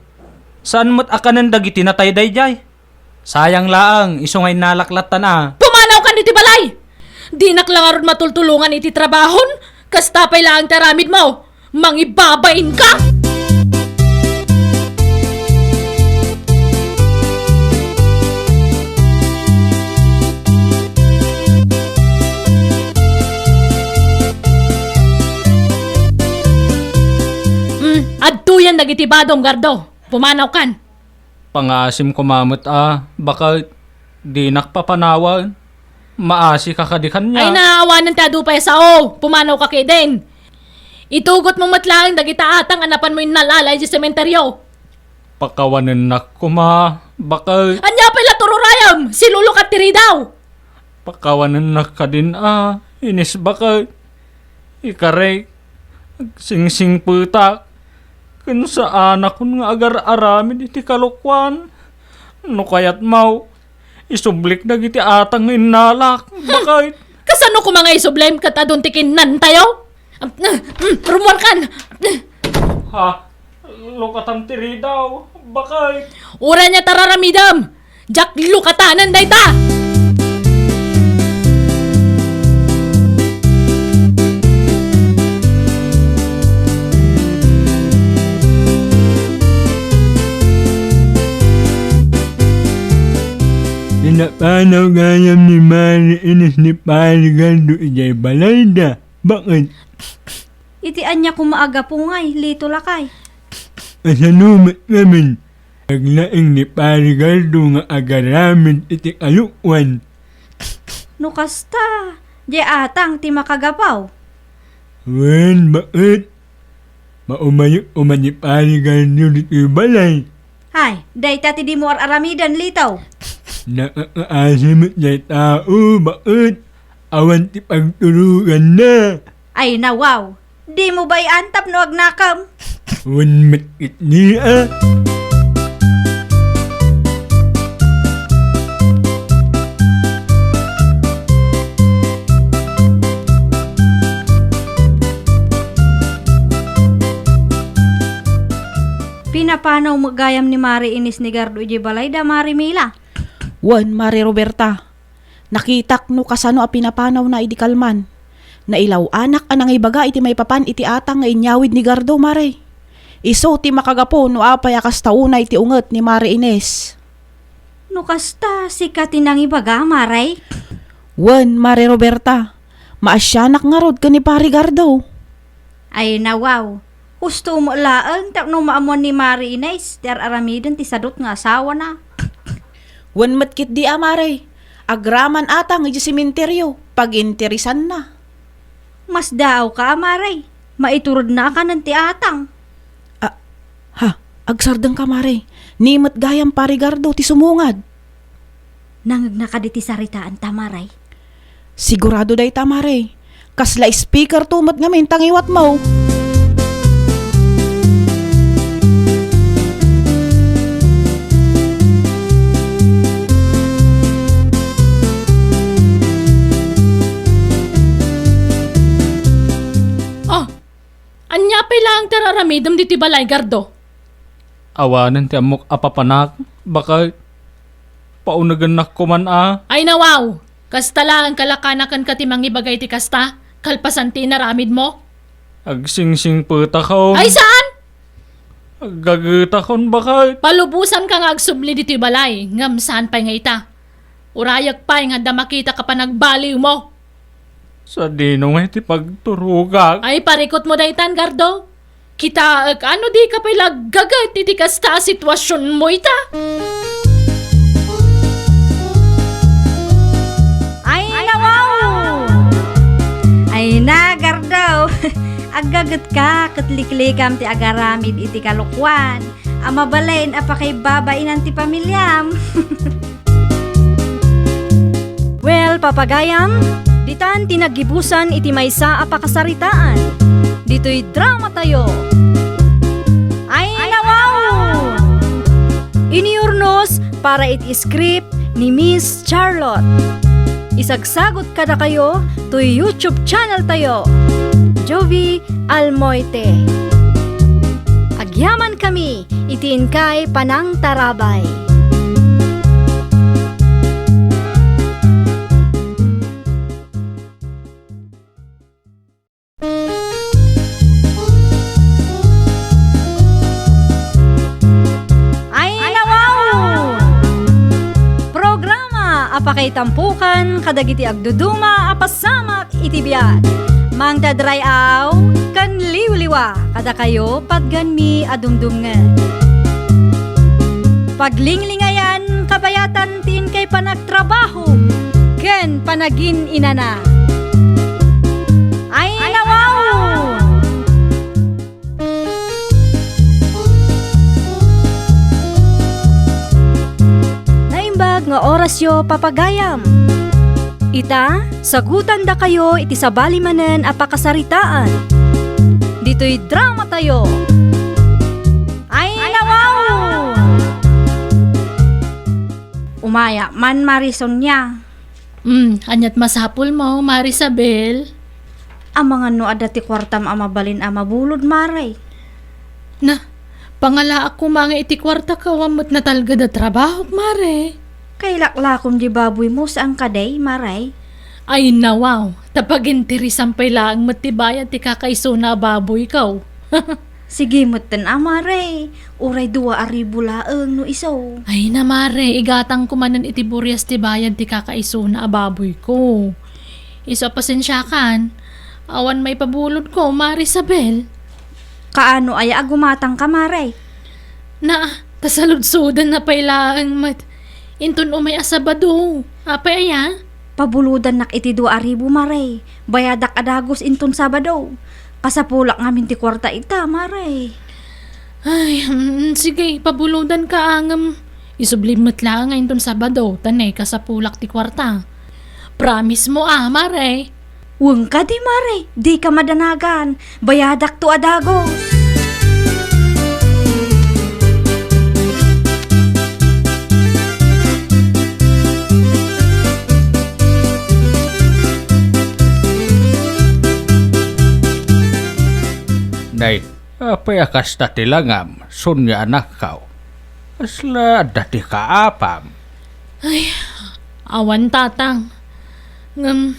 Saan met a kanen dagiti natay daydiay? Sayang laeng, isu nga innalak lattan a. Pumanawkan iti balay! Dinak la ngarud matultulongan iti trabahon, kasta pay laeng ti aramidmo. Mangibabainka! Mm, adtoyen dagiti badom, Gardo. Pumanawkan. Pangaasim koma met a, baket, dinak papanawen. Maasika kadi kaniak. Ay, naawanen ti adu pay a sao. Pumanawka ketdin. Itugotmo met laeng dagita atang a napanmo innalala idiay sementeryo. Pakawanennak koma, baket. Ania pay la tururayem? Silulukat ti ridaw. Pakawanennak kadin a, Ines, baket. Ikarek, agsingsingpetak, ken saanakon nga agar-aramid iti kalokuan. No kayatmo, isublik dagiti atang nga innalak, baket. Kasano koma nga isublem ket adun ti kinnantayo? Mm, mm, rummuarkan! Ha? Lukatan ti ridaw, baket. Uray ania ti araramidem, diak lukatanen dayta! Napanaw gayam ni Mare Ines ni Pari Gardo idiay balayda. Baket? Iti ania koma a gapu ngay, Lito lakay? Kasano met ngamin? Naglaing ni Pari Gardo nga agaramid iti kalokuan. No kasta, diay atang ti makagapu. Wen, baket. Maumayo koma ni Pari Gardo ditoy balay. Ay, dayta ti dimo ar-aramiden, Lito. Nakakaasi met diay tao, baket. Awan ti pagtuloganna. Ay, nawaw. Dimo bay-an tapno agnakem? Wen met ketdi a. Pinapanaw met gayam ni Mare Ines ni Gardo idiay balayda, Mare Mila? Wen, Mare Roberta. Nakitak no kasano a pinapanawna idi kalman. Nailaw-anak a nangibaga iti maipapan iti atang nga inyawid ni Gardo, Mare. Isu ti makagapu no apay a kasta unay ti unget ni Mare Ines. No kasta, sika ti nangibaga, Mare? Wen, Mare Roberta. Maasianak ngarud ken ni Pari Gardo. Ay, nawaw. Husto met laeng tapno maammuan ni Mare Ines ti ar-aramiden ti sadut nga asawana. Wen met ketdi a, Mare. Agraman atang idiay sementerio, paginteresanna. Masdaawka a, Mare. Maituredna a kanen ti atang. Ah, ha, agsardengka, Mare. Ni met gayam Pari Gardo ti sumungad. Nangngegna kadi ti saritaanta, Mare? Sigurado dayta, Mare. Kasla speaker to met ngamin ta ngiwatmo. Oh, ania pay laeng ti ar-aramidem ditoy balay, Gardo? Awanen ti ammok a papanak, baket. Paunegennak koman a. Ay, nawaw! Kasta laeng kalakanakenka ti mangibaga iti kasta, kalpasan ti inaramidmo? Agsingsingpetakon. Ay, saan? Aggagetakon, baket. Palubosanka nga agsubli ditoy balay, ngem saan pay nga ita. Urayek pay nga adda makita ka panagbaliwmo. Sadino ngay ti pagturogak? Ay, parikutmo daytan, Gardo. Kitaek, ano dika pay laggaget iti kasta a situasionmo ita? Ay, nawaw! Ay na, Gardo. Aggagetka ket liklikam ti agaramid iti kalokuan a mabalin a pakaibabainan ti pamiliam. Well, papagayam, ditan ti naggibusan iti maysa a pakasaritaan. Ditoy drama tayo. Ay, nawaw! Iniurnos para iti script ni Miss Charlotte. Isagsagot kadakayo toy YouTube channel tayo, Jovi Almoite. Agyaman kami iti inkay panangtarabay. Ay, nawaw! Programa a pakaitampukan kadagiti agduduma a pasamak iti biag. Mangted ray-aw ken liwliwa kadakayo patgenmi a dumdumngeg. Paglinglingayan kabayatan ti inkay panagtrabaho ken panagin-inana. Ay, nawaw! Naimbag nga orasyo, papagayam. Ita, sagutandakayo iti sabali manen a pakasaritaan. Ditoy drama tayo. Ay, nawaw! Umaya man, Mari Sonia. Hmm, aniat masapulmo, Mari Isabel? Amangan no adda ti kuartam a mabalin a mabulod, Mare. Na, pangalaak koma nga iti kuarta ka awan met natalged a trabahok, Mare. Kailaklakom di baboymo, saan kadi, Mare? Ay, nawaw, ta paginteresan pay laeng met ti bayad ti kakaisuna a baboyko. Sige metten a, Mare. Uray dua a ribu laeng no isu. Ay na, Mare, igatangko manen iti burias ti bayad ti kakaisuna a baboyko. Isu a pasensiakan, awan maipabulodko, Mare Isabel. Kaano aya a gumatangka, Mare? Na, ta saludsodanna pay laeng met. Inton umay a Sabado. Apay aya? Pabulodannak iti dua a ribu, Mare. Bayadak a dagus inton Sabado. Kasapulak ngamin ti kuarta ita, Mare. Ay, mm, sige, pabulodanka ngem isublim met laeng nga inton Sabado, ta ne, kasapulak ti kuarta. Promise mo, a, Mare? Wen kadi, Mare, dika madanagan. Bayadakto a dagus. Nay, apay a kasta ti langam, Sonia anakko? Kasla adda ti kaapam? Ay, awan, tatang. Ngem,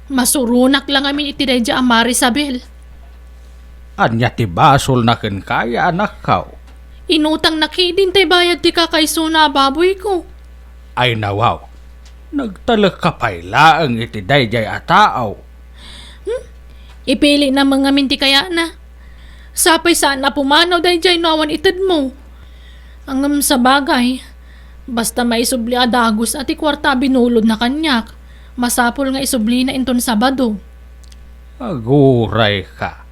masuronak la ngamin iti daydiay a Marisabel. Ania ti basolna kenka, anakko? Inutangna ketdin tay bayad ti kakaisuna a baboyko. Ay nawaw, nagtalekka pay laeng iti daydiay a tao. Hmm? Ipilina met ngamin ti kayatna. Sapay saan a pumanaw daydiay no awan itedmo. Ngem sabagay, basta maisubli a dagus a ti kuarta a binulodna kaniak, masapul nga isublina inton Sabado. Agurayka.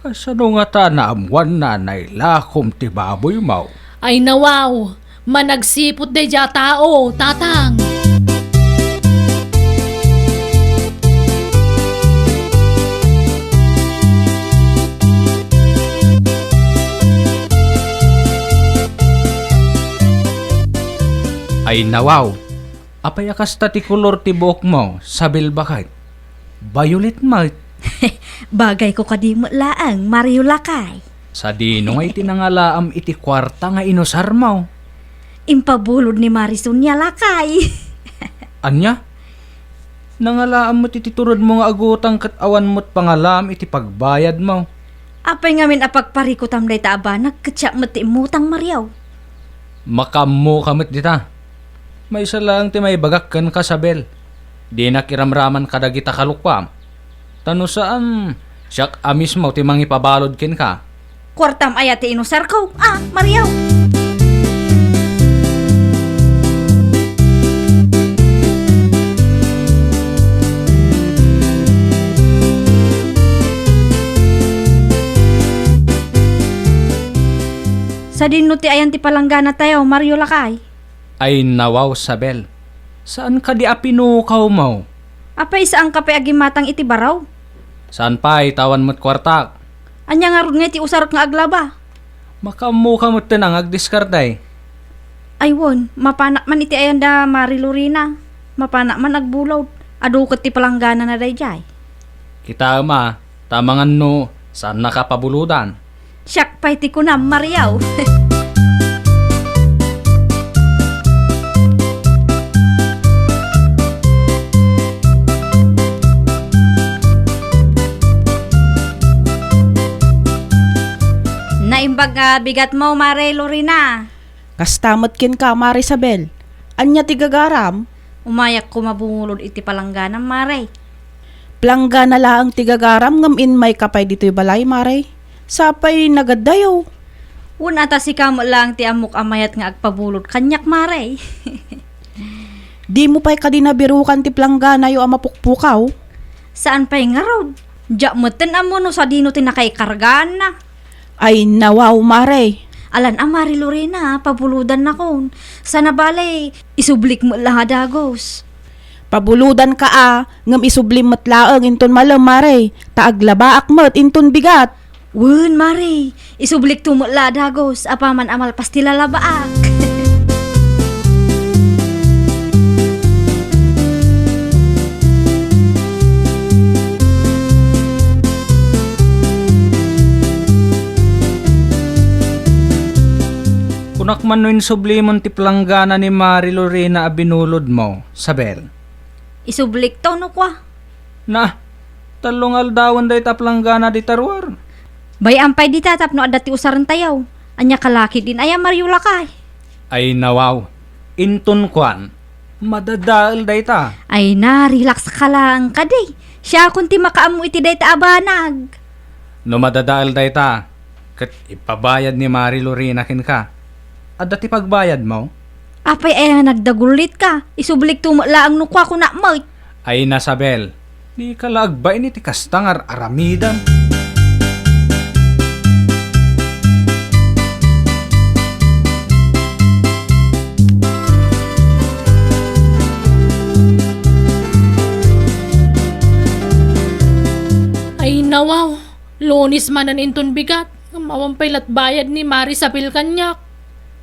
Kasano ngata naammoanna a nailakom ti baboymo? Ay nawaw, managsiput daydiay a tao, tatang. Ay nawaw, apay a kasta ti kolor ti buokmo, Sabel baket? Violet met. Bagayko kadi met laeng, Mario lakay. Sadino ngay ti nangalaam iti kuarta nga inusarmo? Impabulod ni Mari Sonia lakay. Ania? Nangalaam met iti turedmo nga agutang ket awan met pangalaam iti pagbayadmo. Apay ngamin a pagparikutam dayta a banag ket siak met ti immutang, Mario? Makaammoka met dita. Maysa laeng ti maibagak kenka, Sabel. Dinak iramraman kadagita kalokuam. Ta no saan, siak a mismo ti mangipabalud kenka. Kuartam aya ti inusarko? Ah, Mario! Sadino ti ayan ti palanggana tayo, Mario lakay? Ay nawaw, Sabel. Saan kadi a pinukawmo? Apay, saanka pay agimatang iti baro? Saan pay, ta awan met kuartak. Ania ngarud ngay ti usarek nga aglaba? Makaammoka metten a nga agdiskarte. Ay wen, mapanak man iti ayan da Mari Lorena. Mapanak man agbulod. Adu ket ti palangganana daydiay. Kitaem a, ta amangan no saannaka pabulodan. Siak pay ti kunam, Mario. Naimbag nga bigatmo, Mari Lorena. Kasta met kenka, Mari Sabel. Ania ti gagaram? Umayak koma bumulod iti palangganam, Mari. Palanggana laeng ti gagaram ngem immayka pay ditoy balay, Mari. Sapay nagaddayo. Wen a ta sika met laeng ti ammok a mayat nga agpabulod kaniak, Mari. Dimo pay kadi nabirukan ti palangganayo a mapukpukaw? Saan pay ngarud? Diak metten ammo no sadino ti nakaikargaanna. Ay, nawaw, Mari. Alan a, Mari Lorena, pabulodannakon. Sana bale, isublik met la a dagus. Pabulodanka a, ngem isublim met laeng inton malem, Mari, ta aglabaak met inton bigat. Wen, Mari, isublikto met la a dagus, apaman a malpas ti lalabaak. Kunak man no insublimon ti palanggana ni Mari Lorena a binulodmo, Sabel. Isublikto no kua. Na, tallo nga aldawen dayta a palanggana dita ruar. Bay-am pay dita tapno adda ti usarentayo. Ania ka la ketdin aya, Mario lakay? Ay nawaw, inton kuan, madadael dayta. Ay na, relax ka laeng kadi. Siakon ti makaammo iti dayta a banag. No madadael dayta, ket ipabayad ni Mari Lorena kenka. Adda ti pagbayadmo? Apay aya nga nagdagulitka? Isublikto met laeng no kua, kunak met. Ay na, Sabel, dika la agbain iti kasta nga ar-aramidem. Ay, nawaw. Lunes manen inton bigat, ngem awan pay lat bayad ni Mari Sabel kaniak.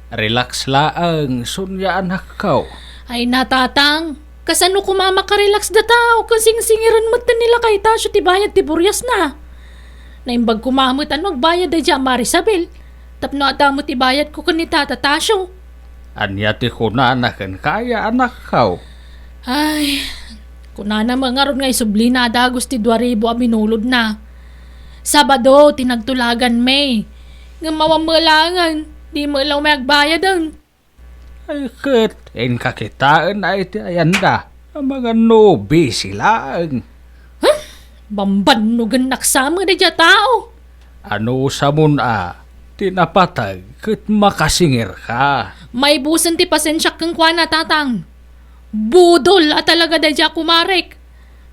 Relax laeng, Sonia, anakko. Ay na, Tatang, kasano koma a makarelax dayta, ken singsingiren metten ni Lakay Tasio ti bayad ti buriasna? Naimbag koma met a no agbayad daydiay a Mari Sabel, tapno adda met ti bayadko ken ni Tata Tasio. Ania ti kunana kenka, anakko? Ay, Kunana met ngarud nga isublina a dagus ti dua ribu a binulodna. Sabado ti nagtulaganmi. Ngem awan met laengen, di met la umay agbayaden. Ay, ket inka kitaen a iti ayanda. Amangan no busy laeng. Huh? Bambannogennak sa met daydiay a tao. Anusamon a, ti napateg ket makasingirka. Maibusen ti pasensiak kenkuana, Tatang. Budol a talaga daydiay a kumarek.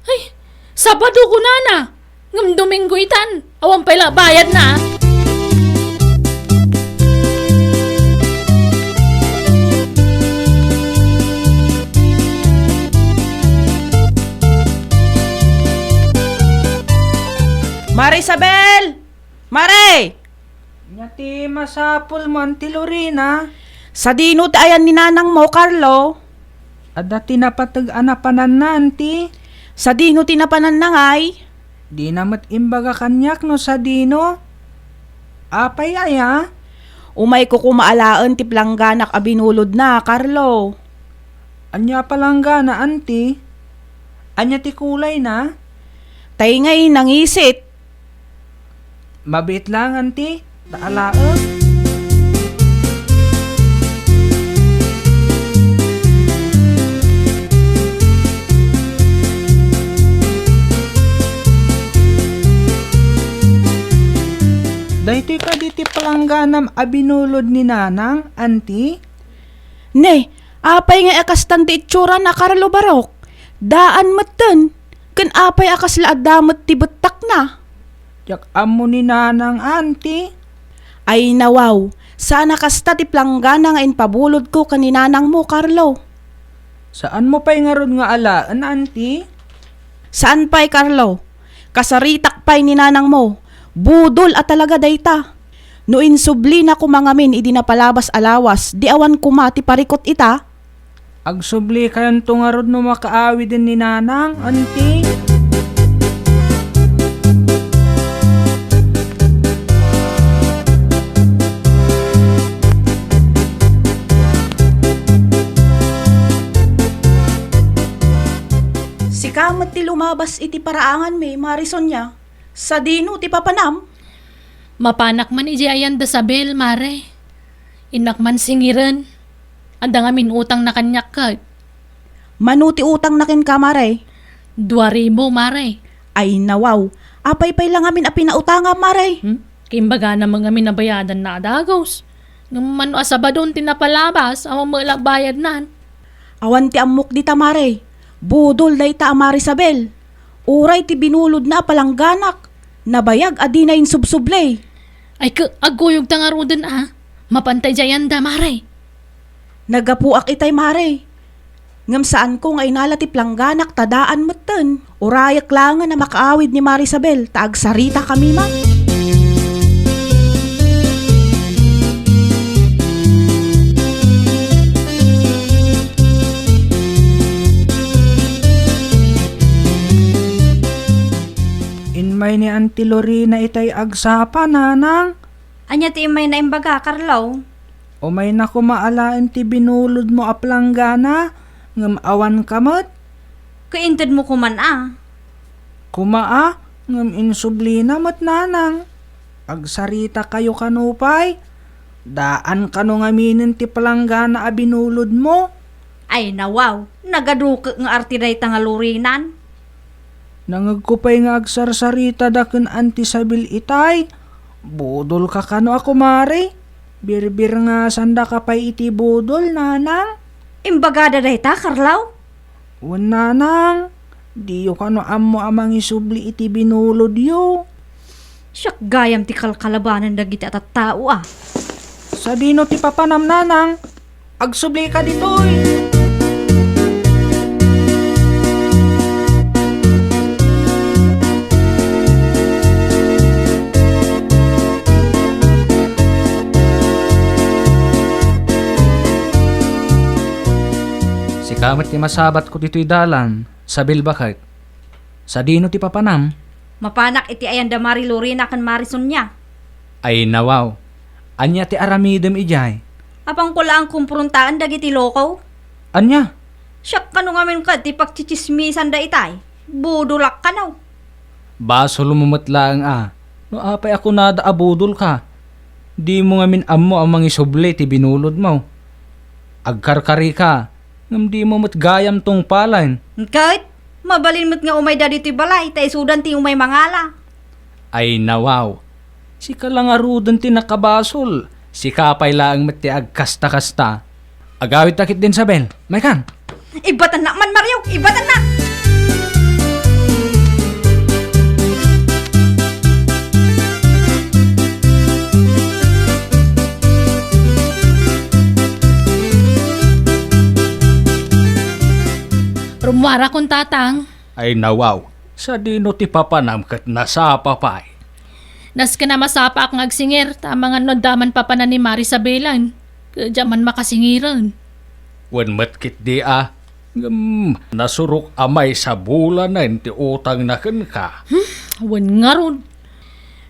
Ay, Sabado kunana. Ngem Domingo itan, awan pay la bayadna. Mare Isabel! Mare! Ania ti masapulmo, Auntie Lorena? Sadino ti ayan ni nanangmo, Carlo? Adda ti napateg a napananna, Auntie. Sadino ti napananna ngay? Dina met imbaga kaniak no sadino. Apay aya? Umayko koma alaen ti plangganak a binulodna, Carlo. Ania a palanggana, Auntie? Ania ti kulayna? Tay ngay nangisit. Mabiit laeng, Auntie, ta alaek. Daytoy kadi ti palangganam a binulod ni Nanang, Auntie? Ne, apay ngay a kastan ti itsurana, Carlo Barok? Daan metten. Ken apay a kasla adda met ti bettakna? Diak ammo ni Nanang, Auntie. Ay nawaw, saan a kasta ti planggana nga impabulodko ken ni nanangmo, Carlo. Saanmo pay ngarud nga alaen, Auntie? Saan pay, Carlo. Kasaritak pay ni nanangmo. Budol a talaga dayta. No insublina koma ngamin idi napalabas a lawas, di awan koma ti parikut ita? Agsublikayon to ngarud no makaawiden ni Nanang, Auntie. Sika met ti lumabas iti paraanganmi, Mare Sonia. Sadino ti papanam? Mapanak man idiay ayan da Sabel, Mare. Innak man singiren. Adda ngamin utangna kaniak ket. Mano ti utangna kenka, Mare? Dua ribu, Mare. Ay, nawaw. Apay pay la ngamin a pinautangam, Mare? Hmm? Kimbagana met ngamin a bayadanna a dagus. Ngem mano a Sabadon ti napalabas, awan met la bayadnan. Awan ti ammok dita, Mare. Budol dayta a Mare Isabel. Uray ti binulodna a palangganak, nabayag a dina insubsubli. Ay, ke-, agguyogta ngaruden a. Mapanta idiay ayan da, Mare. Naggapuak itay, Mare. Ngem saanko nga inala ti plangganak ta daan metten. Urayek laengen a makaawid ni Mare Isabel ta agsaritakami man. Immay ni Auntie Lorena itay agsapa, Nanang. Ania ti immayna imbaga, Carlo? Umayna koma alaen ti binulodmo a planggana, ngem awanka met. Kaintedmo koman a. Koma a, ngem insublina met, Nanang. Agsaritakayo kano pay? Daan kano ngaminen ti palanggana a binulodmo? Ay, nawaw, nagadukek nga arti dayta nga Lorenan. Nangegko pay nga agsarsaritada ken Auntie Isabel itay. Budolka kano a kumare? Birbirngasandaka pay iti budol, Nanang? Imbagada dayta, Carlo? Wen, Nanang, diyo kano ammo a mangisubli iti binulodyo? Siak gayam ti kalkalabanan dagiti a tattao a. Sadino ti papanam, Nanang? Agsublika ditoy. Sika met ti masabatko ditoy dalan, Isabel baket. Sadino ti papanam? Mapanak iti ayan da Mari Lorena ken Mari Sonia. Ay, nawaw. Ania ti aramidem idiay? Apanko la a kumprontaen dagiti loko. Ania? Siak kano ngamin ket ti pagtsitsismisan daytay. Budolak kano. Basolmo met laeng a no apay a kunada a budolka. Dimo ngamin ammo a mangisubli ti binulodmo. Agkarkarika, ngem dimo met gayam tungpalen. Ket, mabalin met nga umayda ditoy balay ta isudan ti umay mangala. Ay nawaw, sika la ngaruden ti nakabasol. Sika pay laeng met ti agkasta-kasta. Agawidta ketdin, Isabel. Maykan. Ibatannak man, Mario! Ibatannak! Rummuarakon, Tatang. Ay nawaw, sadino ti papanam ket nasapa pay? Nasken a masapaak nga agsingir, ta amangan no adda man papanan ni Marisabelen, ket diak man makasingiren. Wen met ketdi a, ngem nasurok a maisabulanen ti utangna kenka. Hmm, wen ngarud.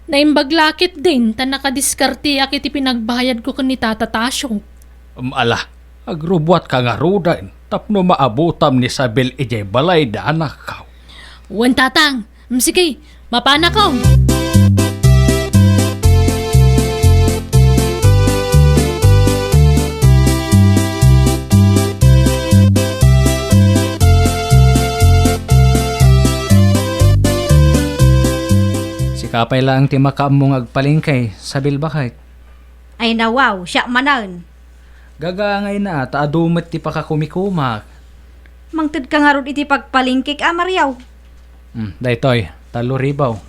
Naimbag la ketdin ta nakadiskarteak iti pinagbayadko ken ni Tata Tasio. Em, ala, agrubbuatka ngaruden tapno maabutam ni Isabel idiay balayda, anakko. Wen, Tatang. Em, sige, mapanakon. Sika pay laeng ti makaammo nga agpalengke, Isabel, baket. Ay nawaw, siak manen. Gagangayna ta adu met ti pakakumikumak. Mangtedka ngarud iti pagpalengkek a, Mario? Hmm, daytoy, tallo ribu.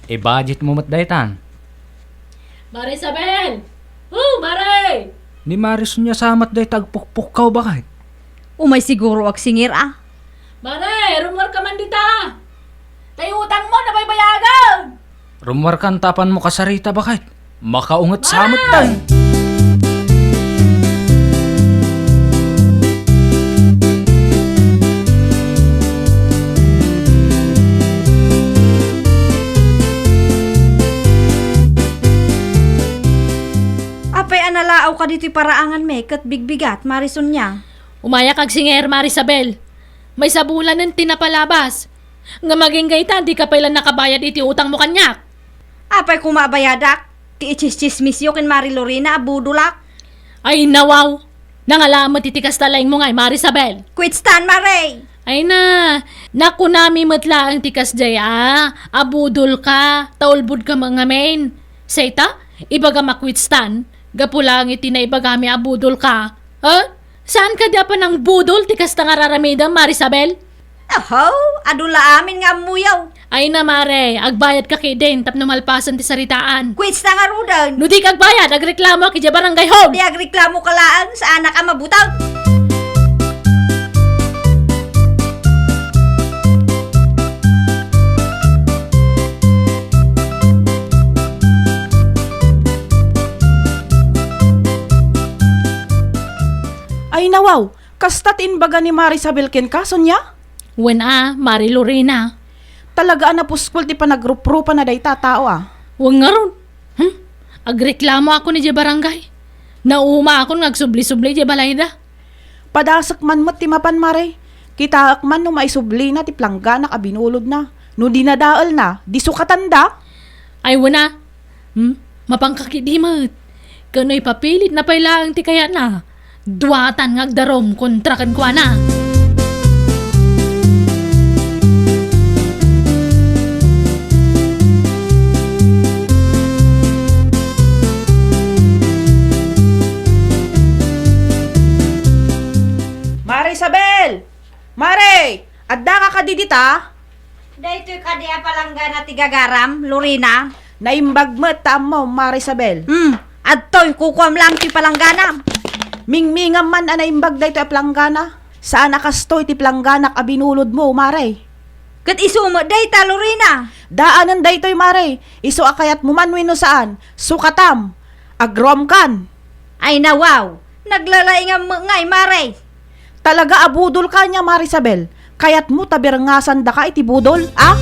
I-budget mo met daytan. Mare Isabel! Oh, Mare! Ni Mare Sonia sa met dayta agpukpukkaw, baket. Umay siguro agsingir a. Mare, rummuarka man dita! Tay utangmo, nabaybayagen! Rummuarkan ta apanmo kasarita, baket. Makaunget sa met tay. Apay a nalaawka ditoy paraanganmi ket bigbigat, Mare Sonia? Umayak agsingir, Mare Isabel. Maisabulanen ti napalabas. Ngem agingga ita, dika pay la nakabayad iti utangmo kaniak. Apay koma a bayadak ti itsistsismisyo ken Mari Lorena a budolak? Ay, nawaw! Nangala met iti kasta laingmo ngay, Mari Isabel. Kwitstan, Mare! Ay na, nakunami met laeng ti kasdiay a, a budolka, ta ulbodka met ngamin. Say ta, ibagam a kwitstan, gapu laeng iti naibagami a budolka. Ha? Saan kadi a panangbudol ti kasta nga ar-aramidem, Mari Isabel? Ahaw, adu la amin nga ammoyo. Ay na, Mare, agbayadka ketdin tapno malpasen ti saritaan. Kwitstan ngaruden. No dika agbayad, agreklamoak idiay barangay hall. Di agreklamoka laeng, saanak a mabuteng. Ay, nawaw! Kasta ti imbaga ni Mari Isabel kenka, Sonia? Wen a, Mari Lorena. Talaga a napuspol ti panagruprupana dayta a tao a. Wen ngarud. Hmm? Agreklamoakon idiay barangay. Naumaakon nga agsubli-subli idiay balayda. Padasek man met ti mapan, Mare. Kitaek man no maisublina ti plangganak a binulodna. No dinadaelna, di sukatanda. Ay, wen a. Hmm? Mapanka ketdi met. Ken no ipapilitna pay laeng ti kayatna, duatan nga agdarum kontra kenkuana. Mare Isabel! Mare! Addaka kadi dita? Daytoy kadi a palanggana ti gagaram, Lorena? Naimbag met ta ammom, Mare Isabel. Hmm, adtoy, kukuam laeng ti palangganam. Mingmingam man a naimbag daytoy a palanggana. Saan a kastoy ti palangganak a binulodmo, Mare. Ket isu met dayta, Lorena. Daanen daytoy, Mare. Isu a kayatmo man wenno saan, sukatam. Agruamkan. Ay, nawaw. Naglalaingam met ngay, Mare. Talaga a budolka nia, Mare Isabel. Kayatmo ta birengasandaka iti budol, a?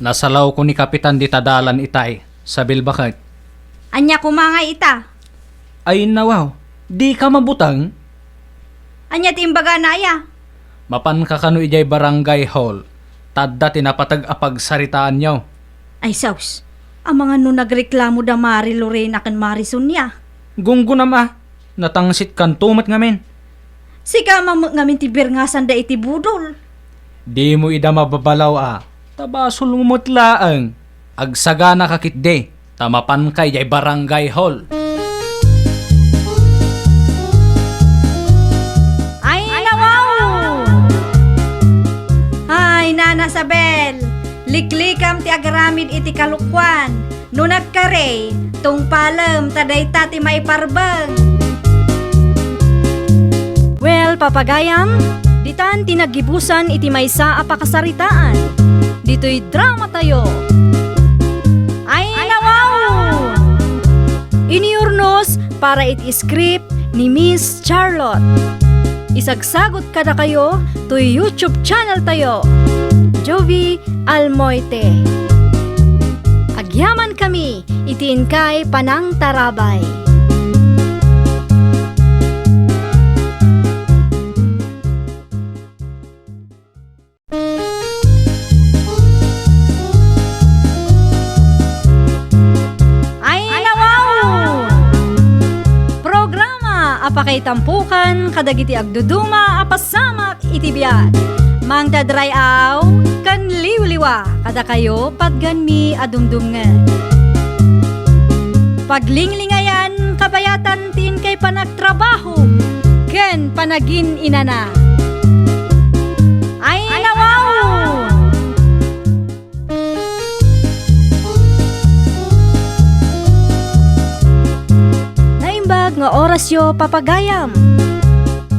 Nasalawko ni Kapitan dita dalan itay, sabilbaket. Ania koma ngay ita? Ay, nawaw, dika mabuteng? Ania ti imbagana aya? Mapanka kano idiay barangay hall, ta adda ti napateg a pagsaritaanyo. Ay, saus, amangan no nagreklamo da Mari Lorena ken Mari Sonia. Gunggonam a, natangsit kanto met ngamin. Sika man met ngamin ti birngasanda iti budol. Dimo ida mababalaw a, ta basolmo met laeng. Agsaganaka ketdi, ta mapanka idiay barangay hall. Ay, nawaw! Ay, Nana Sabel, liklikam ti agaramid iti kalokuan. No nagkari, tungpalem ta dayta ti maiparbeng. Well, papagayam, ditan ti naggibusan iti maysa a pakasaritaan. Ditoy drama tayo. Ay, nawaw! Iniurnos para iti script ni Miss Charlotte. Isagsagot kadakayo toy YouTube channel tayo, Jovie Almoite. Agyaman kami iti inkay panangtarabay. Ay, nawaw! Programa a pakaitampokan kadagiti agduduma a pasamak iti biag. Mangted ray-aw ken liwliwa kadakayo patganmi a dumdumngeg. Paglinglingayan kabayatan ti inkay panagtrabaho ken panagin-inana. Ay, nawaw! Naimbag nga orasyo, papagayam.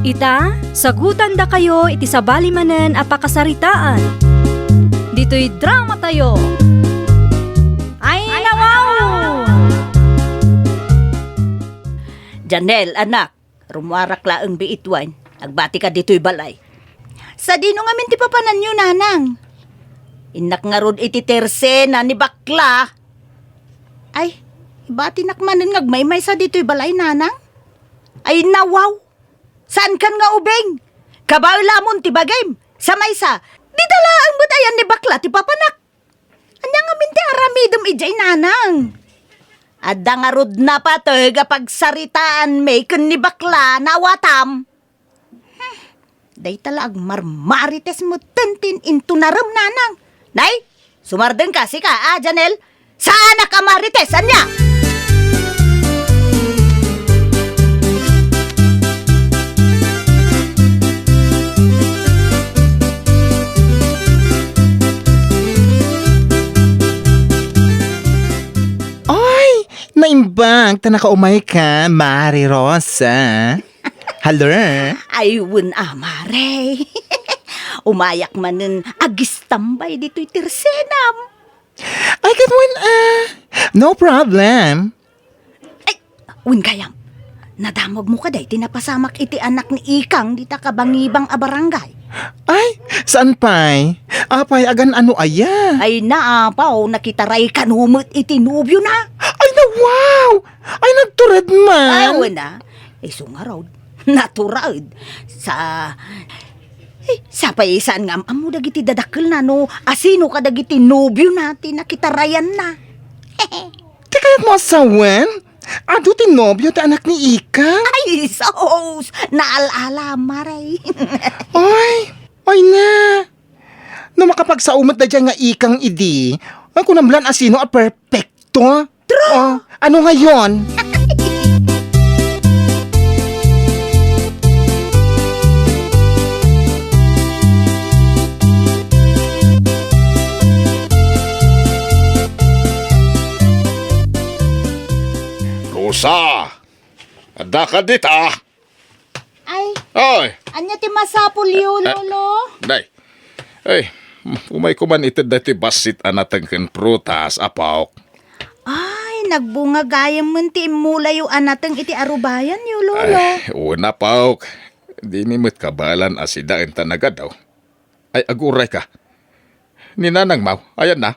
Ita, sagutandakayo iti sabali manen a pakasaritaan. Ditoy drama tayo. Ay, nawaw! Janel, anak, rummuarak laeng biituen. Agbatika ditoy balay. Sadino ngamin ti papananyo, nanang? Innak ngarud iti tersena ni bakla. Ay, ibatinak manen nga agmaymaysa ditoy balay, nanang. Ay, nawaw! Saankan nga ubing? Kabaelamon ti bagim. Sa maysa, dita laeng met ayan ni bakla ti papanak. Ania ngamin ti aramidem idiay, nanang? Adda ngarud napateg a pagsaritaanmi ken ni bakla, nawatam. Hmm, dayta la agmarmarites metten ti intunarem, nanang. Nay, sumardengka, sika, a, Janel. Saanak a marites, ania? Oy, naimbag ta nakaumayka, Mari Rosa. Hello? Ay, wen a, Mare. Umayak manen agistambay ditoy tersenam. Ay, ket wen a. No problem. Ay, wen gayam. Nadamagmo kadi ti napasamak iti anak ni Ikang dita kabangibang a barangay? Ay, saan pay? Apay, agan-ano aya? Ay, naapaw, nakitaray kano met iti nobiona. Ay, na, wow! Ay, nagtured man. Ay, wen a. Isu ngarud, natured. Sa, eh, sapay saan nga am-ammo dagiti dadakkelna no asino kadagiti nobiona ti nakitarayanna. Ti kayatmo a sawen? Adu ti nobio ti anak ni Ikang? Ay, sus! Naal-ala, Mare. Ay, ay na. No makapagsao met daydiay nga Ikang idi, ay, kunam lan asino a perfecto. True! Oh, ano ngayon? Rosa, adda ka dita? Ay, Ay! Ania ti masapulyo, Lolo? Day. Ay, umayko man ited daytoy bassit a nateng ken prutas, apok. Ay, nagbunga gayam men ti immulayo a nateng iti arubayanyo, Lolo. Ay, una, apok. Dimi met kabaelan a sida enta nagadaw. Ay, aguray ka. Ni Nanang Mau, ayan na.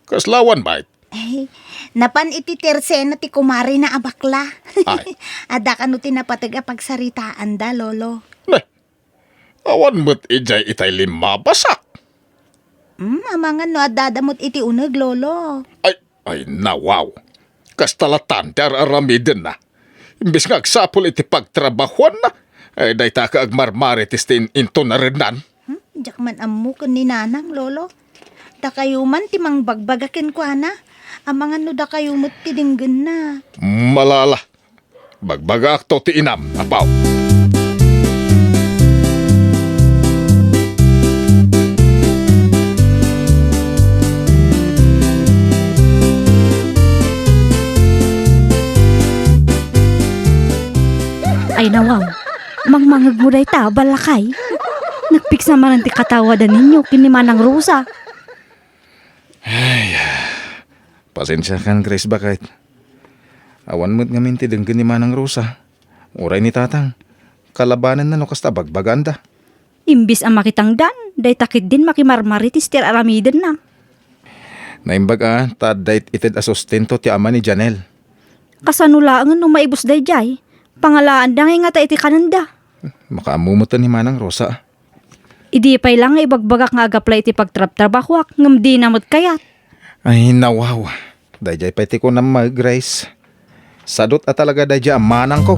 Kasla awan met? Eh, napan iti tersena ti kumarina a bakla. Ay. Adda kano ti napateg a pagsaritaanda, Lolo. Ne, awan met idiay itay limmabasak. Hmm, amangan no addada met iti uneg, Lolo. Ay, ay, nawaw. Kasta latan ti ar-aramidenna. Imbes nga agsapul iti pagtrabahuanna, ay, dayta ka agmarmarites ti in-, inton narennan. Hmm? Diak man ammo ken ni Nanang, Lolo. Dakayo man ti mangbagbaga kenkuana. Amangan no dakayo met ti denggenna. Malala. Bagbagaakto ti inam, apo. Ay, nawaw. Mangmangegmo dayta, ballakay. Nagpigsa manen ti katawadan ninyo ken ni Manang Rosa. Ay, pasensiakan, Grace, baket. Awan met ngamin ti denggen ni Manang Rosa. Uray ni Tatang, kalabanenna no kasta bagbaganda. Imbes a makitangdan, dayta ketdin makimarmarites ti ar-aramidenna. Naimbag a, ta adda it-, ited a sustento ti ama ni Janelle. Kasano laengen no maibus daydiay? Pangalaanda ngay ngata iti kanenda. Makaammo met ni Manang Rosa. Idi pay la nga ibagbagak nga agapla iti pagtrabtrabahuak, ngem dina met kayat. Ay, nawaw. Daydiay pay ti kunam, Grace. Sadut a talaga daydiay a manangko.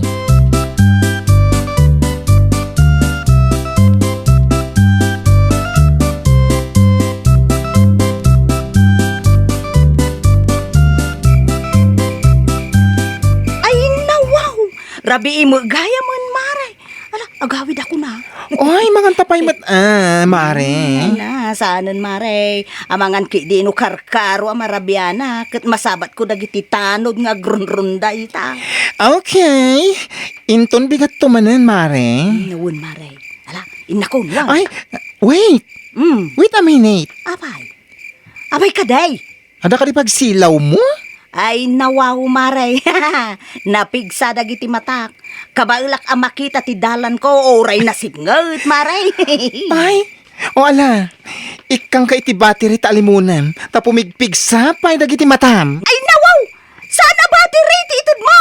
Ay, nawaw! Rabii met gayam, Mare. Ala, agawid ako na. Oy, manganta pay met, ah, Mare. Ay na, saanen, Mare. Amangan ketdi no karkaro a marabianak, ket masabatko dagiti tanod nga agrunrunda ita. Okay. Inton bigatto manen, Mare. Mm, wen, Mare. Ala, innakon, wen. Ay, wait. Mm. Wait a minute. Apay. Apay kadi. Adda kadi pagsilawmo? Ay, nawaw, Mare. Napigsa dagiti matak. Kabaelak a makita ti dalanko, uray nasipnget, Mare. Ay, o ala, ikkangka iti battery ta alimonem, ta pumigpigsa pay dagiti matam. Ay, nawaw! Saan a battery ti itedmo?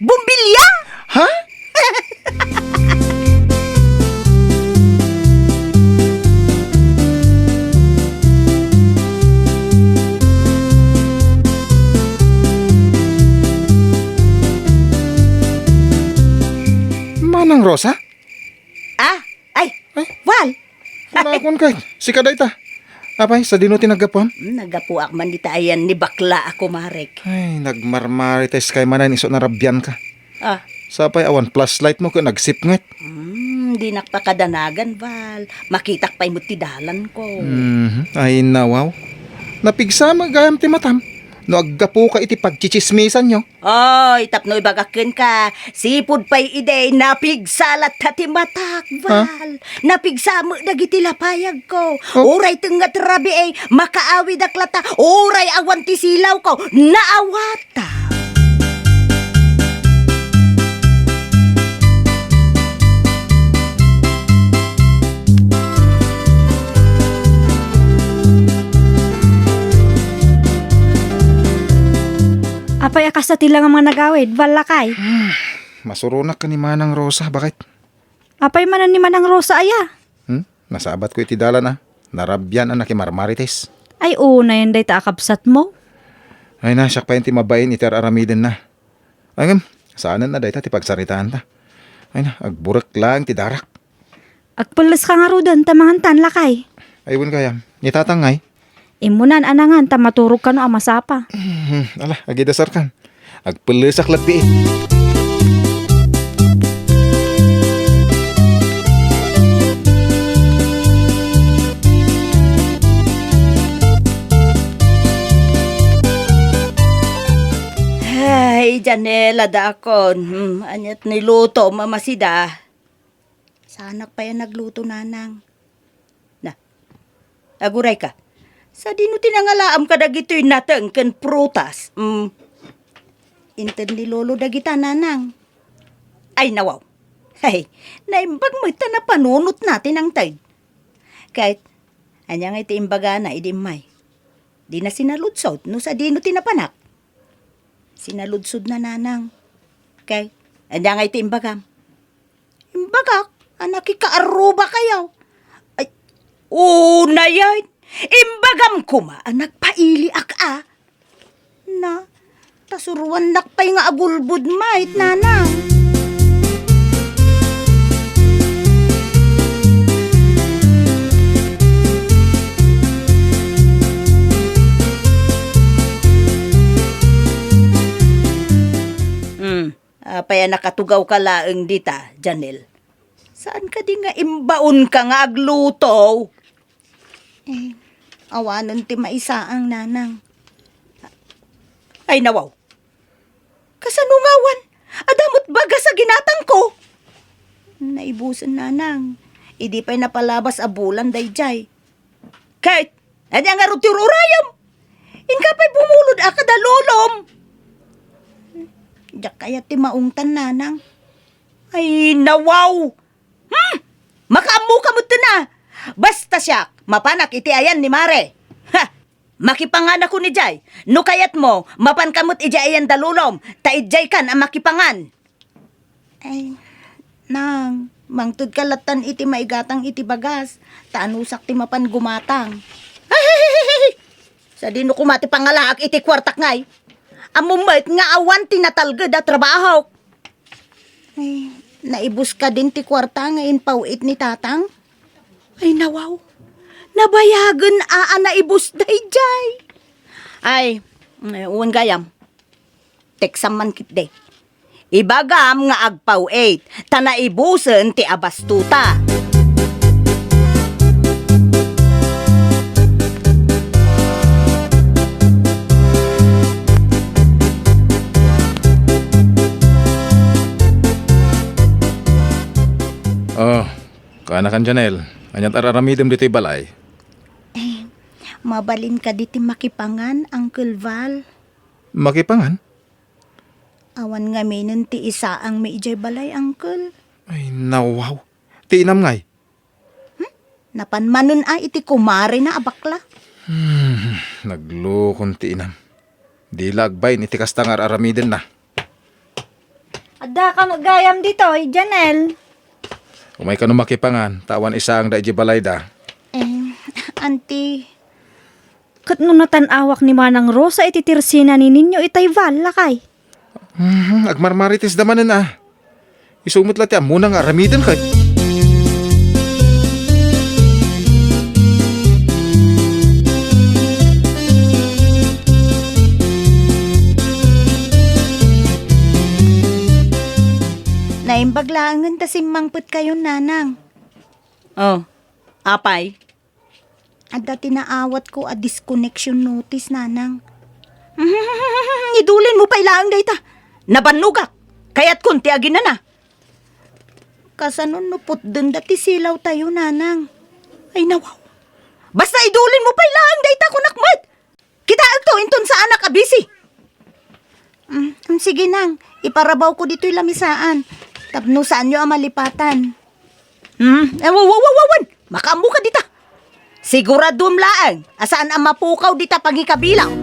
Bombilya? Ha? Manang Rosa? Ah, ay, Ay. Val! Kunakon kay, sika dayta. Apay, sadino ti naggapuam? Hmm, naggapuak man dita ayan ni bakla a kumarek. Ay, nagmarmarites kay manen isu narabianka. Ah. Sapay awan flashlight mo ken nagsipnget. Hmm, dinak pakadanagan, Val. Makitak pay met ti dalanko. Mhm. Ay, nawaw. Napigsa met gayam ti matam no aggapuka iti pagtsitsismisanyo. Oy, tapno ibagak kenka, sipud pay idi, napigsa latta ti matak, Val. Napigsa met dagiti lapayagko. Oh. Uray tengnga ti rabii, makaawidak latta, uray awan ti silawko, naawata. Apay a kasta ti langam nga nagawid, ballakay? Hmm, masuronak ken ni Manang Rosa, baket? Apay manen ni Manang Rosa aya? Hmm? Nasabatko iti dalan a narabian a nakimarmarites. Ay, unayen dayta a kabsatmo. Ay na, siak pay ti mabain iti ar-aramidenna. Ay ngem, saanen a dayta ti pagsaritaanta. Ay na, agburek laeng ti darak. Agpelleska ngaruden ta mangantan, lakay. Ay, wen gayam. Ni Tatang ngay? Immunan a nangan ta maturog kano a masapa. Mhm. Ala, agidasarkan. Agpellesak latta. Ay, Janela, dakon. Hmm, aniat niluto, mamasida. Saanak pay a nagluto, Nanang. Na, agurayka. Sadino ti nangalaam kadagitoy nateng ken prutas? Mm. Inted ni Lolo dagita, Nanang. Ay, nawaw. Hay, naimbag met ta napanunotna ti nangted. Ket, ania ngay ti imbagana idi immay? Dina sinaludsod no sadino ti napanak. Sinaludsodna, nanang. Kay, ania ngay ti imbagam? Imbagak a nakikaaruba kayo. Ay, unayen, imbagam koma a nagpailiak a. Na, ta suruannak pay nga agulbod met, nanang. Hmm, apay a nakatugawka laeng dita, Janel? Saan kadi nga imbaonka nga agluto? Eh, awanen ti maisaang, nanang. Ay, nawaw. Kasano ngawan? Adda met bagas a ginatangko. Naibusen, nanang. Idi pay napalabas a bulan daydiay. Ket, ania ngarud ti ururayem? Inka pay bumulod a kada lolom. Diak kayat ti maungtan, nanang. Ay, nawaw. Hmm! Makaammoka met a. Basta siak, mapanak iti ayan ni Mare. Ha! Makipanganakon idiay. No kayatmo, mapanka met idiay ayan da lolom, ta idiaykan a makipangan. Ay, nang, mangtedka lattan iti maigatang iti bagas, ta anusak ti mapan gumatang. Ay! Sadino koma ti pangalaak iti kuartak ngay? Ammom met nga awan ti natalged a trabahok. Ay, naibus kadin ti kuarta nga impaw-it ni Tatang? Ay, nawaw. Nabayagen a, a naibus daydiay. Ay, eh, wen gayam. Teksam man ketdi. Ibagam nga agpaw-it, ta naibusen ti abastuta. Oh, kaanakan, Janel. Ania ti ar-aramidem ditoy balay? Eh, mabalin kadi ti makipangan, Uncle Val? Makipangan? Awan ngaminen ti isaangmi idiay balay, Uncle. Ay, nawaw. Ti inam ngay? Hmm? Napan manen a iti kumarena a bakla. Hmm, naglukon ti inam. Di la agbain iti kasta nga ar-aramidenna. Adda ka met gayam ditoy, Janel. Umay kano makipangan, ta awan isaangda idiay balayda. Eh, Auntie. Ket no natan-awak ni Manang Rosa iti tersina ni Ninyo itay Val, lakay? Mhm, agmarmaritesda manen a. Isu met la ti ammona nga aramiden kay. Naimbag laengen ta simmangpetkayon, Nanang. Oh, apay? Adda ti naawatko a disconnection notice, Nanang. Idulinmo pay laeng dayta. Nabannogak. Kayatkon ti aginana. Kasano no putdenda ti silawtayo, Nanang? Ay, nawaw. Basta idulinmo pay laeng dayta, kunak met. Kitaekto inton saanak a busy. Mm, mm, sige, Nang. Iparabawko ditoy lamisaan. Tapno saanyo a malipatan. Mm, eh, wa-, wa-, wa-, wawan! Makaammoka dita. Siguradom laeng a saan a mapukaw dita pangikabilaw.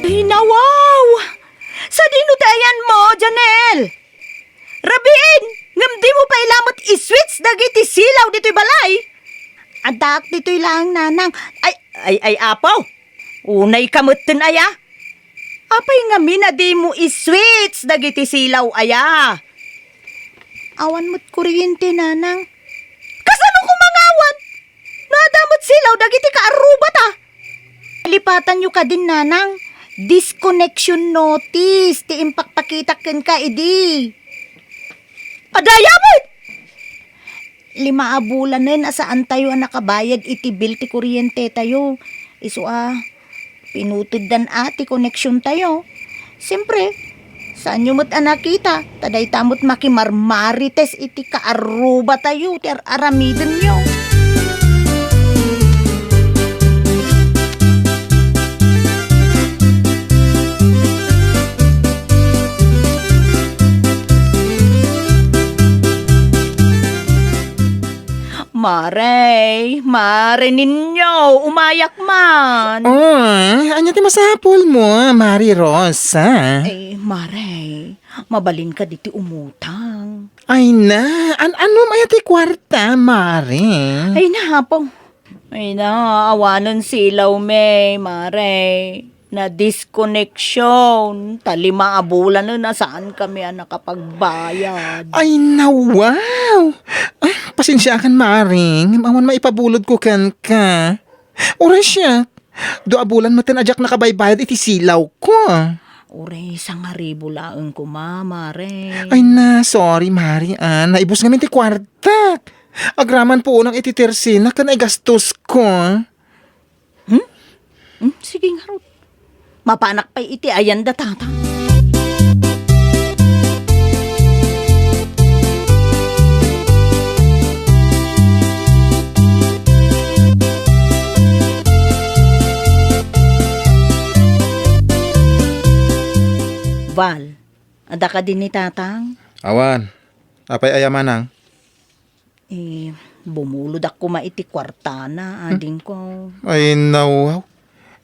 Ay, nawaw! Sadino ti ayanmo, Janel? Rabiin, ngem dimo pay la met i-switch dagiti silaw ditoy balay? Addaak ditoy laeng, Nanang. Ay, ay, ay, Apo! Unayka metten aya? Apay ngamin a dimo i-switch dagiti silaw aya? Awan met kuryente, Nanang. Kasano koma nga awan? No adda met silaw dagiti kaarrubata. Lipatanyo kadin, Nanang. Disconnection notice ti impakpakitak kenka idi. Adda aya met! Lima a bulanen a saantayo a nakabayad iti bill ti kuryentetayo. Isu a, pinuteddan a ti koneksiontayo. Siempre, saanyo met a nakita, ta dayta met makimarmarites iti kaarrubatayo ti ar-aramidenyo. Mare, Mare Ninyo, umayak man. Oh, ania ti masapulmo, Mare Rosa? Eh, Mare, mabalin kadi ti umutang. Ay na, an-, annom aya ti kuarta, Mare? Ay na, Apo. Ay na, awanen silaw, me, Mare. Na-disconnection, ta lima a bulanen a saan kami a nakapagbayad. Ay, na, wow! Ah, pasensiakan, Mare, ngem awan maipabulodko kenka. Uray siak, dua a bulan metten a diak nakabaybayad iti silawko. Uray, sangaribu laeng koma, Mare. Ay na, sorry, Mare, ah, naibus ngamin ti kuartak. Agraman puonak iti tersena ken igastosko. Hmm? Hmm, sige ngarud. Mapanak pay iti ayan da Tatang. Val, adda kadi ni Tatang? Awan. Apay aya, Manang? Eh, bumulod ak koma iti kuartana, adingko. Ay, nawaw.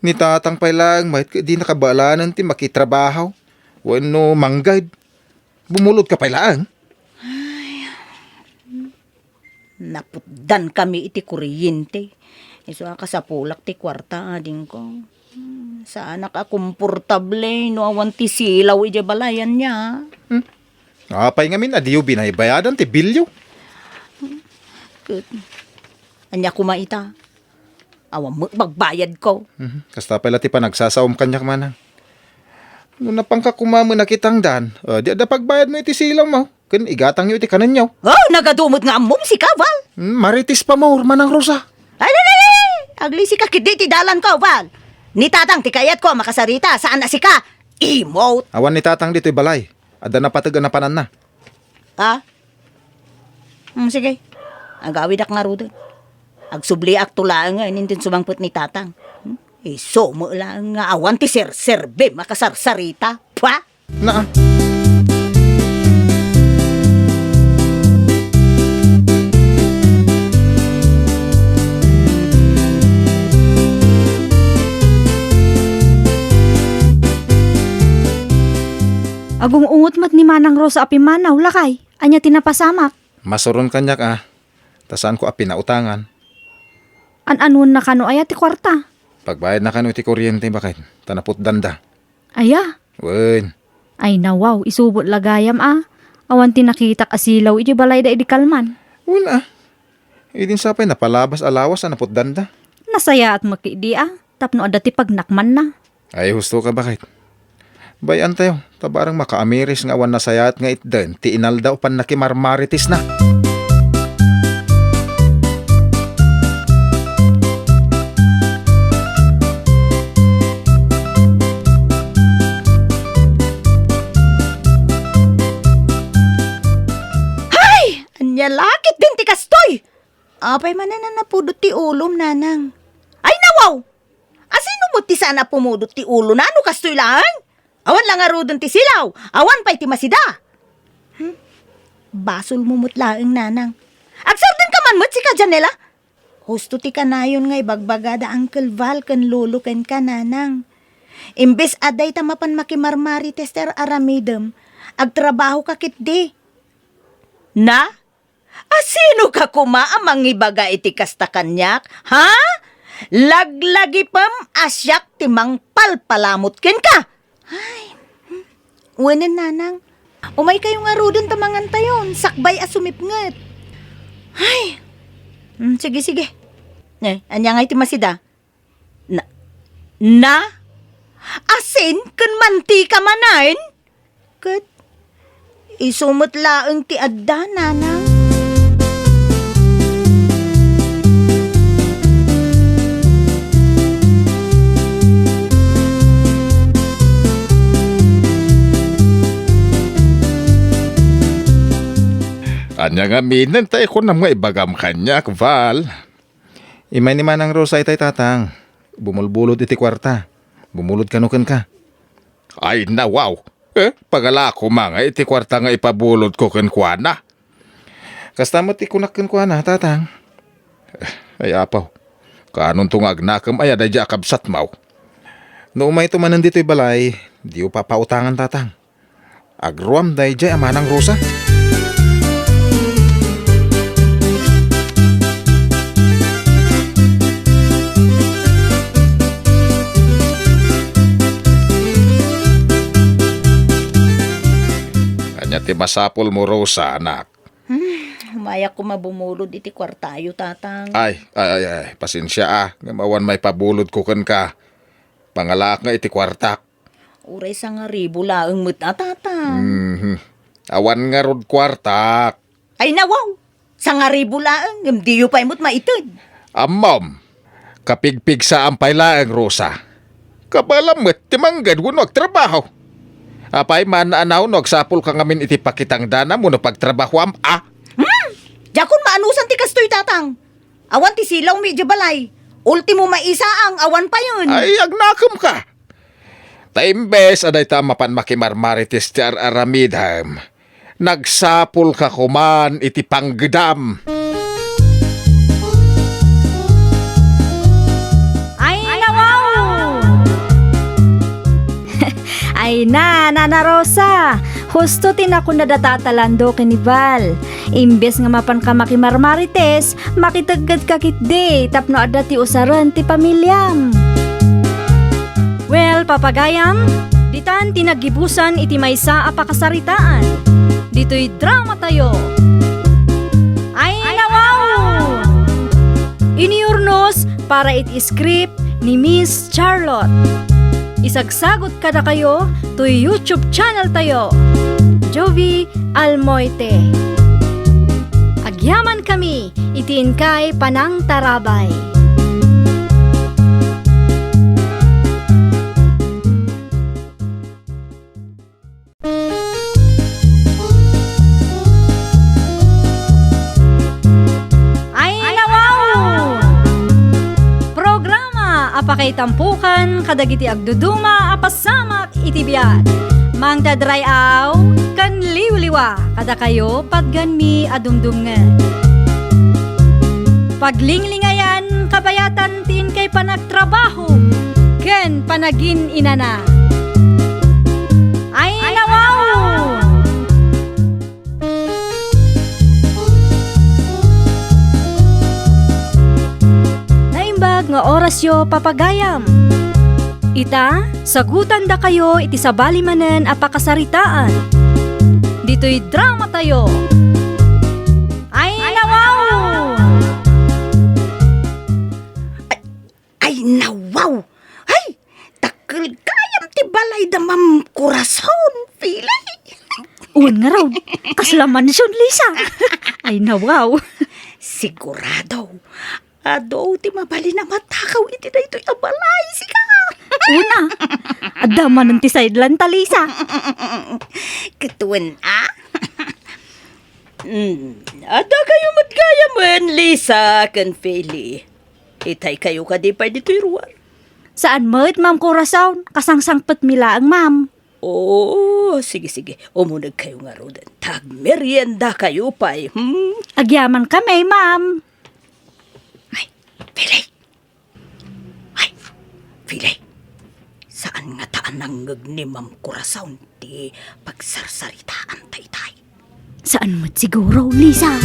Ni Tatang pay laeng met ket di nakabaalanan ti makitrabaho wenno manggad. Bumulod ka pay laeng. Ay, naputdan kami iti kuryente. Isu a kasapulak ti kuarta, adingko. Hmm, saanak a komportable no awan ti silaw idiay balay, ania? Hmm. Apay ngamin a diyo binaybayadan ti bilyo? Ket, ania koma ita? Awan met bagbayadko. Mhm. Kasta pay la ti panagsasaom kaniak, Manang. No napanka koma met a kitangdan, eh, di adda pagbayadmo iti silawmo, ken igatangyo iti kanenyo. Oh, nagadu met nga ammom sika, Val. Hmm, Marites Pamor, Manang Rosa. Ay, ay, ay, ay! Aglisika ketdi ti dalanko, Val. Ni Tatang ti kayatko a makasarita, saan a sika. Imot! Awan ni Tatang ditoy balay. Adda napateg a napananna. Ha? Hmm, sige. Agawidak ngaruden. Agsubliakto laeng nga inintindi sumangpet ni Tatang. Hmm? Isu met laeng nga awan ti serserbim a kasarsarita. Pua! Naa. Agung-ungot met ni Manang Rosa a pimmanaw, lakay. Ania ti napasamak? Masuron kaniak, a. Ta saanko a pinautangan. An-anuenna kano aya ti kuarta? Pagbayadna kano iti kuryente, baket, ta naputdanda. Aya? Wen. Ay, nawaw, isu met la gayam, a. Awan ti nakitak a silaw iti balayda idi kalman. Wen, a. Idin sapay napalabas a lawas a naputdanda. Nasayaat met ketdi, a, tapno adda ti pagnakmanna. Ay, husto ka, baket. Bay-antayo, ta barang makaamiris nga awan nasayaat nga itden ti inaldaw pannakimarmaritesna. Hay! Ania la ketdin ti kastoy? Apay manen a napudot ti ulom, Nanang? Ay, nawaw! Asino met ti saan a pumudot ti ulona no kastoy laeng? Awan la ngaruden ti silaw, awan pay ti masida. Hmm? Basolmo met laeng, Nanang. Agserdenka man met sika, Janela. Husto ti kanayon nga ibagbaga da Uncle Val ken Lolo kenka, Nanang. Imbes a dayta mapan makimarmarites ti ar-aramidem, agtrabahoka ketdi. Na? Asino ka koma a mangibaga iti kasta kaniak, ha? Laglagipem a siak ti mangpalpalamut kenka. Ay, hmm. Wenen, Nanang. Umaykayo ngaruden ta mangantayon, sakbay a sumipnget. Ay. Hmm, sige, sige. Eh, ania ngay ti masida? Na, na? Asin ken mantika manen? Ket isu met laeng ti adda, Nanang. Ania ngaminen ta ikunam nga ibagam kaniak, Val? Immay ni Manang Rosa itay, Tatang. Bumulbulod iti kuarta. Bumulod kano kenka. Ay, nawaw! Eh, pagala koma nga iti kuarta nga ipabulodko kenkuana. Kasta met ti kunak kenkuana, Tatang. Ay, apaw, kaanonto nga agnakem aya daydiay a kabsatmo? No umayto manen ditoy balay, diyo papautangan, tatang. Agruam daydiay a manang Rosa. Ania ti masapulmo, Rosa, anak? Hmm, umayak koma bumulod iti kuartayo, tatang. Ay, ay, ay, ay, pasensia a, ngem awan maipabulodko kenka. Pangalaak nga iti kuartak. Uray sangaribu laeng met a, tatang. Mhm. Awan ngarud kuartak. Ay, nawaw! Sangaribu laeng, ngem diyo pay met maited. Ammom, kapigpigsaam pay laeng, Rosa. Kabaelam met ti mangged wenno agtrabaho. Apay, maannaanaw no agsapulka ngamin iti pakitangdanam wenno pagtrabahoam, a? Hmm! Diakon maanusan ti kastoy, tatang. Awan ti silawmi idiay balay. Ultimo maisaang, awan payen. Ay, agnakemka. Ta imbes a dayta a mapan makimarmarites ti ar-aramidem, nagsapulka koman iti panggedam. Ay, nawaw! Ay na, Nana Rosa, husto ti nakunada Tata Lando ken ni Val. Imbes nga mapanka makimarmarites, makiteggedka ketdi tapno adda ti usaren ti pamiliam. Well, papagayam, ditan ti naggibusan iti maysa a pakasaritaan. Ditoy dramatayo. Ay, nawaw! Inurnos para iti script ni Miss Charlotte. Isagsagut kadakayo toy YouTube channel tayo, Jovie Almoite. Agyamankami iti inkay panangtarabay. Ay, nawaw! Programa a pakaitampokan kadagiti agduduma a pasamak iti biag. Mangted ray-aw ken liwliwa kadakayo patgenmi a dumdumngeg. Paglinglingayan kabayatan ti inkay panagtrabaho ken panagin-inana. Ay, nawaw! Naimbag nga orasyo, papagayam. Ita, sagutandakayo iti sabali manen a pakasaritaan. Ditoy dramatayo. Ay, nawaw! Ay, nawaw! Ay, dakkel gayam ti balay da Ma'am Corazon, Fili. Wen ngarud, kasla mansion, Lisa. Ay, nawaw. Sigurado, adu ti mabalin a matakaw iti daytoy a balay, sika. Una, adda manen ti sideline ta, Lisa. Ket wen, a? Mm, adda kayo met gayamen, Lisa ken Fili. Itay kayo kadi pay ditoy ruar? Saan met, Ma'am Corazon. Kasangsangpetmi laeng, ma'am. Oo, sige, sige. Umuneg kayo ngaruden. Tagmerienda kayo pay, hmm? Agyamankami, ma'am. Ay, Fili! Ay, Fili! Saan ngata a nangngeg ni Ma'am Corazon ti pagsarsaritaan ta itay? Saan met siguro, Lisa?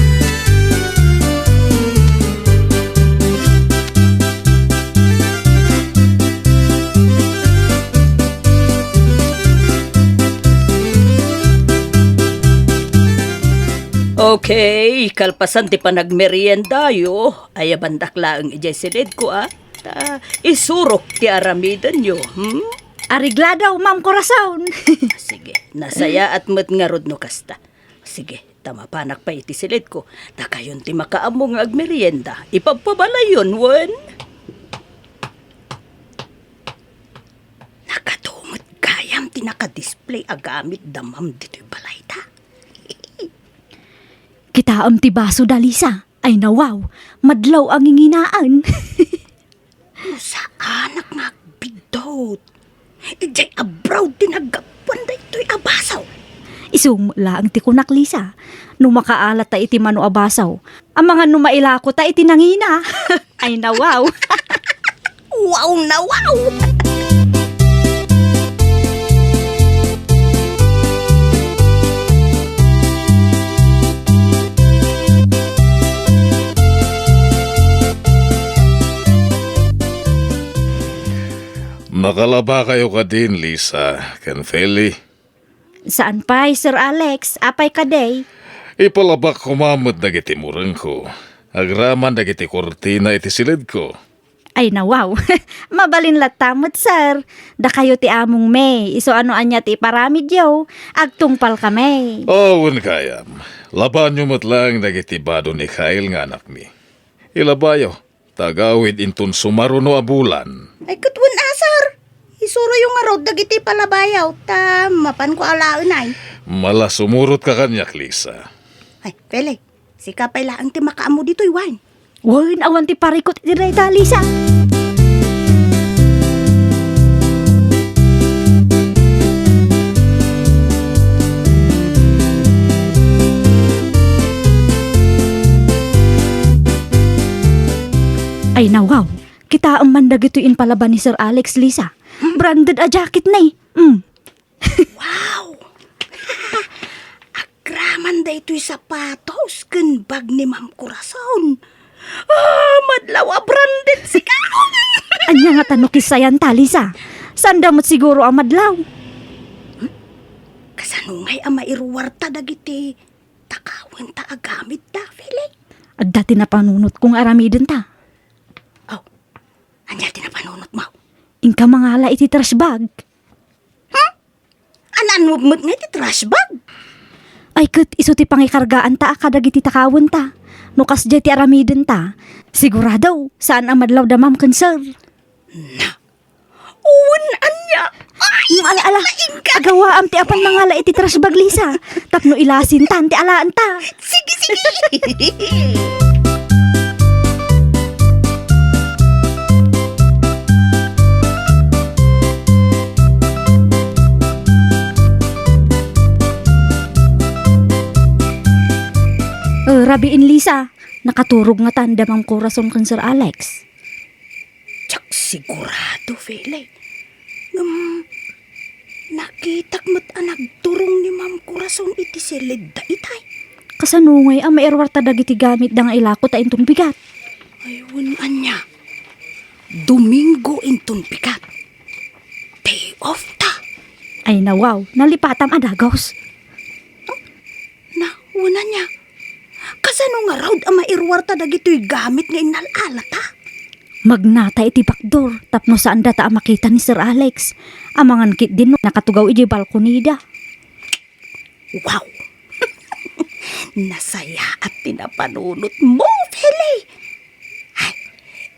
Okay, kalpasan ti panagmeriendayo, ayabandak laeng idiay silidko, a. Ta isurok ti aramidenyo, hmm? Areglado, Ma'am Corazon. Sige, nasayaat met ngarud no kasta. Sige, ta mapanak pay iti silidko. Dakayon ti makaammo nga agmerienda, ipabpabalayon, wen? Nagadu met gayam ti naka-display a gamit da Ma'am ditoy balayda. Kitaem ti baso da, Lisa. Ay, nawaw, madlaw a nginginaan. No saanak nga agbiddut, idiay abroad ti naggapuan daytoy a baso. Isu met laeng ti kunak, Lisa. No makaalat ta iti mano a basaw, amangan no mailako ta iti nangina. Ay, nawaw. Wow na wow! Makalabakayo kadin, Lisa ken Feli? Saan pay, Sir Alex. Apay kadi? Ipalabak koma met dagiti murengko. Agraman dagiti kurtina iti siledko. Ay, nawaw. Mabalin latta met, sir. Dakayo ti among May. Isu a no ania ti iparamidyo, agtungpalkami. Oh, wen gayam. Labaanyo met laeng dagiti bado ni Kyle nga anakmi. Ilabayo, ta agawid inton sumaruno a bulan. Ay, ket wen a, sir. Isuroyo ngarud dagiti palabayo, ta mapanko alaenay. Mala sumurotka kaniak, Lisa. Ay, Feli, sika pay laeng ti makaammo ditoy, wen? Wen, awan ti parikut iti dayta, Lisa. Ay, nawaw. Kitaem man dagitoy impalaba ni Sir Alex, Lisa. Branded a jacket ni. Mm. Wow! Agraman daytoy sapatos ken bag ni Ma'am Corazon. Ah, madlaw a branded sika! Ania ngata no kissayanta, Lisa? Saanda met siguro a madlaw. Hmm? Kasano ngay a mairuarta dagiti takawenta a gamitda, Feli? Adda ti napanunotko nga aramidenta. Oh, ania ti napanunotmo? Inka mangala iti trash bag. Hmm? Anan met ngay ti trash bag? Ay, ket isu ti pangikargaanta a kadagiti takawenta. No kasdiay ti aramidenta, sigurado, saan a madlaw da ma'am ken sir. Na, wen ania? Ay, ala, ala, nainka. Agawaam ti apan mangala iti trash bag, Lisa. Tapno ilasintan ti alaanta. Sige, sige. Eh, rabiin, Lisa. Nakaturog ngatan da Ma'am Corazon ken Sir Alex? Diak sigurado, Feli. Ngem, nakitak met a nagturong ni Ma'am Corazon iti silidda itay. Kasano ngay a mairuarta dagiti gamitda nga ilakota inton bigat? Ay, wen ania. Domingo inton bigat. Day off ta. Ay, nawaw, nalipatam a dagus. Na, wen ania. Kasano ngarud a mairuarta dagitoy gamit nga innal-alata? Magnata iti bakdor tapno saan data a makita ni Sir Alex. Amangan ketdin no nakatugaw idiay balkonida. Wow! Nasayaat ti napanunotmo, Feli! Ay,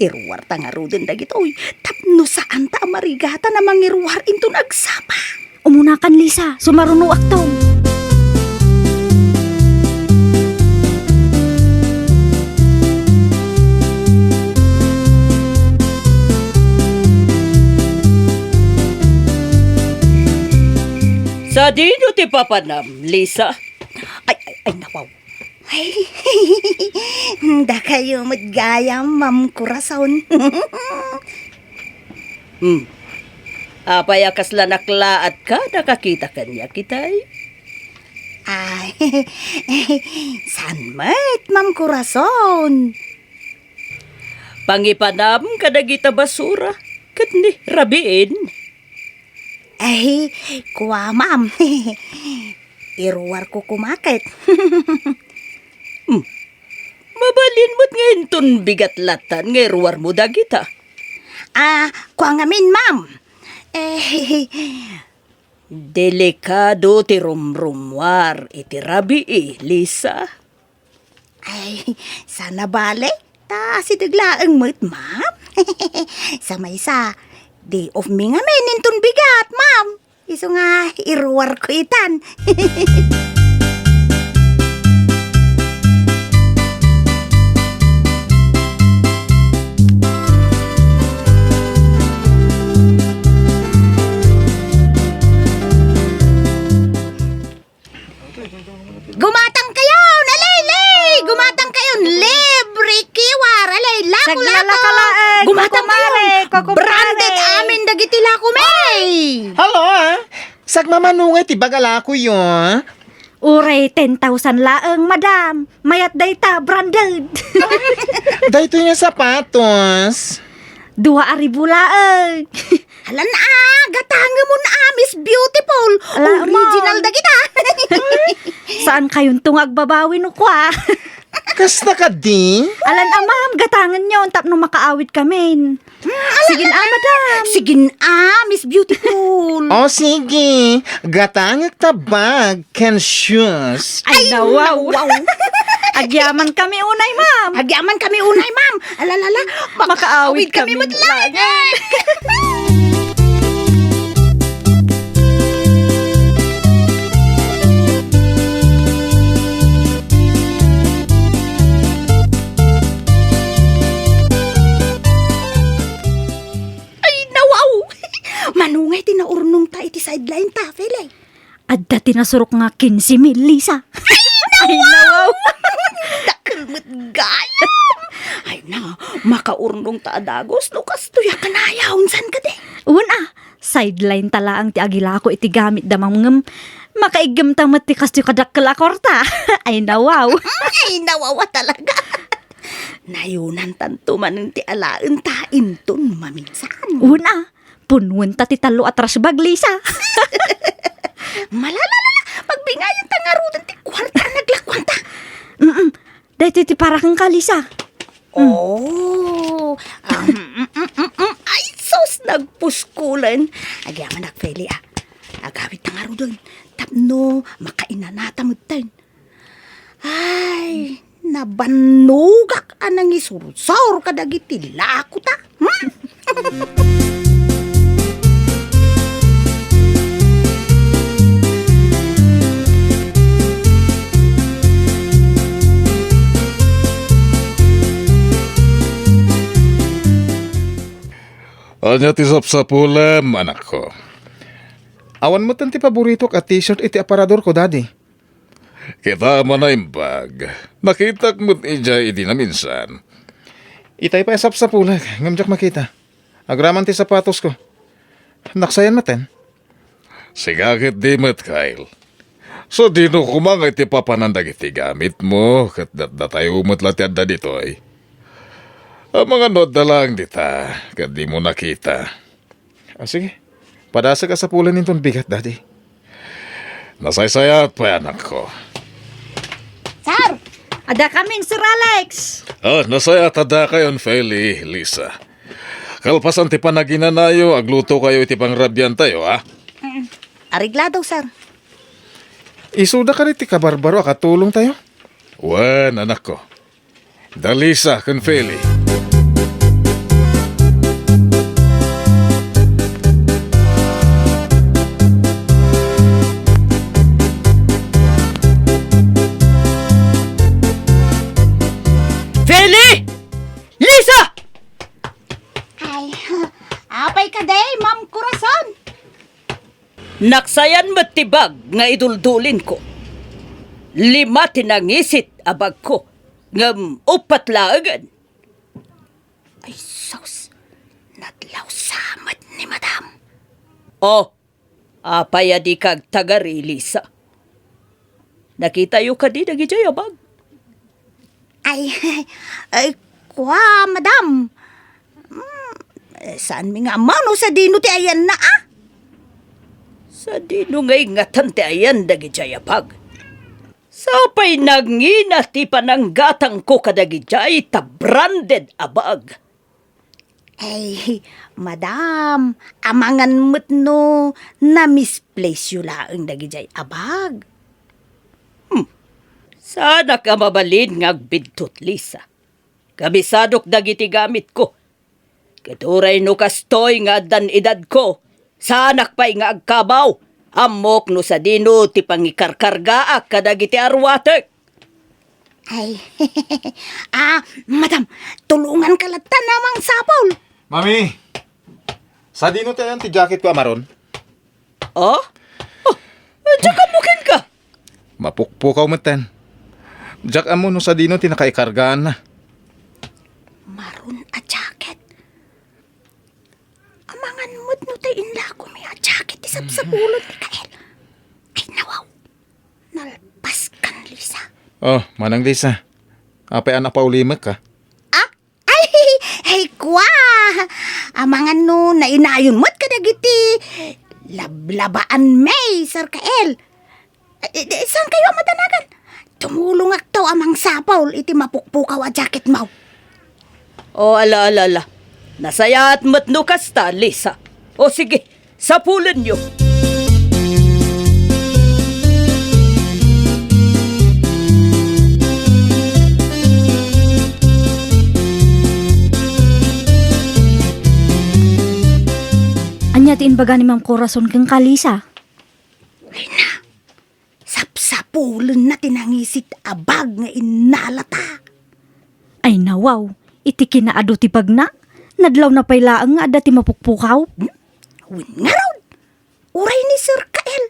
iruarta ngaruden dagitoy tapno saanta a marigatan a mangiruar inton agsapa. Umunakan, Lisa, sumarunoakton. Sadino ti papanam, Lisa? Ay, ay, ay, nawaw. Ay, dakayo met gayam, Ma'am Corazon. Hmm. Apay a kasla naklaatka, nakakita kaniak itay? Ay, saan met, Ma'am Corazon? Pangipanam kadagita basura, ket ni rabiin. Ay, kua, ma'am. Iruarko koma ket. Hmm. Mabalin met nga inton bigat latan nga iruarmo dagita. Ah, kua ngamin, ma'am. Eh, delikado ti rumrumuar iti rabii, Lisa. Ay, saan a bale, ta asideg laeng met, ma'am. Sa maysa, day off mi ngamin inton bigat, ma'am. Isu nga iruarko itan. Sagmamanungay ti bag a lakoyo. Uray ten thousand laeng, madam. Mayat dayta, branded. Daytoy nga sapatos. Dua a ribu laeng. Alan a, gatangemon a, Miss Beautiful. Ala, Original ma'am. Dagita. Saan kayonto nga agbabawi no kua? Kasta kadi? Alan a, ma'am, gatangenyon tapno makaawid kamin. Sige na, madam. Sige na, Miss Beautiful. O, sige. Gatangek ta bag ken shoes. Ay, Ay, nawaw. Nawaw. Agyaman kami unay, ma'am. Agyaman kami unay, ma'am. Alalala, makaawid kami met laeng. Ay, nawaw! Manungay ti naurnongta iti sideline ta, Feli? Adda ti nasurok nga quince mil, Lisa. Ay, nawaw! Dakkel met gayam! Ay na, makaurnongta a dagus no kastoy a kanayon, saan kadi? Wen a, sideline ta laeng ti agilako iti gamit da, ma'am, ngem makaiggemta met ti kastoy kadakkel a kwarta. Ay, nawaw! Ay, nawaw a talaga! Nayunantanto manen ti alaenta inton maminsan. Wen a, punnuenta ti tallo a trash bag, Lisa. Malalalala, pagbingayenta ngaruden ti kwarta a naglakuanta. Mm-mm. Daytoy ti para kenka, Lisa. Mm. Oh. Um, mm, mm, mm, mm. Ay, sus, nagpuskulen. Agyamanak, Feli, a. Agawidta ngaruden. Tapno makainanata metten. Ay, nabannogak a nangisursor kadagiti lakota. Hmm? Ania ti sapsapulem, anakko? Awan metten ti paboritok a t-shirt iti aparadorko, Daddy. Kitaem a naimbag. Nakitak met idiay idi naminsan. Itay pay a sapsapulek, ngem diak makita. Agraman ti sapatosko. Naksayan metten. Sika ket di met, Kyle. Sadino koma nga iti papanan dagiti gamitmo, ket datdatayo met la ti adda ditoy. Amangan no adda laeng dita, ket dimo nakita. Ah, sige. Padasek a sapulen inton bigat, Daddy. Nasaysayaat pay, anakko. Sir! Adda kamin, Sir Alex! Ah, nasayaat a dakayon, Feli, Lisa. Kalpasan ti panaginanayo, aglutokayo iti pangrabiantayo, ha? Mm. Areglado, sir. Isuda kadi ti kabarbaro a katulongtayo? Wen, anakko. Da Lisa ken Feli. Feli! Lisa! Ay, apay kadi, Ma'am Corazon? Naksayan met ti bag nga iduldulinko. Lima ti nangisit a bagko, ngem uppat laengen. Ay, sus! Nadlawsa met ni Madam. Oh, apay a dika agtagari, Lisa? Nakitayo kadi dagidiay a bag? Ay, ay, kua, madam. Mm, saanmi nga ammo no sadino ti ayanna, a? Sadino nga ingatan ti ayan dagidiay a bag? Sapay nangina ti pananggatangko kadagidiay ta branded a bag. Ay, madam, amangan met no na-misplace yo laeng dagidiay a bag. Hmm. Saanak a mabalin nga agbidtot, Lisa. Kabisadok dagiti gamitko. Ket uray no kastoy nga addan edadko, saanak pay nga agkabaw. Ammok no sadino ti pangikarkargaak kadagiti arwatek. Ay, ah, madam, tulonganka latta a mangsapul. Mami, sadino ti ayan ti jacketko a maron? Oh? Oh, diak ammo kenka. Mapukpukaw metten. Diak ammo no sadino ti nakaikargaanna. Maron a jacket. Amangan met no ti inlakomi a jacket. dagiti sapsapulen ni Kael. Ay, nawaw. Nalpas kan Lisa. Oh, Manang Lisa. Apay a napaulimek, a? Ah? Ay, ay, kua! Amangan no nainayon met kadagiti lablabaan, may, Sir Kael. Eh, eh, saan kayo a madanagan? Tumulongakto a mangsapul iti mapukpukaw a jacket mo. O, ala, ala, ala. Nasayaat met no kasta, Lisa. O, sige, sapulenyo. Ania ti imbaga ni Ma'am Corazon kenka, Lisa? Ay na, sapsapulenna ti nangisit a bag nga innalata. Ay nawaw, iti kinaadu ti bagna, nadlawna pay laeng nga adda ti mapukpukaw. Hmm? Wen ngarud, uray ni Sir Kael,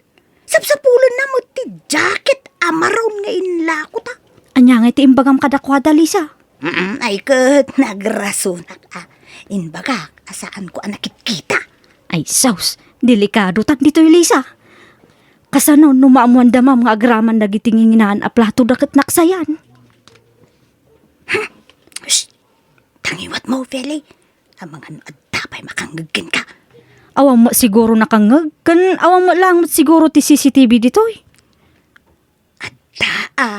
sapsapulenna met ti jacket a maroon nga inlakota. Ania ngay ti imbagam kadakuada, Lisa? Mm, ay ket nagrasonak a. Imbagak a saanko a nakitkita. Ay sus, delikadotan ditoy, Lisa. Kasano no maammoanda, Ma'am, nga agraman dagiti nginginaan a platoda ket naksayan? Hmm. Shh! Tangiwatmo, Feli. Amangan no adda pay makangngeg kenka. Awan met siguro nakangngeg, ken awan met laeng met siguro ti C C T V ditoy. Adda, a.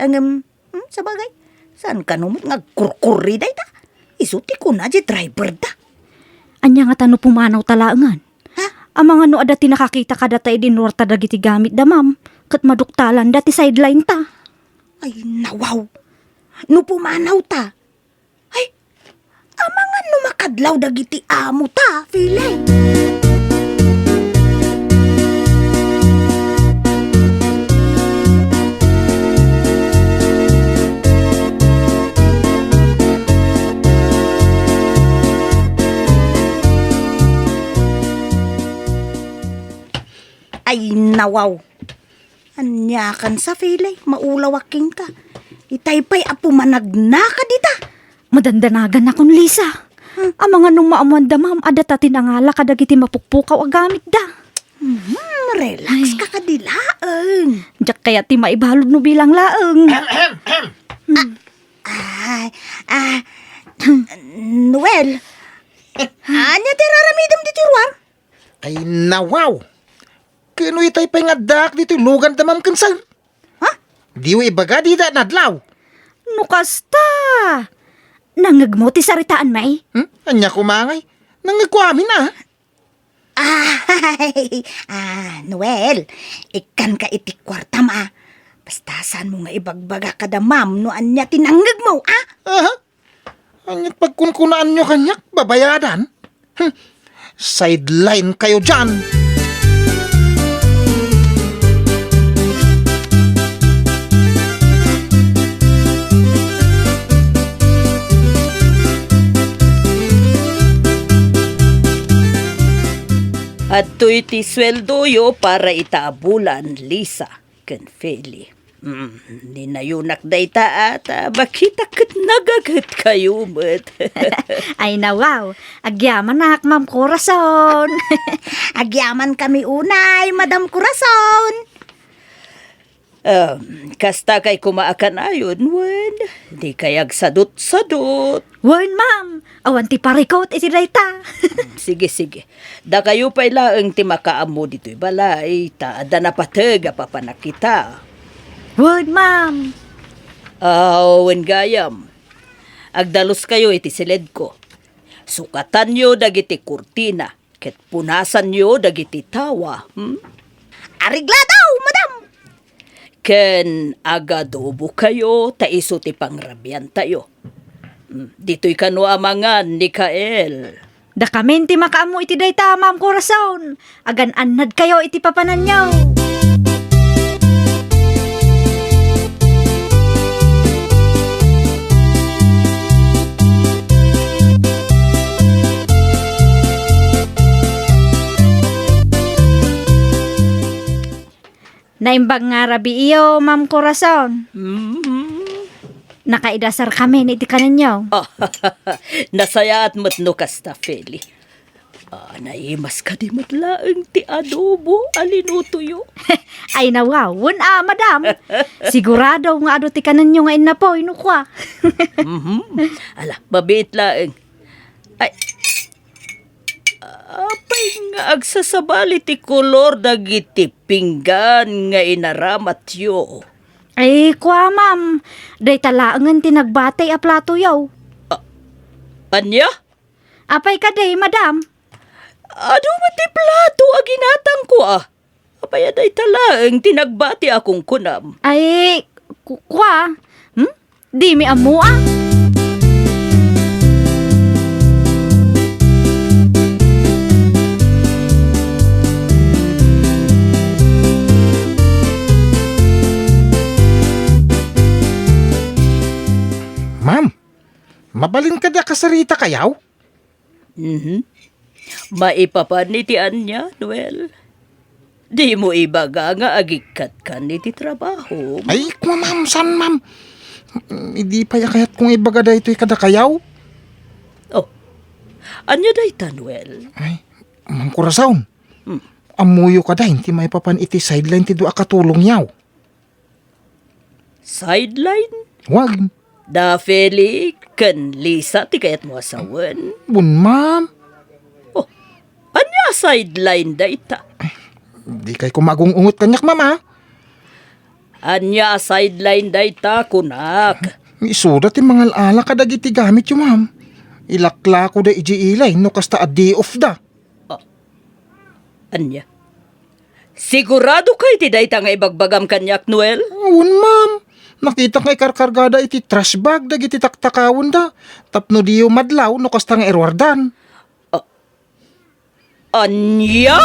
Ngem, hmm, sabagay, saan kano met nga agkurkurri dayta? Isu ti kuna ti driverda. Ania ngata no pumanawta laengen? Ha? Amangan no adda ti nakakita kadata idi inurarta dagiti gamitda, Ma'am, ket maduktalanda ti sidelineta. Ay, nawaw. No pumanawta, ay, amangan no makadlaw dagiti amota, Feli. Ay, nawaw. Aniakan sa, Feli, maulawak kenka. Itay pay a pumanagnaka dita. Madandanagan nakon, Lisa. Hmm. Amangan no maammoanda, Ma'am, adda ta ti nangala kadagiti mapukpukaw a gamitda. Hmm, relax ka kadi laeng. Diak kayat ti maibalud no bilang laeng. Ay, ah, Noel, ania ti raramidem ditoy ruar? Ay, nawaw! Ken no itay pay nga addaak ditoy luganda, Ma'am, ken Sir? Ha? Diyo ibaga dida nadlaw? No kasta, nangngegmo ti saritaan, may? Hmm? Ania koma ngay? Nangngegko amin, a. Ay, ah, Noel, ikkanka iti kuartam, a. Basta saanmo nga ibagbaga kada Ma'am no ania ti nangngegmo, a? Aha. Ania't pagkunkunaanyo kaniak, babayadan? Hmm. Sideline kayo diyan! Adtoy ti sueldoyo para ita a bulan, Lisa ken Feli. Mm, ninayonak dayta a ta makitak ket nagaget kayo met. Ay, nawaw. Agyamanak, Ma'am Corazon. Agyamankami unay, Madam Corazon. Em, kasta kay koma a kanayon, wen, dikay agsadutsadut. Wen, Ma'am. Awan ti parikut iti dayta. Sige, sige. Dakayo pay laeng ti makaammo ditoy balay, ta adda napateg a papanakita. Wen, Ma'am. Aw, wen gayam. Agdaluskayo iti siledko. Sukatanyo dagiti kurtina ket punasanyo dagiti tawa, hmm? Areglado, Madam! Ken agadobo kayo ta isu ti pangrabiantayo. Mm, ditoy kano a mangan ni Kael. Dakamin ti makaammo iti dayta, Ma'am Corazon. Agan-annad kayo iti papananyo. Naimbag nga rabii, Ma'am Corazon. Mm. Nakaidasarkamin iti kanenyo. Nasayaat met no kasta, Feli. Ah, naimas kadi met laeng ti adobo a linutoyo? Ay, nawawen a, madam. Sigurado nga adu ti kanenyo nga innapoy, no kua. Mhm. Ala, mabiit laeng. Ay, apay nga agsasabali ti kolor dagiti pinggan nga inaramatyo? Ay, kua, ma'am. Dayta laengen ti nagbati a platoyo. Ah, ania? Apay kadi, madam? Adu met ti plato a ginatangko, a. Apay a dayta laeng ti nagbati a kunkunam? Ay, ku-, kua. Hmm? Dimi ammo, a. Ma'am, mabalin kadi a kasaritakayo? Mhm. Maipapan iti ania, Noel? Dimo ibaga nga agikkatka iti trabaho. Ay, kua, ma'am, saan, ma'am? Idi pay a kayatko nga ibaga daytoy kadakayo. Oh, ania dayta, Noel? Ay, Ma'am Corazon. Hmm. Ammoyo kada ti maipapan iti sideline ti dua a katulongyo. Sideline? Wen. Da Feli ken Lisa ti kayatmo a sawen? Wen, ma'am. Oh, ania a sideline dayta? Dikay koma agung-ungot kaniak, ma'am, a. Ania a sideline dayta, kunak? Isuda ti mangal-ala kadagiti gamityo, ma'am. Ilaklakoda idiay ili no kasta a day off da. Ah, ania? Siguradoka iti dayta nga ibagbagam kaniak, Noel? Wen, ma'am. Nakitak nga ikarkargada iti trash bag dagiti taktakawenda tapno diyo madlaw no kasta nga iruardan. Ah, ania?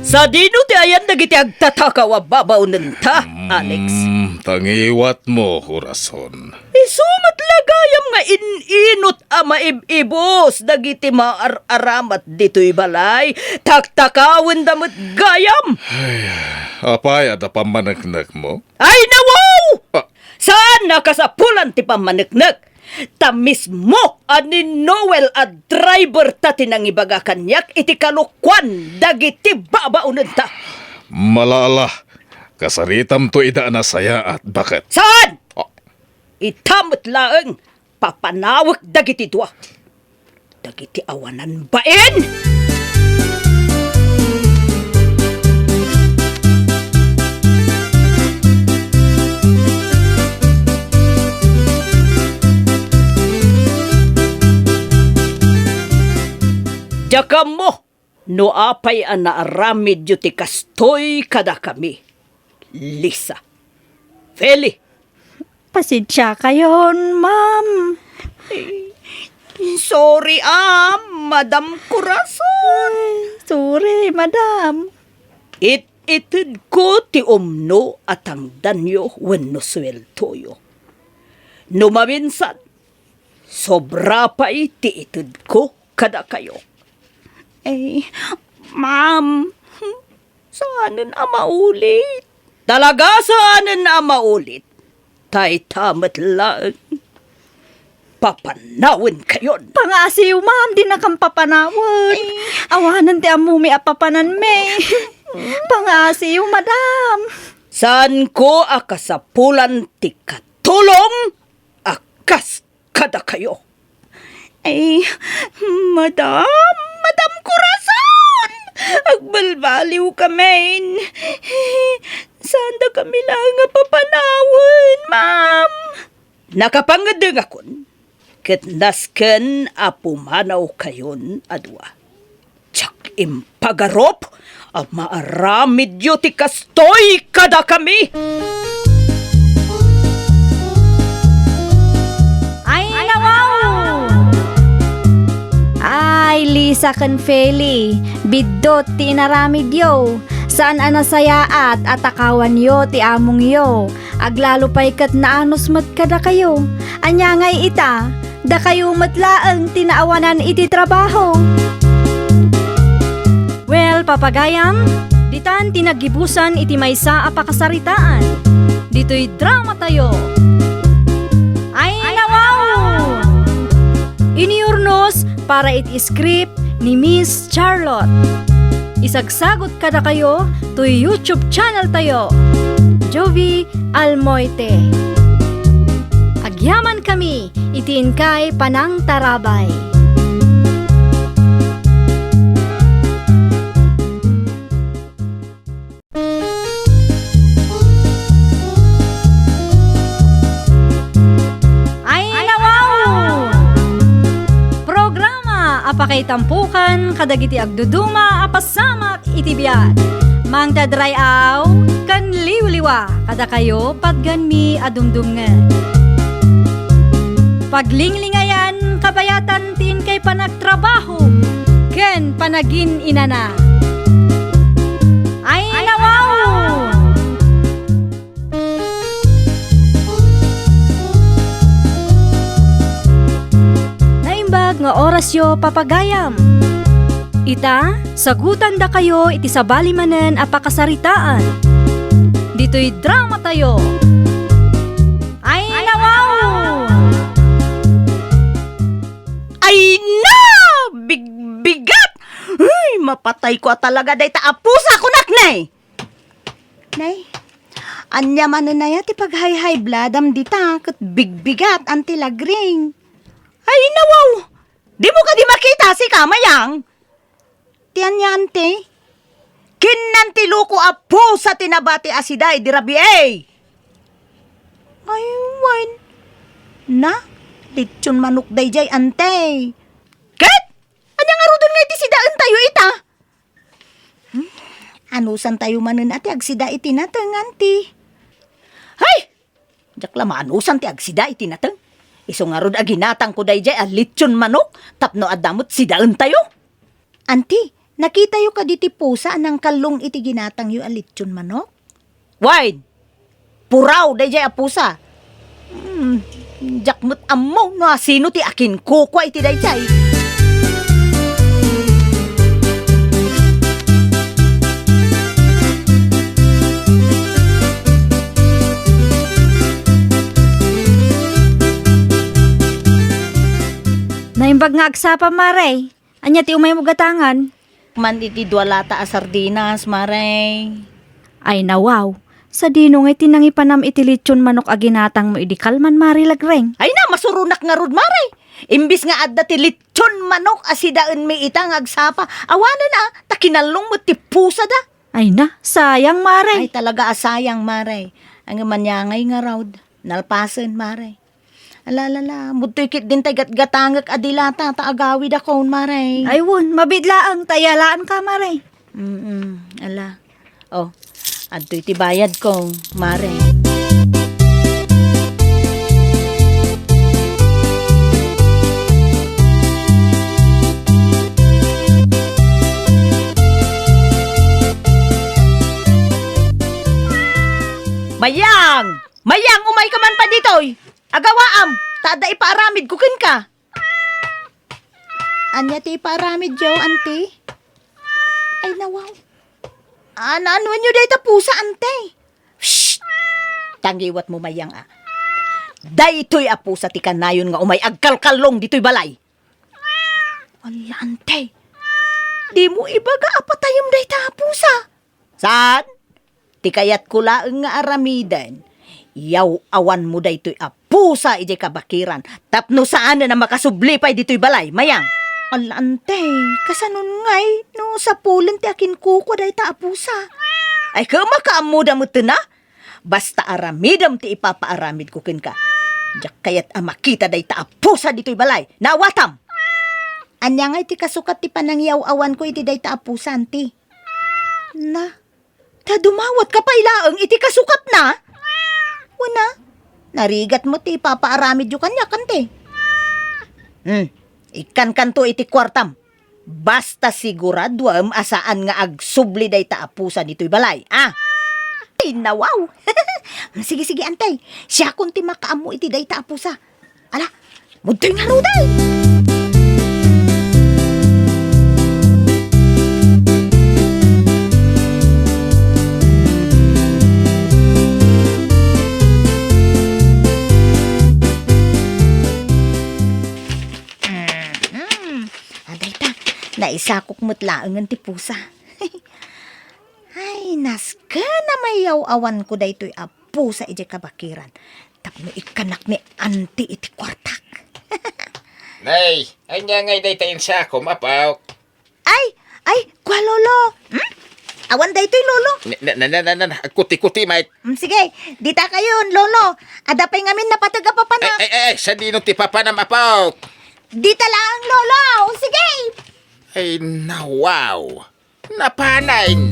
Sadino ti ayan dagiti agtatakaw a babaonenta, Alex? Mm, ta ngiwatmo, Corazon. Isu met la gayam nga in-inot a maib-ibus dagiti maar-aramat ditoy balay. Taktakawenda met gayam. Ay, apay, adda pammaneknekmo? Ay, nawaw! Ah. Saan a kasapulan ti pammaneknek. Ta mismo a ni Noel a driver ta ti nangibaga kaniak iti kalokuan dagiti babaonenta. Malala, kasaritamto ida a nasayaat, baket. Saan? Ah. Ita met laeng, papanawek dagiti dua. Dagiti awanan bain! Diak ammo no apay a naaramidyo ti kastoy kadakami, Lisa. Feli, Pasensiakayon, ma'am. Sorry, ah, Madam Corazon. Ay, sorry, madam. It-itedko ti umno a tangdanyo wenno sueldoyo. No maminsan, sobra pay ti itedko kadakayo. Ay, ma'am, saanen a maulit. Talaga saanen a maulit. Dayta met laeng. Papanawenkayon. Pangaasiw, ma'am, dinakam papanawen. Ay. Awanen ti ammomi a papananmi. Pangaasiw, madam. Saanko a kasapulan ti katulong a kas kadakayo. Ay, madam, Madam Corazon! Agbalbaliwkamin. Saandakami laeng a papanawen, ma'am. Nakapangngedengakon ket nasken a pumanawkayon a dua. Diak impagarup a maaramidyo ti kastoy kadakami. Ay, nawaw! Ay, Lisa ken Feli, biddut ti inaramidyo. Saan a nasayaat a takawanyo ti amongyo. Aglalo pay ket naanus met kadakayo. Ania ngay ita? Dakayo met laeng ti naawanan iti trabaho. Well, Papagayam, ditan ti naggibusan iti maysa a pakasaritaan. Ditoy dramatayo. Ay, nawaw! Iniurnos para iti script ni Miss Charlotte. Isagsagot kadakayo toy YouTube channel tayo, Jovie Almoite. Agyaman kami iti inkay panangtarabay. Ay, nawaw! Programa a pakaitampukan kadagiti agduduma a pasamak iti biag. Mangted ray-aw ken liwliwa kadakayo patganmi a dumdumngeg. Paglinglingayan kabayatan ti inkay panagtrabaho ken panagin-inana. Ay, nawaw! Naimbag nga orasyo, papagayam. Ita, sagutandakayo iti sabali manen a pakasaritaan. Ditoy dramatayo. Ay, nawaw! Ay na! Bigbigat! Ay, mapatayko a talaga dayta a pusa, kunak, nay! Nay, ania manen aya ti paghayhaybladam dita ket bigbigat, Anti Lagring? Ay, nawaw! Dimo kadi makita, sika, Mayang? Ti ania, Anti? Kinnan ti loko a pusa ti nabati a sida idi rabii. Ay, wen. Na, litson manok daydiay, Anti. Ket? Ania ngaruden nga iti sidaentayo ita? Hmm, anusantayo manen a ti agsida iti nateng, Anti? Hay! Diak la maanusan ti agsida iti nateng. Isu ngarud a ginatangko daydiay a litson manok tapno adda met sidaentayo. Anti, nakitayo kadi ti pusa a nangkallong iti ginatangyo a litson manok? Wen, puraw daydiay a pusa. Hmm, diak met ammo no asino ti akinkukua iti daydiay. Naimbag nga agsapa, Mare. Ania ti umaymo gatangan? Man iti dua lata a sardinas, Mare. Ay, nawaw. Sadino ngay ti nangipanam iti litson manok a ginatangmo idi kalman, Mare Lagring? Ay na, masuronak ngarud, Mare. Imbis nga adda ti litson manok a sidaenmi ita nga agsapa, awanen a, ta kinallong met ti pusada. Ay na, sayang, Mare. Ay, talaga a sayang, Mare. Ang manyangay ngarud, nalpasen, Mare. Ala, ala, ala. Mudtoy ketdin tay gatgatangek a dilata ta agawidakon, Mare. Ay, wen, mabiit laeng ta iyalaanka, Mare. Mm, ala. Oh, adtoy ti bayadko, Mare. Mayang! Mayang, umayka man pay ditoy! Agawaam, ta adda ipaaramidko kenka. Ania ti ipaaramidyo, Anti? Ay, nawaw. Ano-anoenyo dayta pusa, Anti? Shh! Tangiwatmo, Mayang, a. Daytoy a pusa ti kanayon nga umay agkalkallong ditoy balay. Ala, Anti. Dimo ibaga a patayem dayta a pusa. Saan? Ti kayatko laeng nga aramiden, yaw-awanmo daytoy a pusa idiay kabakiran tapno saanen a makasubli pay ditoy balay, Mayang. Ala, Anti, kasanon ngay no sapulen ti akinkukua dayta a pusa? Ay, kemaka ammoda metten a? Basta aramidem ti ipapaaramidko kenka. Diak kayat a makita dayta a pusa ditoy balay. Naawatam! Ania ngay ti kasukat ti panangyaw-awanko iti dayta a pusa, Anti? Na, ta dumawatka pay laeng iti kasukatna? Wen a, narigat met ti ipapaaramidyo kaniak, Anti. Hmm, ikkankanto iti kuartam. Basta siguraduem a saan nga agsubli dayta a pusa ditoy balay, a? Ay, nawaw! Sige, sige, Anti. Siakon ti makaammo iti dayta a pusa. Ala, mudtoy ngaruden! Naisakok met laengen ti pusa. Ay, nasken a mayaw-awanko daytoy a pusa idiay kabakiran tapno ikkanak ni Auntie iti kuartak. Nay, ania ngay dayta insakom, Apo? Ay, ay, kua, Lolo. Hmm? Awan daytoy, Lolo. Na, na, na, na, na, na, kuti-kuti, mate. Hmm, sige, dita kayon, Lolo. Adda pay ngamin napateg a papanak. Ay, ay, ay, ay, sadino ti papanam, Apo? Dita laeng, Lolo. Sige. Ay, nawaw. Napanen.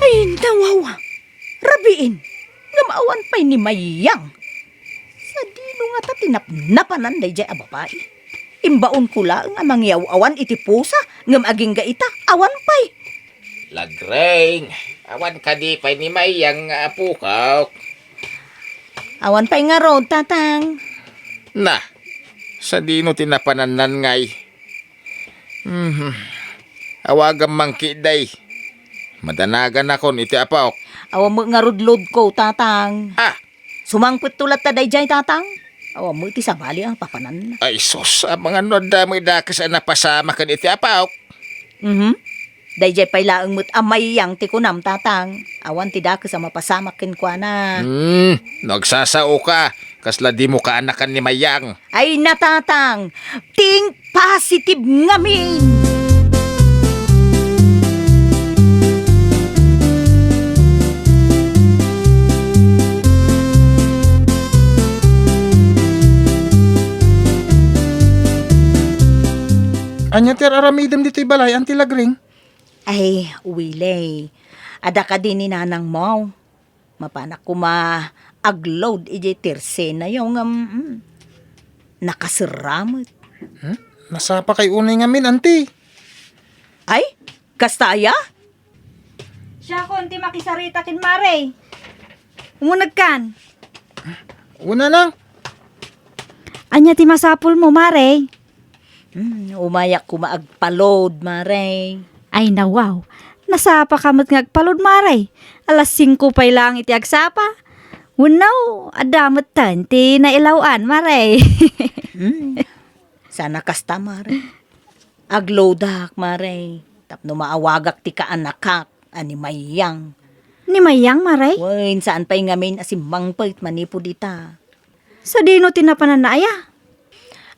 Ay, nawawa. Rabiin. Ngem awan pay ni Mayang. Sadino ngata ti napnapanan daydiay a babai? Imbaonko laeng a mangiaw-awan iti pusa, ngem agingga ita, awan pay. Lagreng, awan kadi pay ni Mayang nga apokak? Awan pay ngarud, Tatang. Na, sadino ti napanannan ngay? Mhm. Awagam man ketdi. Madanaganakon iti apok. Awan met ngarud loadko, Tatang. Ah! Sumangpetto latta daydiay, Tatang. Awan met ti sabali a papananna. Ay, sus, amangan no adda met dakes a napasamak ken iti apok. Mhm. Daydiay pay laeng met a Mayang ti kunam, Tatang. Awan ti dakes a mapasamak kenkuana. Hmm, no agsasaoka, kasla dimo kaanakan ni Mayang. Ay, na, Tatang. Think positive ngamin. Ania ti ar-aramidem ditoy balay, Auntie Lagring? Ay, Willie, adda kadi ni nanangmo? Mapanak koma ag-load idiay tersenayo ngem, mm, nakaserra met. Hmm? Nasapakay unay ngamin, Auntie. Ay, kasta aya? Siakon ti makisarita ken Mare. Umunegkan. Una nang. Ania ti masapulmo, Mare? Hmm, umayak koma agpa-load, Mare. Ay, nawaw. Nasapaka met nga agpa-load, Mare. Alas singko pay laeng iti agsapa. Wenno, adda metten ti nailaw-an, Mare. Hmm. Sana kasta, Mare. Ag-loadak, Mare. Tapno maawagak ti kaanakak a ni Mayang. Ni Mayang, Mare? Wen, saan pay ngamin a simmangpet manipud ita. Sadino ti napananna aya?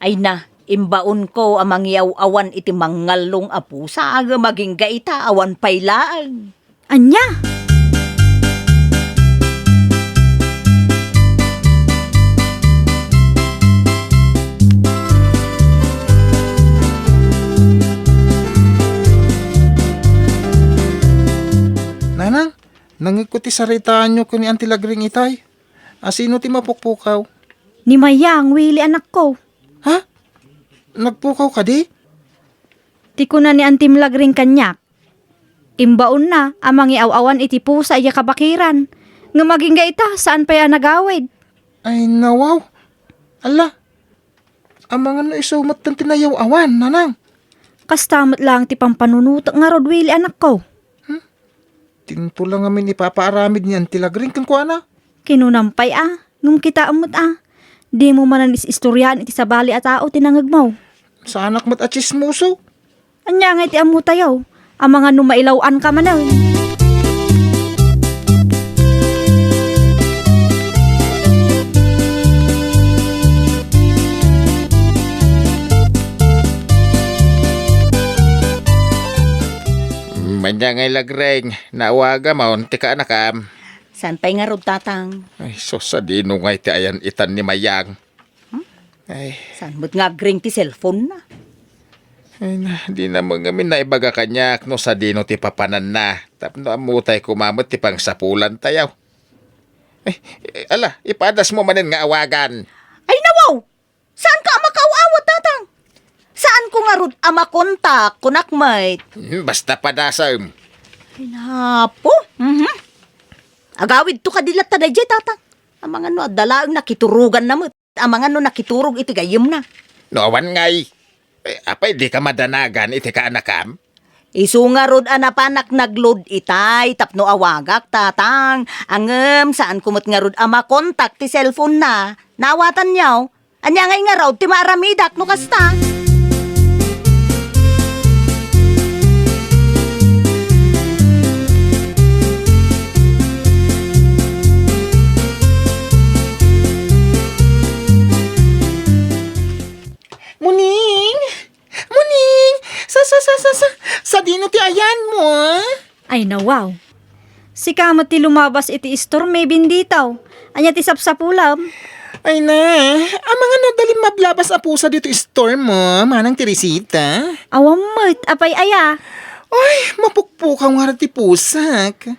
Ay na, imbaonko a mangiaw-awan iti mangngallong a pusa, agingga ita, awan pay laeng. Ania? Nanang, nangngegko ti saritaanyo ken ni Auntie Lagring itay. A, sino ti mapukpukaw? Ni Mayang, Willie, anakko. Ha? Nagpukaw kadi? Ti kuna ni Auntie Lagring kaniak, imbaonna a mangiaw-awan iti pusa idiay kabakiran. Ngem agingga ita, saan pay a nagawid. Ay, nawaw. Ala, amangan no isu metten ti nayaw-awan, nanang. Kasta met laeng ti pampanunotek ngarud, Willie, anakko. Hmm? Dinto la ngamin ipapaaramid ni Auntie Lagring kenkuana. Kinunam pay a, ngem kitaem met a, dimo manen is-istoriaan iti sabali a tao ti nangngegmo. Saanak met a tsismoso. Ania ngay ti ammotayo? Amangan no mailaw-anka manen. Ania ngay, Lagring, naawagamon ti kaanakam? Saan pay ngarud, Tatang? Ay, sus, sadino ngay ti ayan-itan ni Mayang? Hmm? Ay. Saan met nga agring ti cellphone na? Ay na, dina met ngamin naibaga kaniak no sadino ti papananna. Tapno ammotay koma met ti pangsapulantayo. Ay, eh, ala, ipadasmo manen nga awagan. Ay, nawaw! Saanka a makaaw-awat, Tatang? Saanko ngarud a makontak, kunak met. Hmm, basta padasem. Ay, napo. Mhm. Agawidto kadi latta daydiay, Tatang. Amangan no adda laeng nakituroganna met. Amangan no nakiturog iti gayyemna. No awan ngay, eh, apay dika madanagan iti kaanakam? Isu ngarud a napanak nag-load itay tapno awagak, Tatang. Ngem saanko met ngarud a makontak ti cellphone-na. Naawatanyo? Ania ngay ngarud ti maaramidak no kasta? Muning! Muning! Sa, sa, sa, sa, sa, sadino ti ayanmo, a? Ay, nawaw. Sika met ti lumabas iti istormi, Bendito. Ania ti sapsapulem? Ay na, amangan no adda limmablabas a pusa ditoy istormo, Manang Teresita? Awan met, apay aya? Ay, mapukpukaw ngarud ti pusak.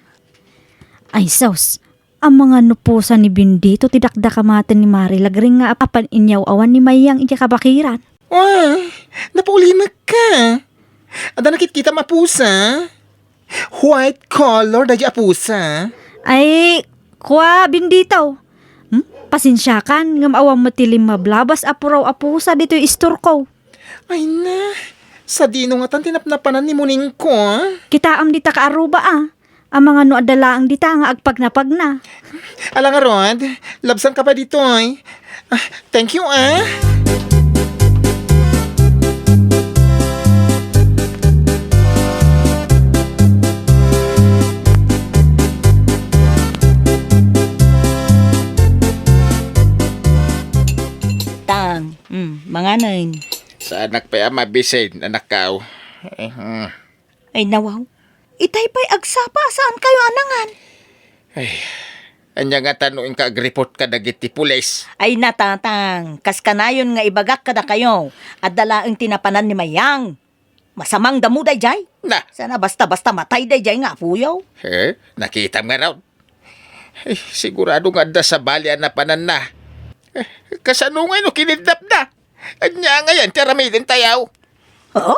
Ay, sus, amangan no pusa ni Bendito ti dakdakamaten ni Mare Lagreng nga apan inyaw-awan ni Mayang idiay kabakiran. Ay, napaulimekka. Adda nakitkitam a pusa? White color daydiay a pusa? Ay, kua, Bendito. Hmm? Pasensiakan, ngem awan met ti limmablabas a puraw a pusa ditoy istorko. Ay na, sadino ngatan ti napnapanan ni Muningko, a? Kitaem dita kaaruba, a. Amangan no adda laeng dita nga agpagnapagna. Ala ngarud, labsanka pay ditoy. Ah, thank you, a. Tang, mm, manganen. Saanak pay a mabisin, anakko. Eh, hmm. Ay, nawaw. Itay pay agsapa, saankayo a nangan? Ay, ania ngatan no inka agreport kadagiti pulis? Ay, na, Tatang, kas kanayon nga ibagak kadakayo, adda laeng ti napanan ni Mayang. Masamang damo daydiay. Na. Sana basta-basta matay daydiay nga apoyo. Eh, nakitam ngarud. Ay, sigurado nga adda sabali a napananna. Eh, kasano ngay no kinidnapna? Ania ngay ti aramidentayo? Oo?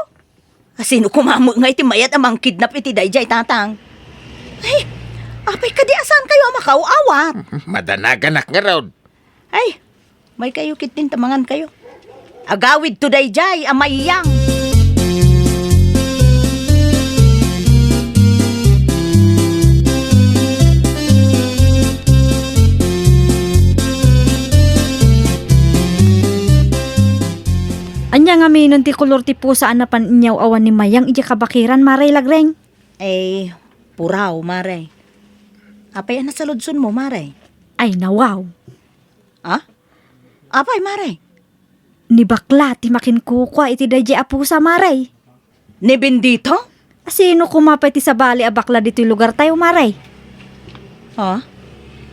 Asino koma met ngay ti mayat a mangkidnap iti daydiay, Tatang? Ay, apay kadi a saankayo a makaaw-awat? Madanaganak ngarud. Ay, maykayo ketdin ta mangankayo. Agawidto daydiay a Mayang. Ania ngamin ti kolor ti pusa a napan inyaw-awan ni Mayang idiay kabakiran, Mare Lagreng? Eh, puraw, Mare. Apay a nasaludsodmo, Mare? Ay, nawaw. Ha? Apay, Mare? Ni bakla ti makinkukua iti daydiay a pusa, Mare. Ni Bendito? Asino koma pay ti sabali a bakla ditoy lugartayo, Mare? Ha?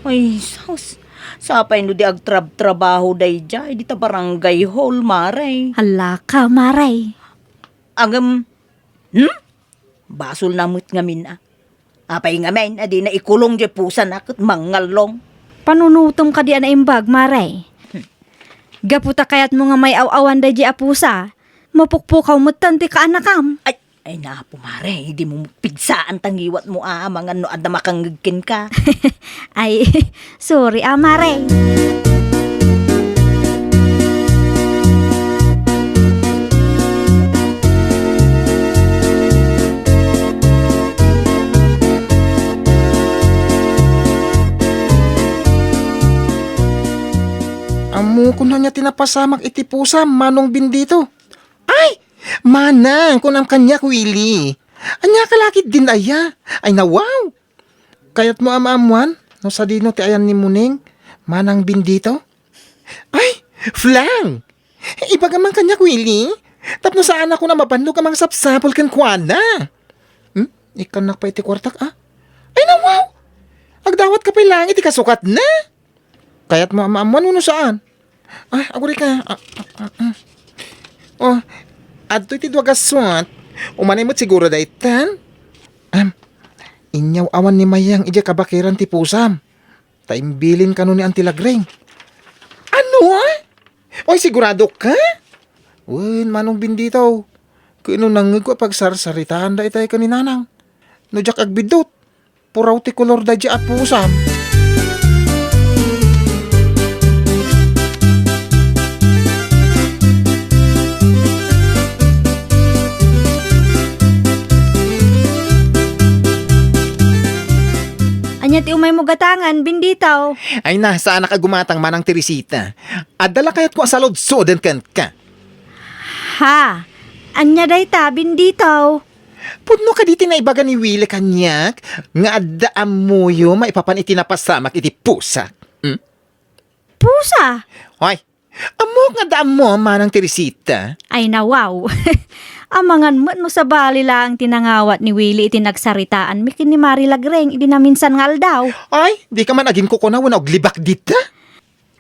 Ay, sus. Sapay no di agtrabtrabaho daydiay, dita barangay hall, Mare. Hala ka, Mare. Ngem, hmm? Basolna met ngamin a. Apay ngamin a dina ikulong diay pusana ket mangngallong? Panunotem kadi a naimbag, Mare. Hmm. Gapu ta kayatmo nga may-aw-awan daydiay a pusa, mapukpukaw metten ti kaanakam. Ay, ay, napo, Mare, dimo pigsaan ta ngiwatmo a, amangan no adda makangngeg kenka. Ay, sorry a, Mare. Ammokon ania ti napasamak iti pusam, Manong Bendito. Ay! Manang, kunam kaniak, Willy. Ania ka la ketdin aya? Ay, nawaw! Kayatmo a maammuan no sadino ti ayan ni Muning, Manang Bendito? Ay, Flang! Ibagam man kaniak, Willy, tapno saanak a mabannog a mangsapsapul kenkuana. Hmm? Ikkannak pay iti kuartak, a? Ay, nawaw! Agdawatka pay laeng iti kasukatna. Kayatmo a maammuan wenno saan? Ay, agurayka. Ah, ah, ah, ah. Oh, adtoy ti dua gassuat. Umanay met siguro daytan. Am, inyaw-awan ni Mayang idiay kabakiran ti pusam. Ta imbilin kano ni Auntie Lagreng. Ano, a? Oy, sigurado ka? Wen, Manong Bendito. Ket no nangngegko a pagsarsaritaanda itay ken ni Nanang. No diak agbiddut, puraw ti kolor daydiay a pusam. ti umaymo gatangan, Bendito. Ay na, saanak a gumatang, Manang Teresita. Adda la kayatko a saludsoden kenka. Ha? Ania dayta, Bendito? Pudno kadi ti naibaga ni Willie kaniak nga adda ammoyo maipapan iti napasamak iti pusak? Hmm? Pusa? Hoy, ammok nga adda ammo, Manang Teresita. Ay, nawaw. Amangan met no sabali laeng ti nangawat ni Willie iti nagsaritaanmi ken ni Mari Lagreng idi naminsan nga aldaw. Ay, dika man aginkukuna wenno aglibak dita?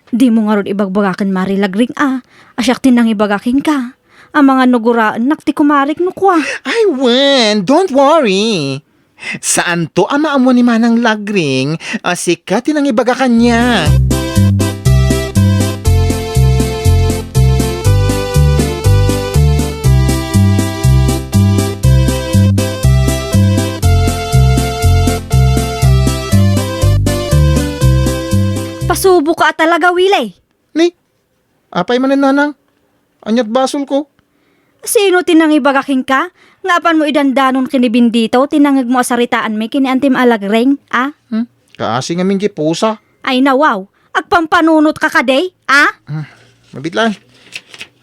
Dimo ngarud ibagbaga ken Mari Lagreng a, a siak ti nangibaga kenka. Amangan no guraennak ti kumarik no kua. Ay, wen, don't worry. Saanto a maammo ni Manang Lagreng a sika ti nangibaga kaniak. Pasubo ka talaga, Willie. Ni, apay manen, Nanang? Ania't basolko? Sino ti nangibaga kenka nga apanmo idandanon ken ni Bendito ti nangngegmo a saritaanmi ken ni Antim a Lagreng, a? Hmm? Kaasi ngamin ti pusa. Ay, nawaw. Agpampanunotka kadi, a? Hmm. Mabiit laeng.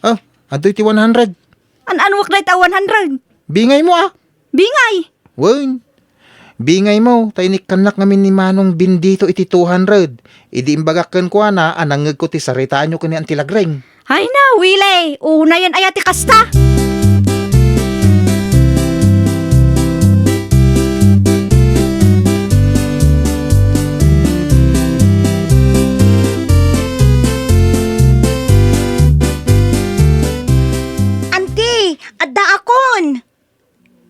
Oh, adtoy ti one hundred. An-anuak dayta one hundred? Bingaymo, a? Bingay! Wen, bingaymo, ta inikkannak ngamin ni Manong Bendito iti two hundred. Idi imbagak kenkuana a nangngegko ti saritaanyo ken ni Anti Lagreng. Ay na, Willie, unayen aya ti kasta? Anti, addaakon!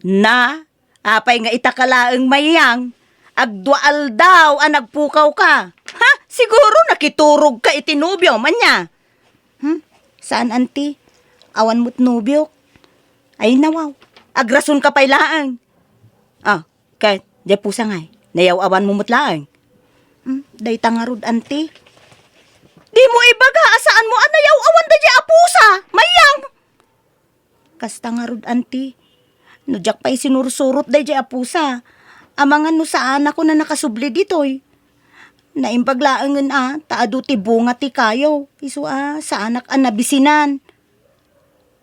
Na, apay nga ita ka laeng, Mayang? Agdua aldaw a nagpukaw ka. Ha? Siguro nakiturog ka iti nobiom, ania? Hmm? Saan, anti? Awan met nobiok. Ay, nawaw. Agrason ka pay laeng. Ah, ket, diay pusa ngay. Nayaw-awan mo met laeng. Hmm? Dayta ngarud, anti? Di mo ibaga a saan mo a nayaw-awan daydiay a pusa, Mayang? Kasta ngarud, anti. No diak pay sinursurot daydiay a pusa, amangan no saanakon a nakasubli ditoy. Naimbag laengen a, ta adu ti bunga ti kayo, isu a saanak a nabisinan.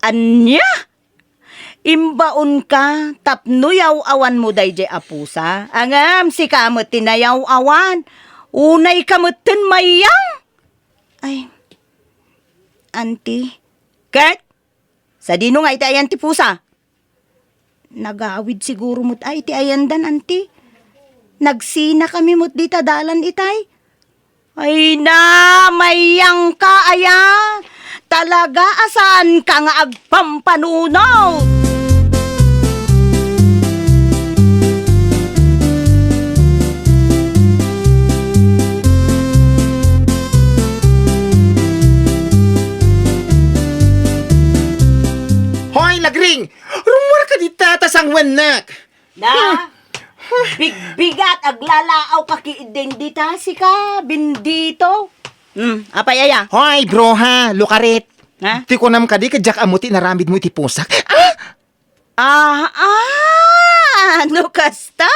Ania? Imbaonka tapno yaw-awanmo daydiay a pusa? Ngem sika met ti nayaw-awan. Unayka metten, Mayang? Ay, anti. Ket? Sadino nga iti ayan ti pusa? Nagawid siguro met a iti ayandan, anti. Nagsinakami met dita dalan itay. Ay na, Mayang ka aya. Talaga a saanka nga agpampanuno. Hoy, Lagreng! Rummuarka dita ta sangwennak! Na? Bigbigat, aglalaaw ka ketdin dita, sika, Bendito. Hmm, apay aya? Hoy, bruha, lukarit! Ha? Ti kunam kadi, ket diak ammo ti inaramidmo iti pusak. Ah! Ah, ah, no kasta,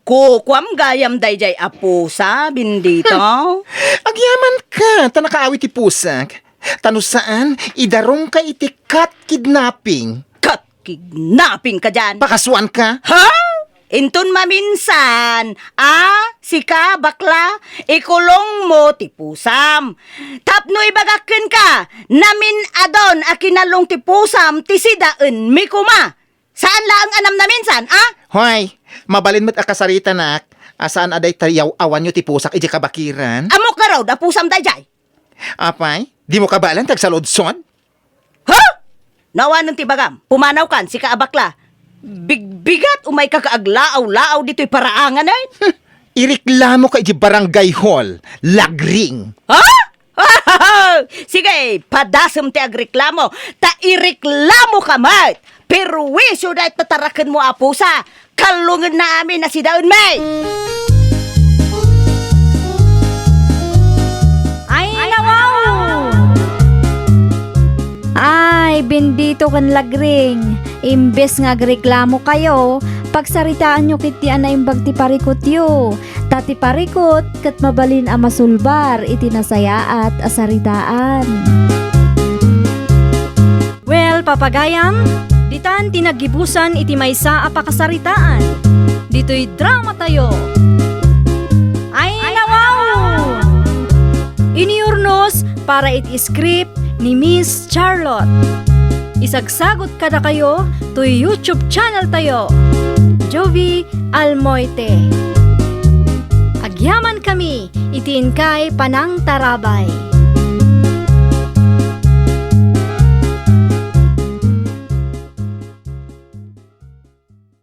kukuam gayam daydiay a pusa, Bendito. Hmm. Agyamanka, ta nakaawid ti pusak. Ta no saan, idarumka iti cat kidnapping. Cat kidnapping ka diay? Pakasuanka? Ha? Inton maminsan, a, sika, bakla, ikulongmo ti pusam. Tapno ibagak kenka, namin-adon a kinalong ti pusam ti sidaenmi koma. Saan laeng a namnaminsan, a? Hoy, mabalin met a kasaritanak a saan a dayta yaw-awanyo ti pusak idiay kabakiran? Ammok ngarud a pusam daydiay? Apay, dimo kabaelan ti agsaludsod? Ha? No awanen ti ibagam, pumanawkan, sika a bakla. Bigbigat, umayka ket aglaaw-laaw ditoy paraangan, ay? Hmm, ireklamoka idiay barangay hall, Lagreng. Ha? Sige, padasem ti agreklamo, ta ireklamoka met. Perwisyo dayta tarakenmo a pusa, kallongenna amin a sidaenmi. Ay, nawaw! Ay, Bendito ken Lagreng, imbes nga agreklamokayo, Pagsaritaanyo ketdi a naimbag ti parikutyo, ta ti parikut ket mabalin a masulbar iti nasayaat a saritaan. Well, papagayam, ditan ti naggibusan iti maysa a pakasaritaan. Ditoy dramatayo. Ay, nawaw! Inurnos para iti script ni Miss Charlotte. Isagsagut kadakayo toy YouTube channel tayo, Jovie Almoite. Agyaman kami iti inkay panangtarabay.